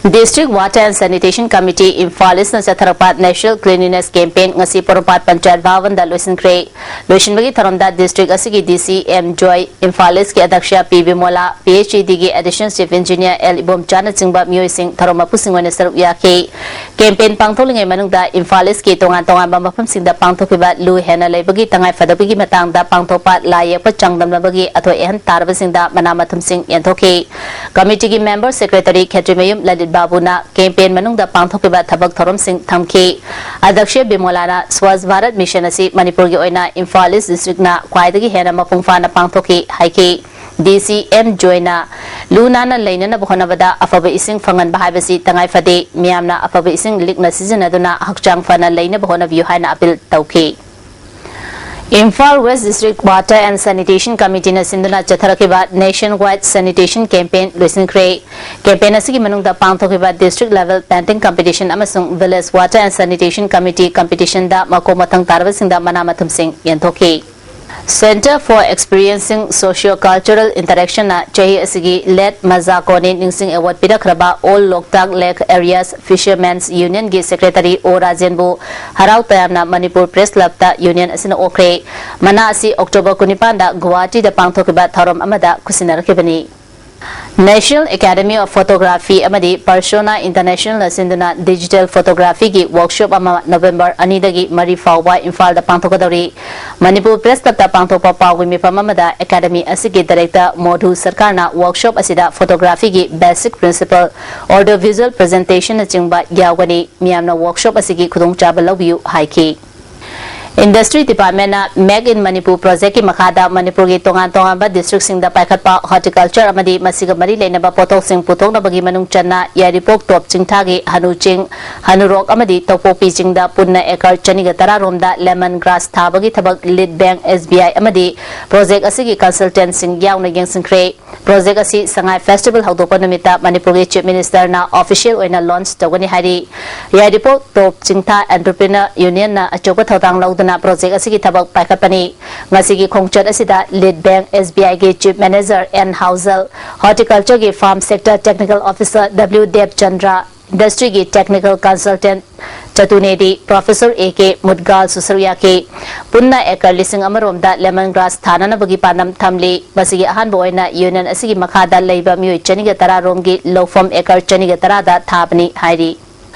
District Water and Sanitation Committee Imphal East ꯅ ꯆꯠꯊꯔꯛꯄ National Cleanliness Campaign ꯉꯁꯤ ꯄꯣꯔꯣꯝꯄꯥꯠ ꯄꯟꯆꯥꯌꯠ ꯚꯕꯟꯗ ꯂꯣꯏꯁꯤꯟꯈ꯭ꯔꯦ꯫ ꯂꯣꯏꯁꯤꯟꯕꯒꯤ ꯊꯧꯔꯝꯗ district ꯑꯁꯤꯒꯤ ꯗꯤ ꯁꯤ ꯑꯦꯝ ꯖꯣꯏ, ꯏꯝꯐꯥꯜ ꯏꯁꯀꯤ ꯑꯗ꯭ꯌꯛꯁ ꯄꯤ ꯕꯤꯃꯣꯂꯥ, P H E ꯗꯤꯒꯤ additional chief engineer L ꯏꯕꯣꯝꯆꯥꯅꯆꯤꯡꯕ ꯃꯤꯑꯣꯏꯁꯤꯡ ꯊꯧꯔꯝ ꯃꯄꯨꯁꯤꯡ ꯑꯣꯏꯅ ꯁꯔꯨꯛ ꯌꯥꯈꯤ꯫ ꯀꯦꯝꯄꯦꯟ ꯄꯥꯡꯊꯣꯛꯂꯤꯉꯩ ꯃꯅꯨꯡꯗ ꯏꯝꯐꯥꯜ ꯏꯁꯀꯤ ꯇꯣꯉꯥꯟ ꯇꯣꯉꯥꯟꯕ ꯃꯐꯝꯁꯤꯡꯗ ꯄꯥꯡꯊꯣꯛꯈꯤꯕ ꯂꯨ ꯍꯦꯟꯅ ꯂꯩꯕꯒꯤ ꯇꯉꯥꯏ ꯐꯗꯕꯒꯤ ꯃꯇꯥꯡꯗ ꯄꯥꯡꯊꯣꯛꯄ ꯂꯥꯏ ꯌꯦꯛꯄ ꯆꯥꯡꯗꯝꯅꯕꯒꯤ ꯑꯊꯣꯏ ꯑꯍꯦꯟ ꯇꯥꯔꯕꯁꯤꯡꯗ ꯃꯅꯥ ꯃꯊꯨꯝꯁꯤꯡ ꯌꯦꯟꯊꯣꯛꯈꯤ꯫ ꯀꯃꯤꯇꯤꯒꯤ ꯃꯦꯝꯕꯔ ꯁꯦꯀ꯭ꯔꯦꯇꯔꯤ ꯈꯦꯇ꯭ꯔꯤꯃꯌꯨꯝ ꯂꯂꯤꯠ ꯕꯥꯕꯨꯅ ꯀꯦꯝꯄꯦꯟ ꯃꯅꯨꯡꯗ ꯄꯥꯡꯊꯣꯛꯈꯤꯕ ꯊꯕꯛ ꯊꯧꯔꯝꯁꯤꯡ ꯊꯝꯈꯤ꯫ ꯑꯗꯛꯁ꯭ꯌ ꯕꯤꯃꯣꯂꯥꯅ ꯁ꯭ꯋꯥꯁ ꯚꯥꯔꯠ ꯃꯤꯁꯟ ꯑꯁꯤ ꯃꯅꯤꯄꯨꯔꯒꯤ ꯑꯣꯏꯅ ꯏꯝꯐꯥꯜ ꯏꯁ ꯗꯤꯁꯇ꯭ꯔꯤꯛꯅ ꯈ꯭ꯋꯥꯏꯗꯒꯤ ꯍꯦꯟꯅ ꯃꯄꯨꯡ ꯐꯥꯅ ꯄꯥꯡꯊꯣꯛꯈꯤ ꯍꯥꯏꯈꯤ꯫ ꯗꯤ ꯁꯤ ꯑꯦꯝ ꯖꯣꯏꯅ ꯂꯨ ꯅꯥꯟꯅ ꯂꯩꯅꯅꯕ ꯍꯣꯠꯅꯕꯗ ꯑꯐꯕ ꯏꯁꯤꯡ ꯐꯪꯍꯟꯕ ꯍꯥꯏꯕꯁꯤ ꯇꯉꯥꯏ ꯐꯗꯦ꯫ ꯃꯤꯌꯥꯝꯅ ꯑꯐꯕ ꯏꯁꯤꯡ ꯂꯤꯛꯅ ꯁꯤꯖꯤꯟꯅꯗꯨꯅ ꯍꯛꯆꯥꯡ ꯐꯅ ꯂꯩꯅꯕ ꯍꯣꯠꯅꯕꯤꯌꯨ ꯍꯥꯏꯅ ꯑꯄꯤꯜ ꯇꯧꯈꯤ꯫ Imphal west district water and sanitation ꯀꯃꯤꯇꯤꯅ ꯁꯤꯟꯗꯨꯅ ꯆꯠꯊꯔꯛꯈꯤꯕ ꯅꯦꯁꯟ ꯋꯥꯏꯗ ꯁꯦꯅꯤꯇꯦꯁꯟ ꯀꯦꯝꯄꯦꯟ ꯂꯣꯏꯁꯤꯟꯈ꯭ꯔꯦ꯫ ꯀꯦꯝꯄꯦꯟ ꯑꯁꯤꯒꯤ ꯃꯅꯨꯡꯗ ꯄꯥꯡꯊꯣꯛꯈꯤꯕ ꯗꯤꯁꯇ꯭ꯔꯤꯛ ꯂꯦꯚꯦꯜ ꯄꯦꯟꯇꯤꯡ ꯀꯝꯄꯤꯇꯤꯁꯟ ꯑꯃꯁꯨꯡ village water and sanitation committee ꯀꯝꯄꯤꯇꯤꯁꯟꯗ ꯃꯀꯣꯛ ꯃꯊꯪ ꯇꯥꯔꯕꯁꯤꯡꯗ ꯃꯅꯥ ꯃꯊꯨꯝꯁꯤꯡ ꯌꯦꯟꯊꯣꯛꯈꯤ꯫ Centre for Experiencing Socio-Cultural Interaction ꯅ ꯆꯍꯤ ꯑꯁꯤꯒꯤ ꯂꯦꯠ ꯃꯖꯥꯀꯣꯅꯤ ꯅꯤꯡꯁꯤꯡ ꯑꯦꯋꯥꯔꯗ ꯄꯤꯔꯛꯈ꯭ꯔꯕ ꯑꯣꯜ ꯂꯣꯛꯇꯥꯛ ꯂꯦꯛ ꯑꯦꯔꯤꯌꯥꯁ ꯐꯤꯁꯔꯃꯦꯟꯁ ꯌꯨꯅꯤꯌꯟꯒꯤ ꯁꯦꯀ꯭ꯔꯦꯇꯔꯤ ꯑꯣ ꯔꯥꯖꯦꯟꯕꯨ ꯍꯔꯥꯎ ꯇꯌꯥꯝꯅ ꯃꯅꯤꯄꯨꯔ ꯄ꯭ꯔꯦꯁ ꯀ꯭ꯂꯕꯇ ꯌꯨꯅꯤꯌꯟ ꯑꯁꯤꯅ ꯑꯣꯛꯈ꯭ꯔꯦ꯫ ꯃꯅꯥ ꯑꯁꯤ ꯑꯣꯛꯇꯣꯕꯔ ꯀꯨꯟꯅꯤꯄꯥꯟꯗ ꯒꯨꯋꯥꯍꯥꯇꯤꯗ ꯄꯥꯡꯊꯣꯛꯈꯤꯕ ꯊꯧꯔꯝ ꯑꯃꯗ ꯈꯨꯠꯁꯤꯟꯅꯔꯛꯈꯤꯕꯅꯤ꯫ National Academy of Photography ꯑꯃꯗꯤ Persona International ꯅ ꯁꯤꯟꯗꯨꯅ ꯗꯤꯖꯤꯇꯦꯜ ꯐꯣꯇꯣꯒ꯭ꯔꯥꯐꯤꯒꯤ ꯋꯔꯛꯁꯣꯞ ꯑꯃ ꯅꯕꯦꯝꯕꯔ ꯑꯅꯤꯗꯒꯤ ꯃꯔꯤ ꯐꯥꯎꯕ ꯏꯝꯐꯥꯜꯗ ꯄꯥꯡꯊꯣꯛꯀꯗꯧꯔꯤ꯫ ꯃꯅꯤꯄꯨꯔ ꯄ꯭ꯔꯦꯁ ꯀ꯭ꯂꯕꯇ ꯄꯥꯡꯊꯣꯛꯄ ꯄꯥꯎꯒꯤ ꯃꯤꯐꯝ ꯑꯃꯗ ꯑꯦꯀꯥꯗꯃꯤ ꯑꯁꯤꯒꯤ ꯗꯥꯏꯔꯦꯛꯇꯔ ꯃꯣꯙꯨ ꯁꯔꯀꯥꯔꯅ ꯋꯔꯛꯁꯣꯞ ꯑꯁꯤꯗ ꯐꯣꯇꯣꯒ꯭ꯔꯥꯐꯤꯒꯤ ꯕꯦꯁꯤꯛ ꯄ꯭ꯔꯤꯟꯁꯤꯄꯜ, ꯑꯣꯗꯤꯑꯣ ꯚꯤꯖꯨꯑꯦꯜ ꯄ꯭ꯔꯖꯦꯟꯇꯦꯁꯟꯅꯆꯤꯡꯕ ꯌꯥꯎꯒꯅꯤ꯫ ꯃꯤꯌꯥꯝꯅ ꯋꯔꯛꯁꯣꯞ ꯑꯁꯤꯒꯤ ꯈꯨꯗꯣꯡꯆꯥꯕ ꯂꯧꯕꯤꯌꯨ ꯍꯥꯏꯈꯤ꯫ ꯏꯟꯗꯁꯇ꯭ꯔꯤ ꯗꯤꯄꯥꯔꯠꯃꯦꯟꯅ ꯃꯦꯛ ꯏꯟ ꯃꯅꯤꯄꯨꯔ ꯄ꯭ꯔꯣꯖꯦꯛꯀꯤ ꯃꯈꯥꯗ ꯃꯅꯤꯄꯨꯔꯒꯤ ꯇꯣꯉꯥꯟ ꯇꯣꯉꯥꯟꯕ ꯗꯤꯁꯇ꯭ꯔꯤꯛꯁꯤꯡꯗ ꯄꯥꯏꯈꯠꯄ ꯍꯣꯔꯇꯤꯀꯜꯆꯔ ꯑꯃꯗꯤ ꯃꯁꯤꯒ ꯃꯔꯤ ꯂꯩꯅꯕ ꯄꯣꯠꯊꯣꯛꯁꯤꯡ ꯄꯨꯊꯣꯛꯅꯕꯒꯤ ꯃꯅꯨꯡ ꯆꯟꯅ ꯌꯥꯏꯔꯤꯄꯣꯛ ꯇꯣꯞ ꯆꯤꯡꯊꯥꯒꯤ ꯍꯅꯨ ꯆꯤꯡ, ꯍꯅꯨꯔꯣꯛ ꯑꯃꯗꯤ ꯇꯧꯄꯣꯛꯄꯤ ꯆꯤꯡꯗ ꯄꯨꯟꯅ ꯑꯦꯀꯔ ꯆꯅꯤꯒ ꯇꯔꯥ ꯔꯣꯝꯗ ꯂꯦꯃꯟ ꯒ꯭ꯔꯥꯁ ꯊꯥꯕꯒꯤ ꯊꯕꯛ ꯂꯤꯗ ꯕꯦꯡꯛ, ꯑꯦꯁ ꯕꯤ ꯑꯥꯏ ꯑꯃꯗꯤ ꯄ꯭ꯔꯣꯖꯦꯛ ꯑꯁꯤꯒꯤ ꯀꯟꯁꯜꯇꯦꯟꯠꯁꯤꯡ ꯌꯥꯎꯅ ꯌꯦꯡꯁꯤꯟꯈ꯭ꯔꯦ꯫ ꯄ꯭ꯔꯣꯖꯦꯛ ꯑꯁꯤ ꯁꯉꯥꯏ ꯐꯦꯁꯇꯤꯚꯦꯜ ꯍꯧꯗꯣꯛꯄ ꯅꯨꯃꯤꯠꯇ ꯃꯅꯤꯄꯨꯔꯒꯤ ꯆꯤꯐ ꯃꯤꯅꯤꯁꯇꯔꯅ ꯑꯣꯐꯤꯁꯤꯌꯦꯜ ꯑꯣꯏꯅ ꯂꯣꯟꯆ ꯇꯧꯒꯅꯤ ꯍꯥꯏꯔꯤ꯫ ꯌꯥꯏꯔꯤꯄꯣꯛ ꯇꯣꯞ ꯆꯤꯡꯊꯥ ꯑꯦꯟꯇꯔꯄ꯭ꯔꯤꯅꯔ ꯌꯨꯅꯤꯌꯟꯅ ꯑꯆꯧꯕ ꯊꯧꯗꯥꯡ ꯂꯧꯗꯨꯅ ꯄ꯭ꯔꯣꯖꯦꯛ ꯑꯁꯤꯒꯤ ꯊꯕꯛ ꯄꯥꯏꯈꯠꯄꯅꯤ꯫ ꯉꯁꯤꯒꯤ ꯈꯣꯡꯆꯠ ꯑꯁꯤꯗ ꯂꯤꯗ ꯕꯦꯡꯛ, ꯑꯦꯁ ꯕꯤ ꯑꯥꯏꯒꯤ ꯆꯤꯐ ꯃꯦꯅꯦꯖꯔ ꯑꯦꯟ ꯍꯥꯎꯖꯜ, ꯍꯣꯔꯇꯤꯀꯜꯆꯔꯒꯤ farm sector technical officer W Debachandra, ꯏꯟꯗꯁꯇ꯭ꯔꯤꯒꯤ ꯇꯦꯛꯅꯤꯀꯦꯜ ꯀꯟꯁꯜꯇꯦꯟꯠ ꯆꯇꯨꯅꯦꯗꯤ, ꯄ꯭ꯔꯣꯐꯦꯁꯔ ꯑꯦ ꯀꯦ ꯃꯨꯗꯒꯥꯜꯁꯨ ꯁꯔꯨꯛ ꯌꯥꯈꯤ꯫ ꯄꯨꯟꯅ ꯑꯦꯀꯔ ꯂꯤꯁꯤꯡ ꯑꯃ ꯔꯣꯝꯗ ꯂꯦꯃꯟ ꯒ꯭ꯔꯥꯁ ꯊꯥꯅꯅꯕꯒꯤ ꯄꯥꯟꯗꯝ ꯊꯝꯂꯤ꯫ ꯃꯁꯤꯒꯤ ꯑꯍꯥꯟꯕ ꯑꯣꯏꯅ ꯌꯨꯅꯤꯌꯟ ꯑꯁꯤꯒꯤ ꯃꯈꯥꯗ ꯂꯩꯕ ꯃꯤꯑꯣꯏ ꯆꯅꯤꯒ ꯇꯔꯥ ꯔꯣꯝꯒꯤ ꯂꯧꯐꯝ ꯑꯦꯀꯔ ꯆꯅꯤꯒ ꯇꯔꯥꯗ ꯊꯥꯕꯅꯤ ꯍꯥꯏꯔꯤ꯫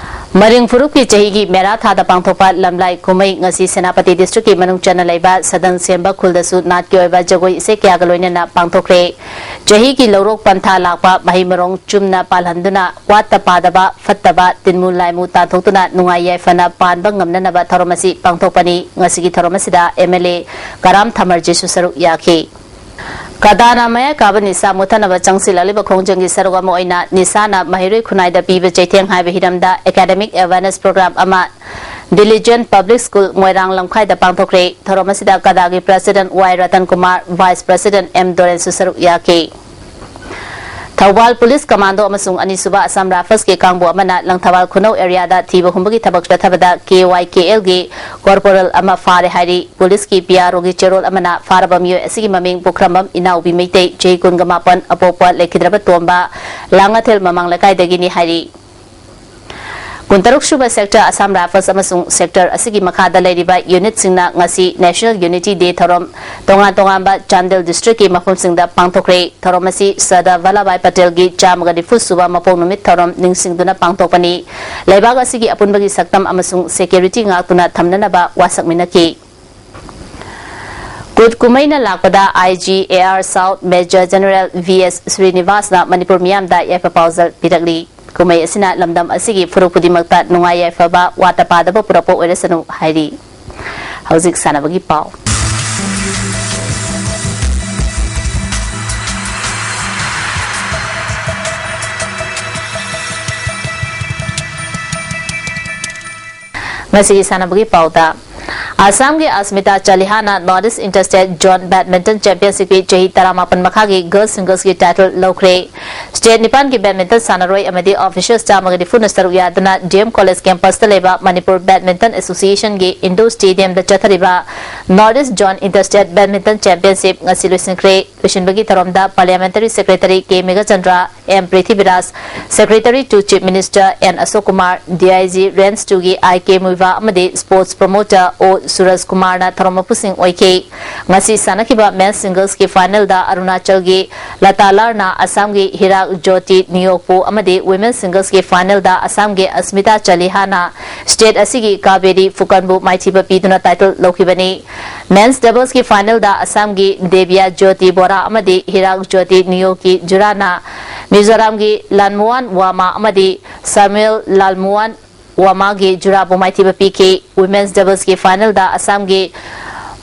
ꯃꯔꯤꯡ ꯐꯨꯔꯨꯞꯀꯤ ꯆꯍꯤꯒꯤ ꯃꯦꯔꯥ ꯊꯥꯗ ꯄꯥꯡꯊꯣꯛꯄ ꯂꯝꯂꯥꯏ ꯀꯨꯝꯍꯩ ꯉꯁꯤ ꯁꯦꯅꯥꯄꯇꯤ ꯗꯤꯁꯇ꯭ꯔꯤꯛꯀꯤ ꯃꯅꯨꯡ ꯆꯟꯅ ꯂꯩꯕ ꯁꯗꯪ ꯁꯦꯝꯕ ꯈꯨꯜꯗꯁꯨ ꯅꯥꯠꯀꯤ ꯑꯣꯏꯕ ꯖꯒꯣꯏ ꯏꯁꯩ ꯀꯌꯥꯒ ꯂꯣꯏꯅꯅ ꯄꯥꯡꯊꯣꯛꯈ꯭ꯔꯦ꯫ ꯆꯍꯤꯒꯤ ꯂꯧꯔꯣꯛ ꯄꯟꯊꯥ ꯂꯥꯛꯄ ꯃꯍꯩ ꯃꯔꯣꯡ ꯆꯨꯝꯅ ꯄꯥꯜꯍꯟꯗꯨꯅ ꯋꯥꯠꯇ ꯄꯥꯗꯕ ꯐꯠꯇꯕ ꯇꯤꯟꯃꯨ ꯂꯥꯏꯃꯨ ꯇꯥꯟꯊꯣꯛꯇꯨꯅ ꯅꯨꯡꯉꯥꯏ ꯌꯥꯏꯐꯅ ꯄꯥꯟꯕ ꯉꯝꯅꯅꯕ ꯊꯧꯔꯝ ꯑꯁꯤ ꯄꯥꯡꯊꯣꯛꯄꯅꯤ꯫ ꯉꯁꯤꯒꯤ ꯊꯧꯔꯝ ꯑꯁꯤꯗ ꯑꯦꯝ ꯑꯦꯜ ꯑꯦ ꯀꯔꯥꯝ ꯊꯃꯔꯖꯤꯁꯨ ꯁꯔꯨꯛ ꯌꯥꯈꯤ꯫ ꯀꯗꯥꯅ ꯃꯌꯥꯏ ꯀꯥꯕ ꯅꯤꯁꯥ ꯃꯨꯠꯊꯅꯕ ꯆꯪꯁꯤꯜꯂꯛꯂꯤꯕ ꯈꯣꯡꯖꯪꯒꯤ ꯁꯔꯨꯛ ꯑꯃ ꯑꯣꯏꯅ ꯅꯤꯁꯥꯅ ꯃꯍꯩꯔꯣꯏ ꯈꯨꯟꯅꯥꯏꯗ ꯄꯤꯕ ꯆꯩꯊꯦꯡ ꯍꯥꯏꯕ ꯍꯤꯔꯝꯗ academic awareness program ꯑꯃ Diligent Public School ꯃꯣꯏꯔꯥꯡ ꯂꯝꯈꯥꯏꯗ ꯄꯥꯡꯊꯣꯛꯈ꯭ꯔꯦ꯫ ꯊꯧꯔꯝ ꯑꯁꯤꯗ ꯀꯗꯥꯒꯤ president Y Ratan Kumar, vice president M ꯗꯣꯔꯦꯟꯁꯨ ꯁꯔꯨꯛ ꯌꯥꯈꯤ꯫ ꯊꯧꯕꯥꯜ ꯄꯨꯂꯤꯁ ꯀꯃꯥꯟꯗꯣ ꯑꯃꯁꯨꯡ ꯑꯅꯤꯁꯨꯕ ꯑꯁꯥꯝ ꯔꯥꯏꯐꯜꯁꯀꯤ ꯀꯥꯡꯕꯨ ꯑꯃꯅ ꯂꯪꯊꯕꯥꯜ ꯈꯨꯅꯧ ꯑꯦꯔꯤꯌꯥꯗ ꯊꯤꯕ ꯍꯨꯝꯕꯒꯤ ꯊꯕꯛ ꯆꯠꯊꯕꯗ ꯀꯦ ꯋꯥꯏ ꯀꯦ ꯑꯦꯜꯒꯤ ꯀꯣꯔꯄꯣꯔꯦꯜ ꯑꯃ ꯐꯥꯔꯦ ꯍꯥꯏꯔꯤ꯫ ꯄꯨꯂꯤꯁꯀꯤ ꯄꯤ ꯑꯥꯔ ꯑꯣꯒꯤ ꯆꯦꯔꯣꯜ ꯑꯃꯅ ꯐꯥꯔꯕ ꯃꯤꯑꯣꯏ ꯑꯁꯤꯒꯤ ꯃꯃꯤꯡ ꯄꯨꯈ꯭ꯔꯝꯕꯝ ꯏꯅꯥꯎꯕꯤ ꯃꯩꯇꯩ, ꯆꯍꯤ ꯀꯨꯟꯒ ꯃꯥꯄꯟ, ꯑꯄꯣꯛꯄ ꯂꯩꯈꯤꯗ꯭ꯔꯕ ꯇꯣꯝꯕ, ꯂꯥꯡꯉꯊꯦꯜ ꯃꯃꯥꯡ ꯂꯩꯀꯥꯏꯗꯒꯤꯅꯤ ꯍꯥꯏꯔꯤ꯫ ꯀꯨꯟꯇꯔꯨꯛ ꯁꯨꯕ ꯁꯦꯛꯇꯔ ꯑꯁꯥꯝ ꯔꯥꯏꯐꯜꯁ ꯑꯃꯁꯨꯡ ꯁꯦꯛꯇꯔ ꯑꯁꯤꯒꯤ ꯃꯈꯥꯗ ꯂꯩꯔꯤꯕ ꯌꯨꯅꯤꯠꯁꯤꯡꯅ ꯉꯁꯤ National Unity Day ꯊꯧꯔꯝ ꯇꯣꯉꯥꯟ ꯇꯣꯉꯥꯟꯕ ꯆꯥꯟꯗꯦꯜ ꯗꯤꯁꯇ꯭ꯔꯤꯛꯀꯤ ꯃꯐꯝꯁꯤꯡꯗ ꯄꯥꯡꯊꯣꯛꯈ꯭ꯔꯦ꯫ ꯊꯧꯔꯝ ꯑꯁꯤ ꯁꯔꯗꯥꯔ ꯚꯜꯂꯚꯚꯥꯏ ꯄꯇꯦꯜꯒꯤ ꯆꯥꯝꯃꯒ ꯅꯤꯐꯨ ꯁꯨꯕ ꯃꯄꯣꯛ ꯅꯨꯃꯤꯠ ꯊꯧꯔꯝ ꯅꯤꯡꯁꯤꯡꯗꯨꯅ ꯄꯥꯡꯊꯣꯛꯄꯅꯤ꯫ ꯂꯩꯕꯥꯛ ꯑꯁꯤꯒꯤ ꯑꯄꯨꯟꯕꯒꯤ ꯁꯛꯇꯝ ꯑꯃꯁꯨꯡ ꯁꯦꯀ꯭ꯌꯨꯔꯤꯇꯤ ꯉꯥꯛꯇꯨꯅ ꯊꯝꯅꯅꯕ ꯋꯥꯁꯛꯃꯤꯟꯅꯈꯤ꯫ ꯀꯨꯠ ꯀꯨꯝꯍꯩꯅ ꯂꯥꯛꯄꯗ I G A R South Major General V S ꯁ꯭ꯔꯤꯅꯤꯕꯥꯁꯅ ꯃꯅꯤꯄꯨꯔ ꯃꯤꯌꯥꯝꯗ ꯌꯥꯏꯐ ꯄꯥꯎꯖꯦꯜ ꯄꯤꯔꯛꯂꯤ꯫ ꯀꯨꯝꯍꯩ ꯑꯁꯤꯅ ꯂꯝꯗꯝ ꯑꯁꯤꯒꯤ ꯐꯨꯔꯨꯞ ꯈꯨꯗꯤꯡꯃꯛꯇ ꯅꯨꯡꯉꯥꯏ ꯌꯥꯏꯐꯕ, ꯋꯥꯠꯇ ꯄꯥꯗꯕ ꯄꯨꯔꯛꯄ ꯑꯣꯏꯔꯁꯅꯨ ꯍꯥꯏꯔꯤ꯫ ꯍꯧꯖꯤꯛ ꯁꯥꯟꯅꯕꯒꯤ ꯄꯥꯎ꯫ ꯉꯁꯤꯒꯤ ꯁꯥꯟꯅꯕꯒꯤ ꯄꯥꯎꯗ, ꯑꯁꯥꯝꯒꯤ ꯑꯁꯃꯤꯇꯥ ꯆꯂꯤꯍꯥꯅ North East Interstate Zone Badminton Championshipꯀꯤ ꯆꯍꯤ ꯇꯔꯥꯃꯥꯄꯟ ꯃꯈꯥꯒꯤ girls singlesꯀꯤ title ꯂꯧꯈ꯭ꯔꯦ꯫ State ꯅꯤꯄꯥꯟꯒꯤ badminton ꯁꯥꯟꯅꯔꯣꯏ ꯑꯃꯗꯤ officials ꯆꯥꯝꯃꯒ ꯅꯤꯐꯨꯅ ꯁꯔꯨꯛ ꯌꯥꯗꯨꯅ ꯗꯤ ꯑꯦꯝ College campusꯇ ꯂꯩꯕ Manipur Badminton Associationꯒꯤ indoor stadiumꯗ ꯆꯠꯊꯔꯤꯕ North East Zone Interstate Badminton Championship ꯉꯁꯤ ꯂꯣꯏꯁꯤꯟꯈ꯭ꯔꯦ꯫ ꯂꯣꯏꯁꯤꯟꯕꯒꯤ ꯊꯧꯔꯝꯗ Parliamentary Secretary K Meghachandra, M Prithviraj, Secretary to Chief Minister N Ashok Kumar, D I G Range two ꯒꯤ I K Muivah ꯑꯃꯗꯤ Sports Promoter O Suraj Kumarꯅ ꯊꯧꯔꯝ ꯃꯄꯨꯁꯤꯡ ꯑꯣꯏꯈꯤ꯫ ꯉꯁꯤ ꯁꯥꯟꯅꯈꯤꯕ Men's Singlesꯀꯤ finalꯗ ꯑꯔꯨꯅꯥꯆꯜꯒꯤ Lata ꯂꯥꯔꯅ ꯑꯁꯥꯝꯒꯤ ꯍꯤꯔꯥꯛ ꯖꯣꯇꯤ ꯅꯤꯌꯣꯛꯄꯨ ꯑꯃꯗꯤ Women's Singlesꯀꯤ finalꯗ ꯑꯁꯥꯝꯒꯤ ꯑꯁꯃꯤꯇꯥ ꯆꯂꯤꯍꯥꯅ state ꯑꯁꯤꯒꯤ ꯀꯥꯕꯦꯔꯤ ꯐꯨꯀꯟꯕꯨ ꯃꯥꯏꯊꯤꯕ ꯄꯤꯗꯨꯅ title ꯂꯧꯈꯤꯕꯅꯤ꯫ Men's Doublesꯀꯤ finalꯗ ꯑꯁꯥꯝꯒꯤ ꯗꯦꯕꯤꯌꯥ ꯖꯣꯇꯤ ꯕꯣꯔꯥ ꯑꯃꯗꯤ ꯍꯤꯔꯥꯛ ꯖꯣꯇꯤ ꯅꯤꯌꯣꯛꯀꯤ ꯖꯨꯔꯥꯅ ꯃꯤꯖꯣꯔꯥꯝꯒꯤ ꯂꯥꯜꯃꯨꯋꯥꯟ ꯋꯥꯃꯥ ꯑꯃꯗꯤ ꯁꯥꯃꯨꯑꯦꯜ ꯂꯥꯜꯃꯨꯋꯥꯟ ꯋꯥꯃꯥꯒꯤ ꯖꯨꯔꯥꯕꯨ ꯃꯥꯏꯊꯤꯕ ꯄꯤꯈꯤ꯫ Women's Doublesꯀꯤ finalꯗ ꯑꯁꯥꯝꯒꯤ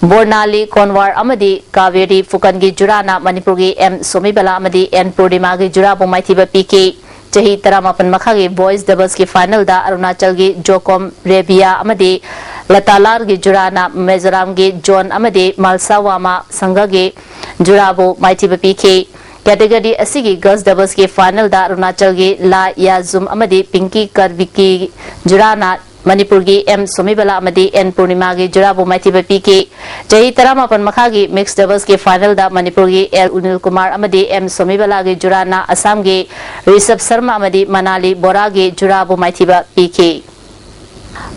ꯕꯣꯔꯅꯥꯂꯤ ꯀꯣꯟꯋꯥꯔ ꯑꯃꯗꯤ ꯀꯥꯕꯦꯔꯤ ꯐꯨꯀꯟꯒꯤ ꯖꯨꯔꯥꯅ ꯃꯅꯤꯄꯨꯔꯒꯤ M ꯁꯣꯃꯤꯕꯂꯥ ꯑꯃꯗꯤ N ꯄꯨꯔꯅꯤꯃꯥꯒꯤ ꯖꯨꯔꯥꯕꯨ ꯃꯥꯏꯊꯤꯕ ꯄꯤꯈꯤ꯫ ꯆꯍꯤ ꯇꯔꯥꯃꯥꯄꯟ ꯃꯈꯥꯒꯤ Boys Doublesꯀꯤ finalꯗ ꯑꯔꯨꯅꯥꯆꯜꯒꯤ ꯖꯣꯀꯣꯝ ꯔꯦꯕꯤꯌꯥ ꯑꯃꯗꯤ ꯂꯇꯥꯂꯥꯔꯒꯤ ꯖꯨꯔꯥꯅ ꯃꯤꯖꯣꯔꯥꯝꯒꯤ ꯖꯣꯟ ꯑꯃꯗꯤ ꯃꯜꯁꯥ ꯋꯥꯃꯥ ꯁꯪꯘꯒꯤ ꯖꯨꯔꯥꯕꯨ ꯃꯥꯏꯊꯤꯕ ꯄꯤꯈꯤ꯫ Category ꯑꯁꯤꯒꯤ Girls Doublesꯀꯤ finalꯗ ꯑꯔꯨꯅꯥꯆꯜꯒꯤ ꯂꯥ ꯌꯥꯖꯨꯝ ꯑꯃꯗꯤ ꯄꯤꯡꯀꯤ ꯀꯔꯕꯤꯀꯤ ꯖꯨꯔꯥꯅ ꯃꯅꯤꯄꯨꯔꯒꯤ M ꯁꯣꯃꯤꯕꯂꯥ ꯑꯃꯗꯤ N ꯄꯨꯔꯅꯤꯃꯥꯒꯤ ꯖꯨꯔꯥꯕꯨ ꯃꯥꯏꯊꯤꯕ ꯄꯤꯈꯤ꯫ ꯆꯍꯤ ꯇꯔꯥꯃꯥꯄꯟ ꯃꯈꯥꯒꯤ Mixed Doublesꯀꯤ finalꯗ ꯃꯅꯤꯄꯨꯔꯒꯤ L ꯎꯅꯤꯜ ꯀꯨꯃꯥꯔ ꯑꯃꯗꯤ M ꯁꯣꯃꯤꯕꯂꯥꯒꯤ ꯖꯨꯔꯥꯅ ꯑꯁꯥꯝꯒꯤ ꯔꯤꯁꯕ ꯁꯔꯃ ꯑꯃꯗꯤ ꯃꯅꯥꯂꯤ ꯕꯣꯔꯥꯒꯤ ꯖꯨꯔꯥꯕꯨ ꯃꯥꯏꯊꯤꯕ ꯄꯤꯈꯤ꯫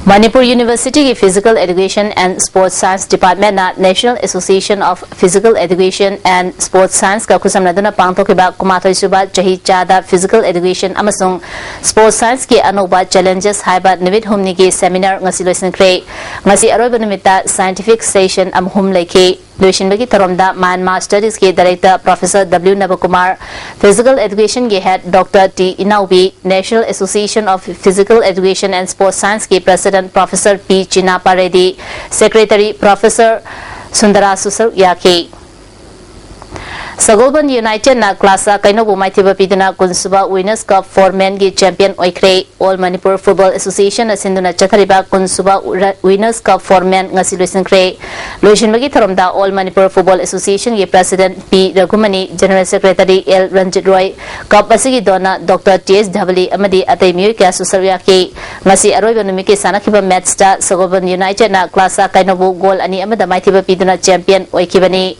Manipur Universityꯒꯤ Physical Education and Sports Science Departmentꯅ National Association of Physical Education and Sports Scienceꯀ ꯈꯨꯠꯁꯝꯅꯗꯨꯅ ꯄꯥꯡꯊꯣꯛꯈꯤꯕ ꯀꯨꯟꯃꯥꯊꯣꯏ ꯁꯨꯕ ꯆꯍꯤ ꯆꯥꯗ Physical Education ꯑꯃꯁꯨꯡ Sports Scienceꯀꯤ ꯑꯅꯧꯕ challenges ꯍꯥꯏꯕ ꯅꯨꯃꯤꯠ ꯍꯨꯝꯅꯤꯒꯤ seminar ꯉꯁꯤ ꯂꯣꯏꯁꯤꯟꯈ꯭ꯔꯦ꯫ ꯉꯁꯤ ꯑꯔꯣꯏꯕ ꯅꯨꯃꯤꯠꯇ scientific session ꯑꯍꯨꯝ ꯂꯩꯈꯤ꯫ ꯂꯣꯏꯁꯤꯟꯕꯒꯤ ꯊꯧꯔꯝꯗ Myanmar Studiesꯀꯤ Director Professor W Nabakumar, Physical Educationꯒꯤ Head Doctor T Inaobi, National Association of Physical Education and Sports Scienceꯀꯤ President Professor P Chinappa Reddy, Secretary Professor ꯁꯨꯟꯗꯔꯥꯁꯨ ꯁꯔꯨꯛ ꯌꯥꯈꯤ꯫ ꯁꯒꯣꯜꯕꯟ ꯌꯨꯅꯥꯏꯇꯦꯗꯅ ꯀ꯭ꯂꯥꯁꯥ ꯀꯩꯅꯧꯕꯨ ꯃꯥꯏꯊꯤꯕ ꯄꯤꯗꯨꯅ ꯀꯨꯟꯁꯨꯕ ꯋꯤꯅꯔꯁ ꯀꯞ ꯐꯣꯔ ꯃꯦꯟꯒꯤ ꯆꯦꯝꯄꯤꯌꯟ ꯑꯣꯏꯈ꯭ꯔꯦ꯫ ꯑꯣꯜ ꯃꯅꯤꯄꯨꯔ ꯐꯨꯠꯕꯣꯜ ꯑꯦꯁꯣꯁꯤꯌꯦꯁꯟꯅ ꯁꯤꯟꯗꯨꯅ ꯆꯠꯊꯔꯤꯕ ꯀꯨꯟꯁꯨꯕ ꯋꯤꯅꯔꯁ ꯀꯞ ꯐꯣꯔ ꯃꯦꯟ ꯉꯁꯤ ꯂꯣꯏꯁꯤꯟꯈ꯭ꯔꯦ꯫ ꯂꯣꯏꯁꯤꯟꯕꯒꯤ ꯊꯧꯔꯝꯗ all Manipur football ꯑꯦꯁꯣꯁꯤꯌꯦꯁꯟꯒꯤ president P ꯔꯘꯨꯃꯅꯤ, ꯖꯦꯅꯔꯦꯜ ꯁꯦꯀ꯭ꯔꯦꯇꯔꯤ ꯑꯦꯜ ꯔꯟꯖꯤꯠ ꯔꯣꯏ, ꯀꯞ ꯑꯁꯤꯒꯤ ꯗꯣꯅꯔ ꯗꯣꯛꯇꯔ ꯇꯤ ꯑꯦꯁ ꯙꯕꯂꯤ ꯑꯃꯗꯤ ꯑꯇꯩ ꯃꯤꯑꯣꯏ ꯀꯌꯥꯁꯨ ꯁꯔꯨꯛ ꯌꯥꯈꯤ꯫ ꯉꯁꯤ ꯑꯔꯣꯏꯕ ꯅꯨꯃꯤꯠꯀꯤ ꯁꯥꯟꯅꯈꯤꯕ ꯃꯦꯠꯁꯇ ꯁꯒꯣꯜꯕꯟ ꯌꯨꯅꯥꯏꯇꯦꯗꯅ ꯀ꯭ꯂꯥꯁꯥ ꯀꯩꯅꯧꯕꯨ ꯒꯣꯜ ꯑꯅꯤ ꯑꯃꯗ ꯃꯥꯏꯊꯤꯕ ꯄꯤꯗꯨꯅ ꯆꯦꯝꯄꯤꯌꯟ ꯑꯣꯏꯈꯤꯕꯅꯤ꯫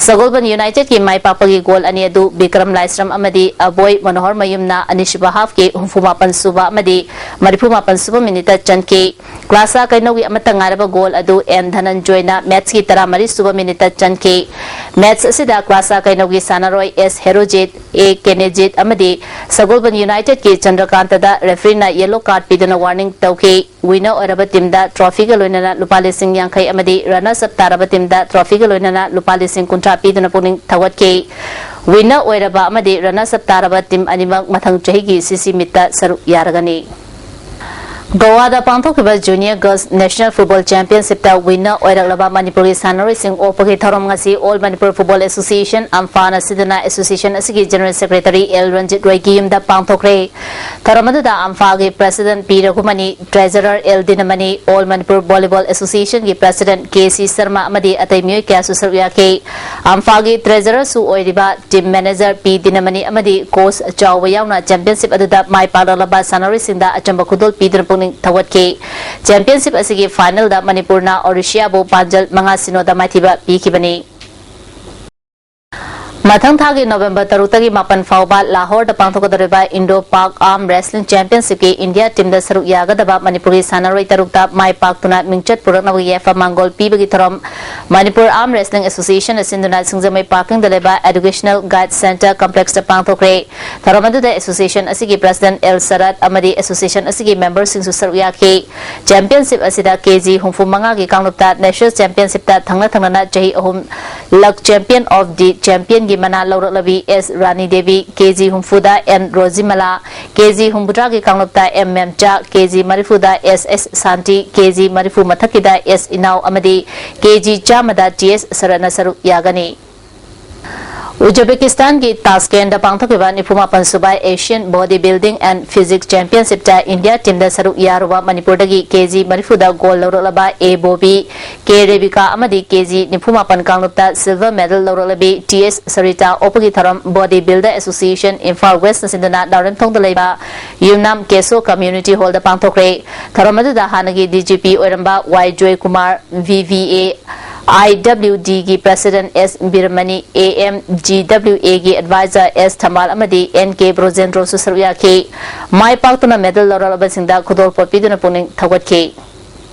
ꯁꯒꯣꯜꯕꯟ ꯌꯨꯅꯥꯏꯇꯦꯗꯀꯤ ꯃꯥꯏ ꯄꯥꯛꯄꯒꯤ ꯒꯣꯜ ꯑꯅꯤ ꯑꯗꯨ ꯕꯤꯀ꯭ꯔꯝ ꯂꯥꯏꯁ꯭ꯔꯝ ꯑꯃꯗꯤ ꯑꯕꯣꯏ ꯃꯅꯣꯍꯔ ꯃꯌꯨꯝꯅ ꯑꯅꯤꯁꯨꯕ ꯍꯥꯐꯀꯤ ꯍꯨꯝꯐꯨ ꯃꯥꯄꯟ ꯁꯨꯕ ꯑꯃꯗꯤ ꯃꯔꯤꯐꯨ ꯃꯥꯄꯟ ꯁꯨꯕ ꯃꯤꯅꯤꯠꯇ ꯆꯟꯈꯤ꯫ ꯀ꯭ꯂꯥꯁꯥ ꯀꯩꯅꯧꯒꯤ ꯑꯃꯠꯇ ꯉꯥꯏꯔꯕ ꯒꯣꯜ ꯑꯗꯨ ꯑꯦꯟ ꯙꯅꯟꯖꯣꯏꯅ ꯃꯦꯠꯁꯀꯤ ꯇꯔꯥꯃꯔꯤ ꯁꯨꯕ ꯃꯤꯅꯤꯠꯇ ꯆꯟꯈꯤ꯫ ꯃꯦꯠꯁ ꯑꯁꯤꯗ ꯀ꯭ꯂꯥꯁꯥ ꯀꯩꯅꯧꯒꯤ ꯁꯥꯟꯅꯔꯣꯏ ꯑꯦꯁ ꯍꯦꯔꯣꯖꯤꯠ, ꯑꯦ ꯀꯦꯅꯦꯖꯤꯠ ꯑꯃꯗꯤ ꯁꯒꯣꯜꯕꯟ ꯌꯨꯅꯥꯏꯇꯦꯗꯀꯤ ꯆꯟꯗ꯭ꯔꯀꯥꯟꯇꯗ ꯔꯦꯐ꯭ꯔꯤꯅ ꯌꯦꯂꯣ ꯀꯥꯔꯗ ꯄꯤꯗꯨꯅ ꯋꯥꯔꯅꯤꯡ ꯇꯧꯈꯤ꯫ ꯋꯤꯟꯅꯔ ꯑꯣꯏꯔꯕ ꯇꯤꯝꯗ ꯇ꯭ꯔꯣꯐꯤꯒ ꯂꯣꯏꯅꯅ ꯂꯨꯄꯥ ꯂꯤꯁꯤꯡ ꯌꯥꯡꯈꯩ ꯑꯃꯗꯤ ꯔꯅꯔꯁ ꯑꯞ ꯇꯥꯔꯕ ꯇꯤꯝꯗ ꯇ꯭ꯔꯣꯐꯤꯒ ꯂꯣꯏꯅꯅ ꯂꯨꯄꯥ ꯂꯤꯁꯤꯡ ꯀꯨꯟꯊ꯭ꯔꯥ ꯄꯤꯗꯨꯅ ꯄꯨꯛꯅꯤꯡ ꯊꯧꯒꯠꯈꯤ꯫ ꯋꯤꯟꯅꯔ ꯑꯣꯏꯔꯕ ꯑꯃꯗꯤ ꯔꯅꯔꯁ ꯑꯞ ꯇꯥꯔꯕ ꯇꯤꯝ ꯑꯅꯤꯃꯛ ꯃꯊꯪ ꯆꯍꯤꯒꯤ ꯁꯤꯁꯤ ꯃꯤꯠꯇ ꯁꯔꯨꯛ ꯌꯥꯔꯒꯅꯤ꯫ ꯒꯣꯋꯥꯗ ꯄꯥꯡꯊꯣꯛꯈꯤꯕ ꯖꯨꯅꯤꯌꯔ ꯒꯔꯜꯁ ꯅꯦꯁꯅꯦꯜ ꯐꯨꯠꯕꯣꯜ ꯆꯦꯝꯄꯤꯌꯟꯁꯤꯞꯇ ꯋꯤꯟꯅꯔ ꯑꯣꯏꯔꯛꯂꯕ ꯃꯅꯤꯄꯨꯔꯒꯤ ꯁꯥꯟꯅꯔꯣꯏꯁꯤꯡ ꯑꯣꯛꯄꯒꯤ ꯊꯧꯔꯝ ꯉꯁꯤ ꯑꯣꯜ ꯃꯅꯤꯄꯨꯔ ꯐꯨꯠꯕꯣꯜ ꯑꯦꯁꯣꯁꯤꯌꯦꯁꯟ, ꯑꯝꯐꯥꯅ ꯁꯤꯟꯗꯨꯅ ꯑꯦꯁꯣꯁꯤꯌꯦꯁꯟ ꯑꯁꯤꯒꯤ ꯖꯦꯅꯔꯦꯜ ꯁꯦꯀ꯭ꯔꯦꯇꯔꯤ ꯑꯦꯜ ꯔꯟꯖꯤꯠ ꯔꯣꯏꯒꯤ ꯌꯨꯝꯗ ꯄꯥꯡꯊꯣꯛꯈ꯭ꯔꯦ꯫ ꯊꯧꯔꯝ ꯑꯗꯨꯗ ꯑꯝꯐꯥꯒꯤ president P Raghumani, treasurer L Dinamani, all Manipur volleyball ꯑꯦꯁꯣꯁꯤꯌꯦꯁꯟꯒꯤ ꯄ꯭ꯔꯁꯤꯗꯦꯟꯠ ꯀꯦ ꯁꯤ ꯁꯔꯃ ꯑꯃꯗꯤ ꯑꯇꯩ ꯃꯤꯑꯣꯏ ꯀꯌꯥꯁꯨ ꯁꯔꯨꯛ ꯌꯥꯈꯤ꯫ ꯑꯝꯐꯥꯒꯤ ꯇ꯭ꯔꯦꯖꯔꯔꯁꯨ ꯑꯣꯏꯔꯤꯕ ꯇꯤꯝ ꯃꯦꯅꯦꯖꯔ ꯄꯤ ꯗꯤꯅꯃꯅꯤ ꯑꯃꯗꯤ ꯀꯣꯆ ꯆꯥꯎꯕ ꯌꯥꯎꯅ ꯆꯦꯝꯄꯤꯌꯟꯁꯤꯞ ꯑꯗꯨꯗ ꯃꯥꯏ ꯄꯥꯛꯂꯛꯂꯕ ꯁꯥꯟꯅꯔꯣꯏꯁꯤꯡꯗ ꯑꯆꯝꯕ ꯈꯨꯗꯣꯜ ꯄꯤꯗꯨꯅ ꯄꯨꯛꯅꯤꯡ ꯊꯧꯒꯠꯈꯤ꯫ ꯆꯦꯝꯄꯤꯌꯟꯁꯤꯞ ꯑꯁꯤꯒꯤ ꯐꯥꯏꯅꯦꯜꯗ ꯃꯅꯤꯄꯨꯔꯅ ꯑꯣꯔꯤꯁꯤꯌꯥꯕꯨ ꯄꯥꯟꯖꯜ ꯃꯉꯥ ꯁꯤꯅꯣꯗ ꯃꯥꯏꯊꯤꯕ ꯄꯤꯈꯤꯕꯅꯤ꯫ ꯃꯊꯪ ꯊꯥꯒꯤ ꯅꯣꯕꯦꯝꯕꯔ ꯇꯔꯨꯛꯇꯒꯤ ꯃꯥꯄꯟ ꯐꯥꯎꯕ ꯂꯥꯍꯣꯔꯗ ꯄꯥꯡꯊꯣꯛꯀꯗꯧꯔꯤꯕ ꯏꯟꯗꯣ ꯄꯥꯛ ꯑꯥꯔꯝ ꯔꯦꯁꯂꯤꯡ ꯆꯦꯝꯄꯤꯌꯟꯁꯤꯞꯀꯤ ꯏꯟꯗꯤꯌꯥ ꯇꯤꯝꯗ ꯁꯔꯨꯛ ꯌꯥꯒꯗꯕ ꯃꯅꯤꯄꯨꯔꯒꯤ ꯁꯥꯟꯅꯔꯣꯏ ꯇꯔꯨꯛꯇ ꯃꯥꯏ ꯄꯥꯛꯇꯨꯅ ꯃꯤꯡꯆꯠ ꯄꯨꯔꯛꯅꯕꯒꯤ ꯌꯥꯏꯐ ꯃꯥꯡꯒꯣꯜ ꯄꯤꯕꯒꯤ ꯊꯧꯔꯝ ꯃꯅꯤꯄꯨꯔ ꯑꯥꯔꯝ ꯔꯦꯁꯂꯤꯡ ꯑꯦꯁꯣꯁꯤꯌꯦꯁꯟꯅ ꯁꯤꯟꯗꯨꯅ ꯁꯤꯡꯖꯃꯩ ꯄꯥꯔꯀꯤꯡꯗ ꯂꯩꯕ ꯑꯦꯗꯨꯀꯦꯁꯅꯦꯜ ꯒꯥꯏꯗ ꯁꯦꯟꯇꯔ ꯀꯝꯄ꯭ꯂꯦꯛꯁꯇ ꯄꯥꯡꯊꯣꯛꯈ꯭ꯔꯦ꯫ ꯊꯧꯔꯝ ꯑꯗꯨꯗ ꯑꯦꯁꯣꯁꯤꯌꯦꯁꯟ ꯑꯁꯤꯒꯤ ꯄ꯭ꯔꯁꯤꯗꯦꯟꯠ ꯑꯦꯜ ꯁꯔꯠ ꯑꯃꯗꯤ ꯑꯦꯁꯣꯁꯤꯌꯦꯁꯟ ꯑꯁꯤꯒꯤ ꯃꯦꯝꯕꯔꯁꯤꯡꯁꯨ ꯁꯔꯨꯛ ꯌꯥꯈꯤ꯫ ꯆꯦꯝꯄꯤꯌꯟꯁꯤꯞ ꯑꯁꯤꯗ ꯀꯦꯖꯤ ꯍꯨꯝꯐꯨ ꯃꯉꯥꯒꯤ ꯀꯥꯡꯂꯨꯞꯇ ꯅꯦꯁꯅꯦꯜ ꯆꯦꯝꯄꯤꯌꯟꯁꯤꯞꯇ ꯊꯪꯅ ꯊꯪꯅꯅ ꯆꯍꯤ ꯑꯍꯨꯝ ꯂꯛ ꯆꯦꯝꯄꯤꯌꯟ ꯑꯣꯐ ꯗꯤ ꯆꯦꯝꯄꯤꯌꯟꯒꯤ ꯃꯅꯥ ꯂꯧꯔꯛꯂꯕꯤ ꯑꯦꯁ ꯔꯥꯅꯤ ꯗꯦꯕꯤ, ꯀꯦꯖꯤ ꯍꯨꯝꯐꯨꯗ ꯑꯦꯟ ꯔꯣꯖꯤꯃꯂꯥ, ꯀꯦꯖꯤ ꯍꯨꯝꯐꯨꯇꯔꯥꯒꯤ ꯀꯥꯡꯂꯨꯞꯇ ꯑꯦꯝ ꯃꯦꯝꯆꯥ, ꯀꯦꯖꯤ ꯃꯔꯤꯐꯨꯗ ꯑꯦꯁ ꯑꯦꯁ ꯁꯥꯟꯇꯤ, ꯀꯦꯖꯤ ꯃꯔꯤꯐꯨ ꯃꯊꯛꯀꯤꯗ ꯑꯦꯁ ꯏꯅꯥꯎ ꯑꯃꯗꯤ ꯀꯦꯖꯤ ꯆꯥꯝꯃꯗ ꯇꯤ ꯑꯦꯁ ꯁꯔꯠꯅ ꯁꯔꯨꯛ ꯌꯥꯒꯅꯤ꯫ ꯎꯖꯕꯦꯀꯤꯁꯇꯥꯟꯒꯤ ꯇꯥꯁꯀꯦꯟꯗ ꯄꯥꯡꯊꯣꯛꯈꯤꯕ ꯅꯤꯐꯨ ꯃꯥꯄꯟ ꯁꯨꯕ Asian Body Building and Physique Championshipꯇ ꯏꯟꯗꯤꯌꯥ ꯇꯤꯝꯗ ꯁꯔꯨꯛ ꯌꯥꯔꯨꯕ ꯃꯅꯤꯄꯨꯔꯗꯒꯤ ꯀꯦꯖꯤ ꯃꯔꯤꯐꯨꯗ ꯒꯣꯜ ꯂꯧꯔꯛꯂꯕ ꯑꯦ ꯕꯣꯕꯤ, ꯀꯦ ꯔꯦꯕꯤꯀꯥ ꯑꯃꯗꯤ ꯀꯦꯖꯤ ꯅꯤꯐꯨ ꯃꯥꯄꯟ ꯀꯥꯡꯂꯨꯞꯇ ꯁꯤꯜꯚꯔ ꯃꯦꯗꯜ ꯂꯧꯔꯛꯂꯕꯤ ꯇꯤ ꯑꯦꯁ ꯁꯔꯤꯇꯥ ꯑꯣꯛꯄꯒꯤ ꯊꯧꯔꯝ ꯕꯣꯗꯤ ꯕꯤꯜꯗꯔ ꯑꯦꯁꯣꯁꯤꯌꯦꯁꯟ ꯏꯝꯐꯥꯜ ꯋꯦꯁꯅ ꯁꯤꯟꯗꯨꯅ ꯅꯥꯎꯔꯦꯝꯊꯣꯡꯗ ꯂꯩꯕ ꯌꯨꯝꯅꯥꯝ ꯀꯦꯁꯣ ꯀꯝꯃ꯭ꯌꯨꯅꯤꯇꯤ ꯍꯣꯜꯗ ꯄꯥꯡꯊꯣꯛꯈ꯭ꯔꯦ꯫ ꯊꯧꯔꯝ ꯑꯗꯨꯗ ꯍꯥꯟꯅꯒꯤ ꯗꯤ ꯖꯤ ꯄꯤ ꯑꯣꯏꯔꯝꯕ Y Joykumar, V V A, I W ꯗꯤꯒꯤ president S Biramani, A M G W ꯑꯦꯒꯤ ꯑꯦꯗꯚꯥꯏꯖꯔ ꯑꯦꯁ ꯊꯝꯕꯥꯜ ꯑꯃꯗꯤ ꯑꯦꯟ ꯀꯦ ꯕ꯭ꯔꯣꯖꯦꯟꯗ꯭ꯔꯣꯁꯨ ꯁꯔꯨꯛ ꯌꯥꯈꯤ꯫ ꯃꯥꯏ ꯄꯥꯛꯇꯨꯅ ꯃꯦꯗꯜ ꯂꯧꯔꯛꯂꯕꯁꯤꯡꯗ ꯈꯨꯗꯣꯜꯄꯣꯠ ꯄꯤꯗꯨꯅ ꯄꯨꯛꯅꯤꯡ ꯊꯧꯒꯠꯈꯤ꯫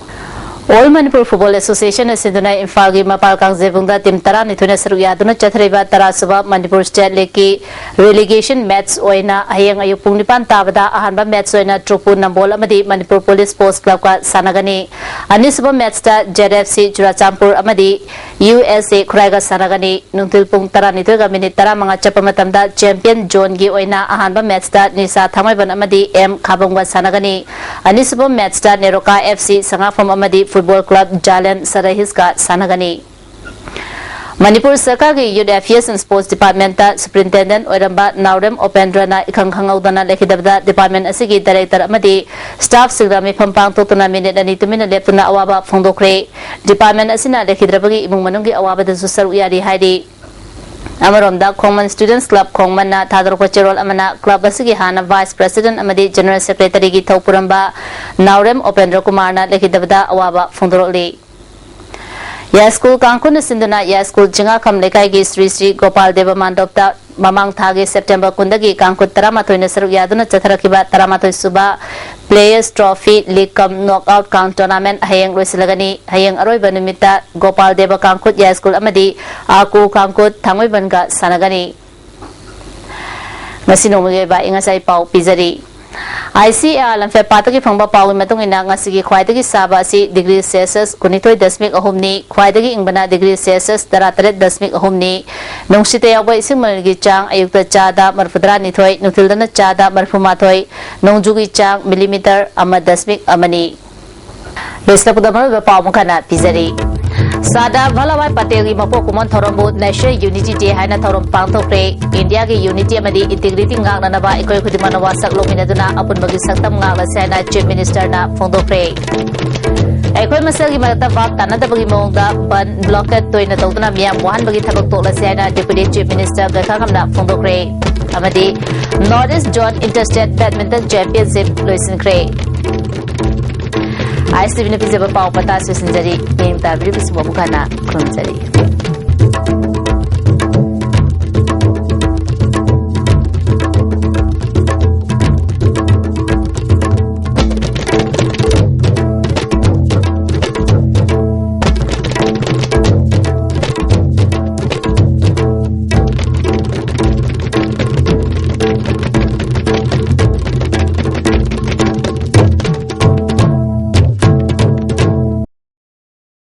All Manipur Football Associationꯅ ꯁꯤꯟꯗꯨꯅ ꯏꯝꯐꯥꯜꯒꯤ ꯃꯄꯥꯜ ꯀꯥꯡꯖꯩꯕꯨꯡꯗ ꯇꯤꯝ ꯇꯔꯥꯅꯤꯊꯣꯏꯅ ꯁꯔꯨꯛ ꯌꯥꯗꯨꯅ ꯆꯠꯊꯔꯤꯕ ꯇꯔꯥꯁꯨꯕ ꯃꯅꯤꯄꯨꯔ ꯁ꯭ꯇꯦꯠ ꯂꯤꯒꯀꯤ ꯔꯤꯂꯤꯒꯦꯁꯟ ꯃꯦꯠꯆ ꯑꯣꯏꯅ ꯍꯌꯦꯡ ꯑꯌꯨꯛ ꯄꯨꯡ ꯅꯤꯄꯥꯟ ꯇꯥꯕꯗ ꯑꯍꯥꯟꯕ ꯃꯦꯠꯆ ꯑꯣꯏꯅ ꯇ꯭ꯔꯨꯄꯨ ꯅꯝꯕꯣꯜ ꯑꯃꯗꯤ ꯃꯅꯤꯄꯨꯔ ꯄꯨꯂꯤꯁ ꯁ꯭ꯄꯣꯔꯠꯁ ꯀ꯭ꯂꯕꯀ ꯁꯥꯟꯅꯒꯅꯤ꯫ ꯑꯅꯤꯁꯨꯕ ꯃꯦꯠꯆꯇ ꯖꯦꯗ ꯑꯦꯐ ꯁꯤ ꯆꯨꯔꯥꯆꯥꯟꯄꯨꯔ ꯑꯃꯗꯤ ꯌꯨ ꯑꯦꯁ ꯑꯦ ꯈꯨꯔꯥꯏꯒ ꯁꯥꯟꯅꯒꯅꯤ꯫ ꯅꯨꯡꯊꯤꯜ ꯄꯨꯡ ꯇꯔꯥꯅꯤꯊꯣꯏꯒ ꯃꯤꯅꯤꯠ ꯇꯔꯥꯃꯉꯥ ꯆꯠꯄ ꯃꯇꯝꯗ ꯆꯦꯝꯄꯤꯌꯟ ꯖꯣꯟꯒꯤ ꯑꯣꯏꯅ ꯑꯍꯥꯟꯕ ꯃꯦꯠꯆꯇ ꯅꯤꯁꯥ ꯊꯥꯡꯃꯩꯕꯟ ꯑꯃꯗꯤ ꯑꯦꯝ ꯈꯥꯕꯝꯒ ꯁꯥꯟꯅꯒꯅꯤ꯫ ꯑꯅꯤꯁꯨꯕ ꯃꯦꯠꯆꯇ ꯅꯦꯔꯣꯀꯥ ꯑꯦꯐ ꯁꯤ ꯁꯉꯥꯐꯝ ꯑꯃꯗꯤ ꯐꯨꯠꯕꯣꯜ ꯀ꯭ꯂꯕ ꯖꯥꯂꯦꯟ ꯁꯔꯍꯤꯁꯀ ꯁꯥꯟꯅꯒꯅꯤ꯫ ꯃꯅꯤꯄꯨꯔ ꯁꯔꯀꯥꯔꯒꯤ Youth Affairs and Sports Departmentꯇ ꯁꯨꯄꯔꯤꯟꯇꯦꯟꯗꯦꯟꯠ ꯑꯣꯏꯔꯝꯕ ꯅꯥꯎꯔꯦꯝ ꯎꯄꯦꯟꯗ꯭ꯔꯅ ꯏꯈꯪ ꯈꯪꯍꯧꯗꯅ ꯂꯩꯈꯤꯗꯕꯗ ꯗꯤꯄꯥꯔꯠꯃꯦꯟꯠ ꯑꯁꯤꯒꯤ ꯗꯥꯏꯔꯦꯛꯇꯔ ꯑꯃꯗꯤ ꯁ꯭ꯇꯥꯐꯁꯤꯡꯅ ꯃꯤꯐꯝ ꯄꯥꯡꯊꯣꯛꯇꯨꯅ ꯃꯤꯅꯤꯠ ꯑꯅꯤ ꯇꯨꯃꯤꯟꯅ ꯂꯦꯞꯇꯨꯅ ꯑꯋꯥꯕ ꯐꯣꯡꯗꯣꯛꯈ꯭ꯔꯦ꯫ ꯗꯤꯄꯥꯔꯠꯃꯦꯟꯠ ꯑꯁꯤꯅ ꯂꯩꯈꯤꯗ꯭ꯔꯕꯒꯤ ꯏꯃꯨꯡ ꯃꯅꯨꯡꯒꯤ ꯑꯋꯥꯕꯗꯁꯨ ꯁꯔꯨꯛ ꯌꯥꯔꯤ ꯍꯥꯏꯔꯤ꯫ ꯑꯃꯔꯣꯝꯗ ꯈꯣꯡꯃꯟ ꯁ꯭ꯇꯨꯗꯦꯟꯠꯁ ꯀ꯭ꯂꯕ ꯈꯣꯡꯃꯟꯅ ꯊꯥꯗꯣꯔꯛꯄ ꯆꯦꯔꯣꯜ ꯑꯃꯅ ꯀ꯭ꯂꯕ ꯑꯁꯤꯒꯤ ꯍꯥꯟꯅ ꯚꯥꯏꯁ ꯄ꯭ꯔꯦꯁꯤꯗꯦꯟꯠ ꯑꯃꯗꯤ ꯖꯦꯅꯔꯦꯜ ꯁꯦꯀ꯭ꯔꯦꯇꯔꯤꯒꯤ ꯊꯧ ꯄꯨꯔꯝꯕ ꯅꯥꯎꯔꯦꯝ ꯎꯄꯦꯟꯗ꯭ꯔ ꯀꯨꯃꯥꯔꯅ ꯂꯩꯈꯤꯗꯕꯗ ꯑꯋꯥꯕ ꯐꯣꯡꯗꯣꯔꯛꯂꯤ꯫ ꯌꯥꯏꯁ꯭ꯀꯨꯜ ꯀꯥꯡꯈꯨꯠꯅ ꯁꯤꯟꯗꯨꯅ ꯌꯥꯏꯁ꯭ꯀꯨꯜ ꯆꯤꯡꯉꯥꯈꯝ ꯂꯩꯀꯥꯏꯒꯤ ꯁ꯭ꯔꯤ ꯁ꯭ꯔꯤ ꯒꯣꯄꯥꯜ ꯗꯦꯕ ꯃꯥꯟꯗꯣꯞꯇ ꯃꯃꯥꯡ ꯊꯥꯒꯤ ꯁꯦꯞꯇꯦꯝꯕꯔ ꯀꯨꯟꯗꯒꯤ ꯀꯥꯡꯈꯨꯠ ꯇꯔꯥꯃꯥꯊꯣꯏꯅ ꯁꯔꯨꯛ ꯌꯥꯗꯨꯅ ꯆꯠꯊꯔꯛꯈꯤꯕ ꯇꯔꯥꯃꯥꯊꯣꯏ ꯁꯨꯕ ꯄ꯭ꯂꯦꯌꯔꯁ ꯇ꯭ꯔꯣꯐꯤ ꯂꯤꯒ ꯀꯝ ꯅꯣꯛ ꯑꯥꯎꯠ ꯀꯥꯎꯟ ꯇꯣꯔꯅꯥꯃꯦꯟꯠ ꯍꯌꯦꯡ ꯂꯣꯏꯁꯤꯜꯂꯒꯅꯤ꯫ ꯍꯌꯦꯡ ꯑꯔꯣꯏꯕ ꯅꯨꯃꯤꯠꯇ ꯒꯣꯄꯥꯜ ꯗꯦꯕ ꯀꯥꯡꯈꯨꯠ ꯌꯥꯏꯁ꯭ꯀꯨꯜ ꯑꯃꯗꯤ ꯑꯥꯀꯨ ꯀꯥꯡꯈꯨꯠ ꯊꯥꯡꯃꯩꯕꯟꯒ ꯁꯥꯟꯅꯒꯅꯤ꯫ ꯉꯁꯤ ꯅꯣꯡꯃꯒꯤ ꯑꯣꯏꯕ ꯑꯏꯪ ꯑꯁꯥꯒꯤ ꯄꯥꯎ ꯄꯤꯖꯔꯤ꯫ ꯑꯥꯏ ꯁꯤ ꯑꯦ ꯑꯥꯔ ꯂꯝꯐꯦꯜ ꯄꯥꯠꯇꯒꯤ ꯐꯪꯕ ꯄꯥꯎꯒꯤ ꯃꯇꯨꯡ ꯏꯟꯅ ꯉꯁꯤꯒꯤ ꯈ꯭ꯋꯥꯏꯗꯒꯤ ꯁꯥꯕ ꯑꯁꯤ ꯗꯤꯒ꯭ꯔꯤ ꯁꯦꯜꯁꯤꯌꯁ ꯀꯨꯟꯅꯤꯊꯣꯏ ꯗꯁꯃꯤꯛ ꯑꯍꯨꯝꯅꯤ, ꯈ꯭ꯋꯥꯏꯗꯒꯤ ꯏꯪꯕꯅ ꯗꯤꯒ꯭ꯔꯤ ꯁꯦꯜꯁꯤꯌꯁ ꯇꯔꯥꯇꯔꯦꯠ ꯗꯁꯃꯤꯛ ꯑꯍꯨꯝꯅꯤ꯫ ꯅꯨꯡꯁꯤꯠꯇ ꯌꯥꯎꯕ ꯏꯁꯤꯡ ꯃꯅꯤꯜꯒꯤ ꯆꯥꯡ ꯑꯌꯨꯛꯇ ꯆꯥꯗ ꯃꯔꯤꯐꯨꯇꯔꯥꯅꯤꯊꯣꯏ, ꯅꯨꯡꯊꯤꯜꯗꯅ ꯆꯥꯗ ꯃꯔꯤꯐꯨꯃꯥꯊꯣꯏ, ꯅꯣꯡꯖꯨꯒꯤ ꯆꯥꯡ ꯃꯤꯂꯤꯃꯤꯇꯔ ꯑꯃ ꯗꯁꯃꯤꯛ ꯑꯃꯅꯤ꯫ ꯂꯣꯏꯁꯤꯜꯂꯛꯄꯗ ꯃꯔꯨꯑꯣꯏꯕ ꯄꯥꯎ ꯑꯃꯨꯛ ꯍꯟꯅ ꯄꯤꯖꯔꯤ꯫ ꯁꯔꯗꯥꯔ ꯚꯜꯂꯚꯚꯥꯏ ꯄꯇꯦꯜꯒꯤ ꯃꯄꯣꯛ ꯀꯨꯝꯑꯣꯟ ꯊꯧꯔꯝꯕꯨ National Unity Day ꯍꯥꯏꯅ ꯊꯧꯔꯝ ꯄꯥꯡꯊꯣꯛꯈ꯭ꯔꯦ꯫ ꯏꯟꯗꯤꯌꯥꯒꯤ unity ꯑꯃꯗꯤ integrity ꯉꯥꯛꯅꯅꯕ ꯑꯩꯈꯣꯏ ꯈꯨꯗꯤꯡꯃꯛꯅ ꯋꯥꯁꯛ ꯂꯧꯃꯤꯟꯅꯗꯨꯅ ꯑꯄꯨꯟꯕꯒꯤ ꯁꯛꯇꯝ ꯉꯥꯛꯂꯁꯤ ꯍꯥꯏꯅ Chief Minister ꯅ ꯐꯣꯡꯗꯣꯛꯈ꯭ꯔꯦ꯫ ꯑꯩꯈꯣꯏ ꯃꯁꯦꯜꯒꯤ ꯃꯔꯛꯇ ꯚꯥꯞ ꯇꯥꯅꯗꯕꯒꯤ ꯃꯑꯣꯡꯗ ꯕꯟ blockade ꯇꯣꯏꯅ ꯇꯧꯗꯨꯅ ꯃꯤꯌꯥꯝ ꯋꯥꯍꯟꯕꯒꯤ ꯊꯕꯛ ꯇꯣꯛꯂꯁꯤ ꯍꯥꯏꯅ Deputy Chief Minister ꯒꯩꯈꯥꯉꯝꯅ ꯐꯣꯡꯗꯣꯛꯈ꯭ꯔꯦ꯫ ꯑꯃꯗꯤ North East Zone Interstate Badminton Championship ꯂꯣꯏꯁꯤꯟꯈ꯭ꯔꯦ꯫ ꯑꯥꯏ ꯑꯦꯁ ꯇꯤ ꯚꯤꯅ ꯄꯤꯖꯕ ꯄꯥꯎ ꯄꯇꯥ ꯂꯣꯏꯁꯤꯟꯖꯔꯤ꯫ ꯃꯤꯠꯌꯦꯡ ꯇꯥꯕꯤꯔꯤꯕꯁꯤꯡꯕꯨ ꯑꯃꯨꯛ ꯍꯟꯅ ꯈꯨꯔꯨꯝꯖꯔꯤ꯫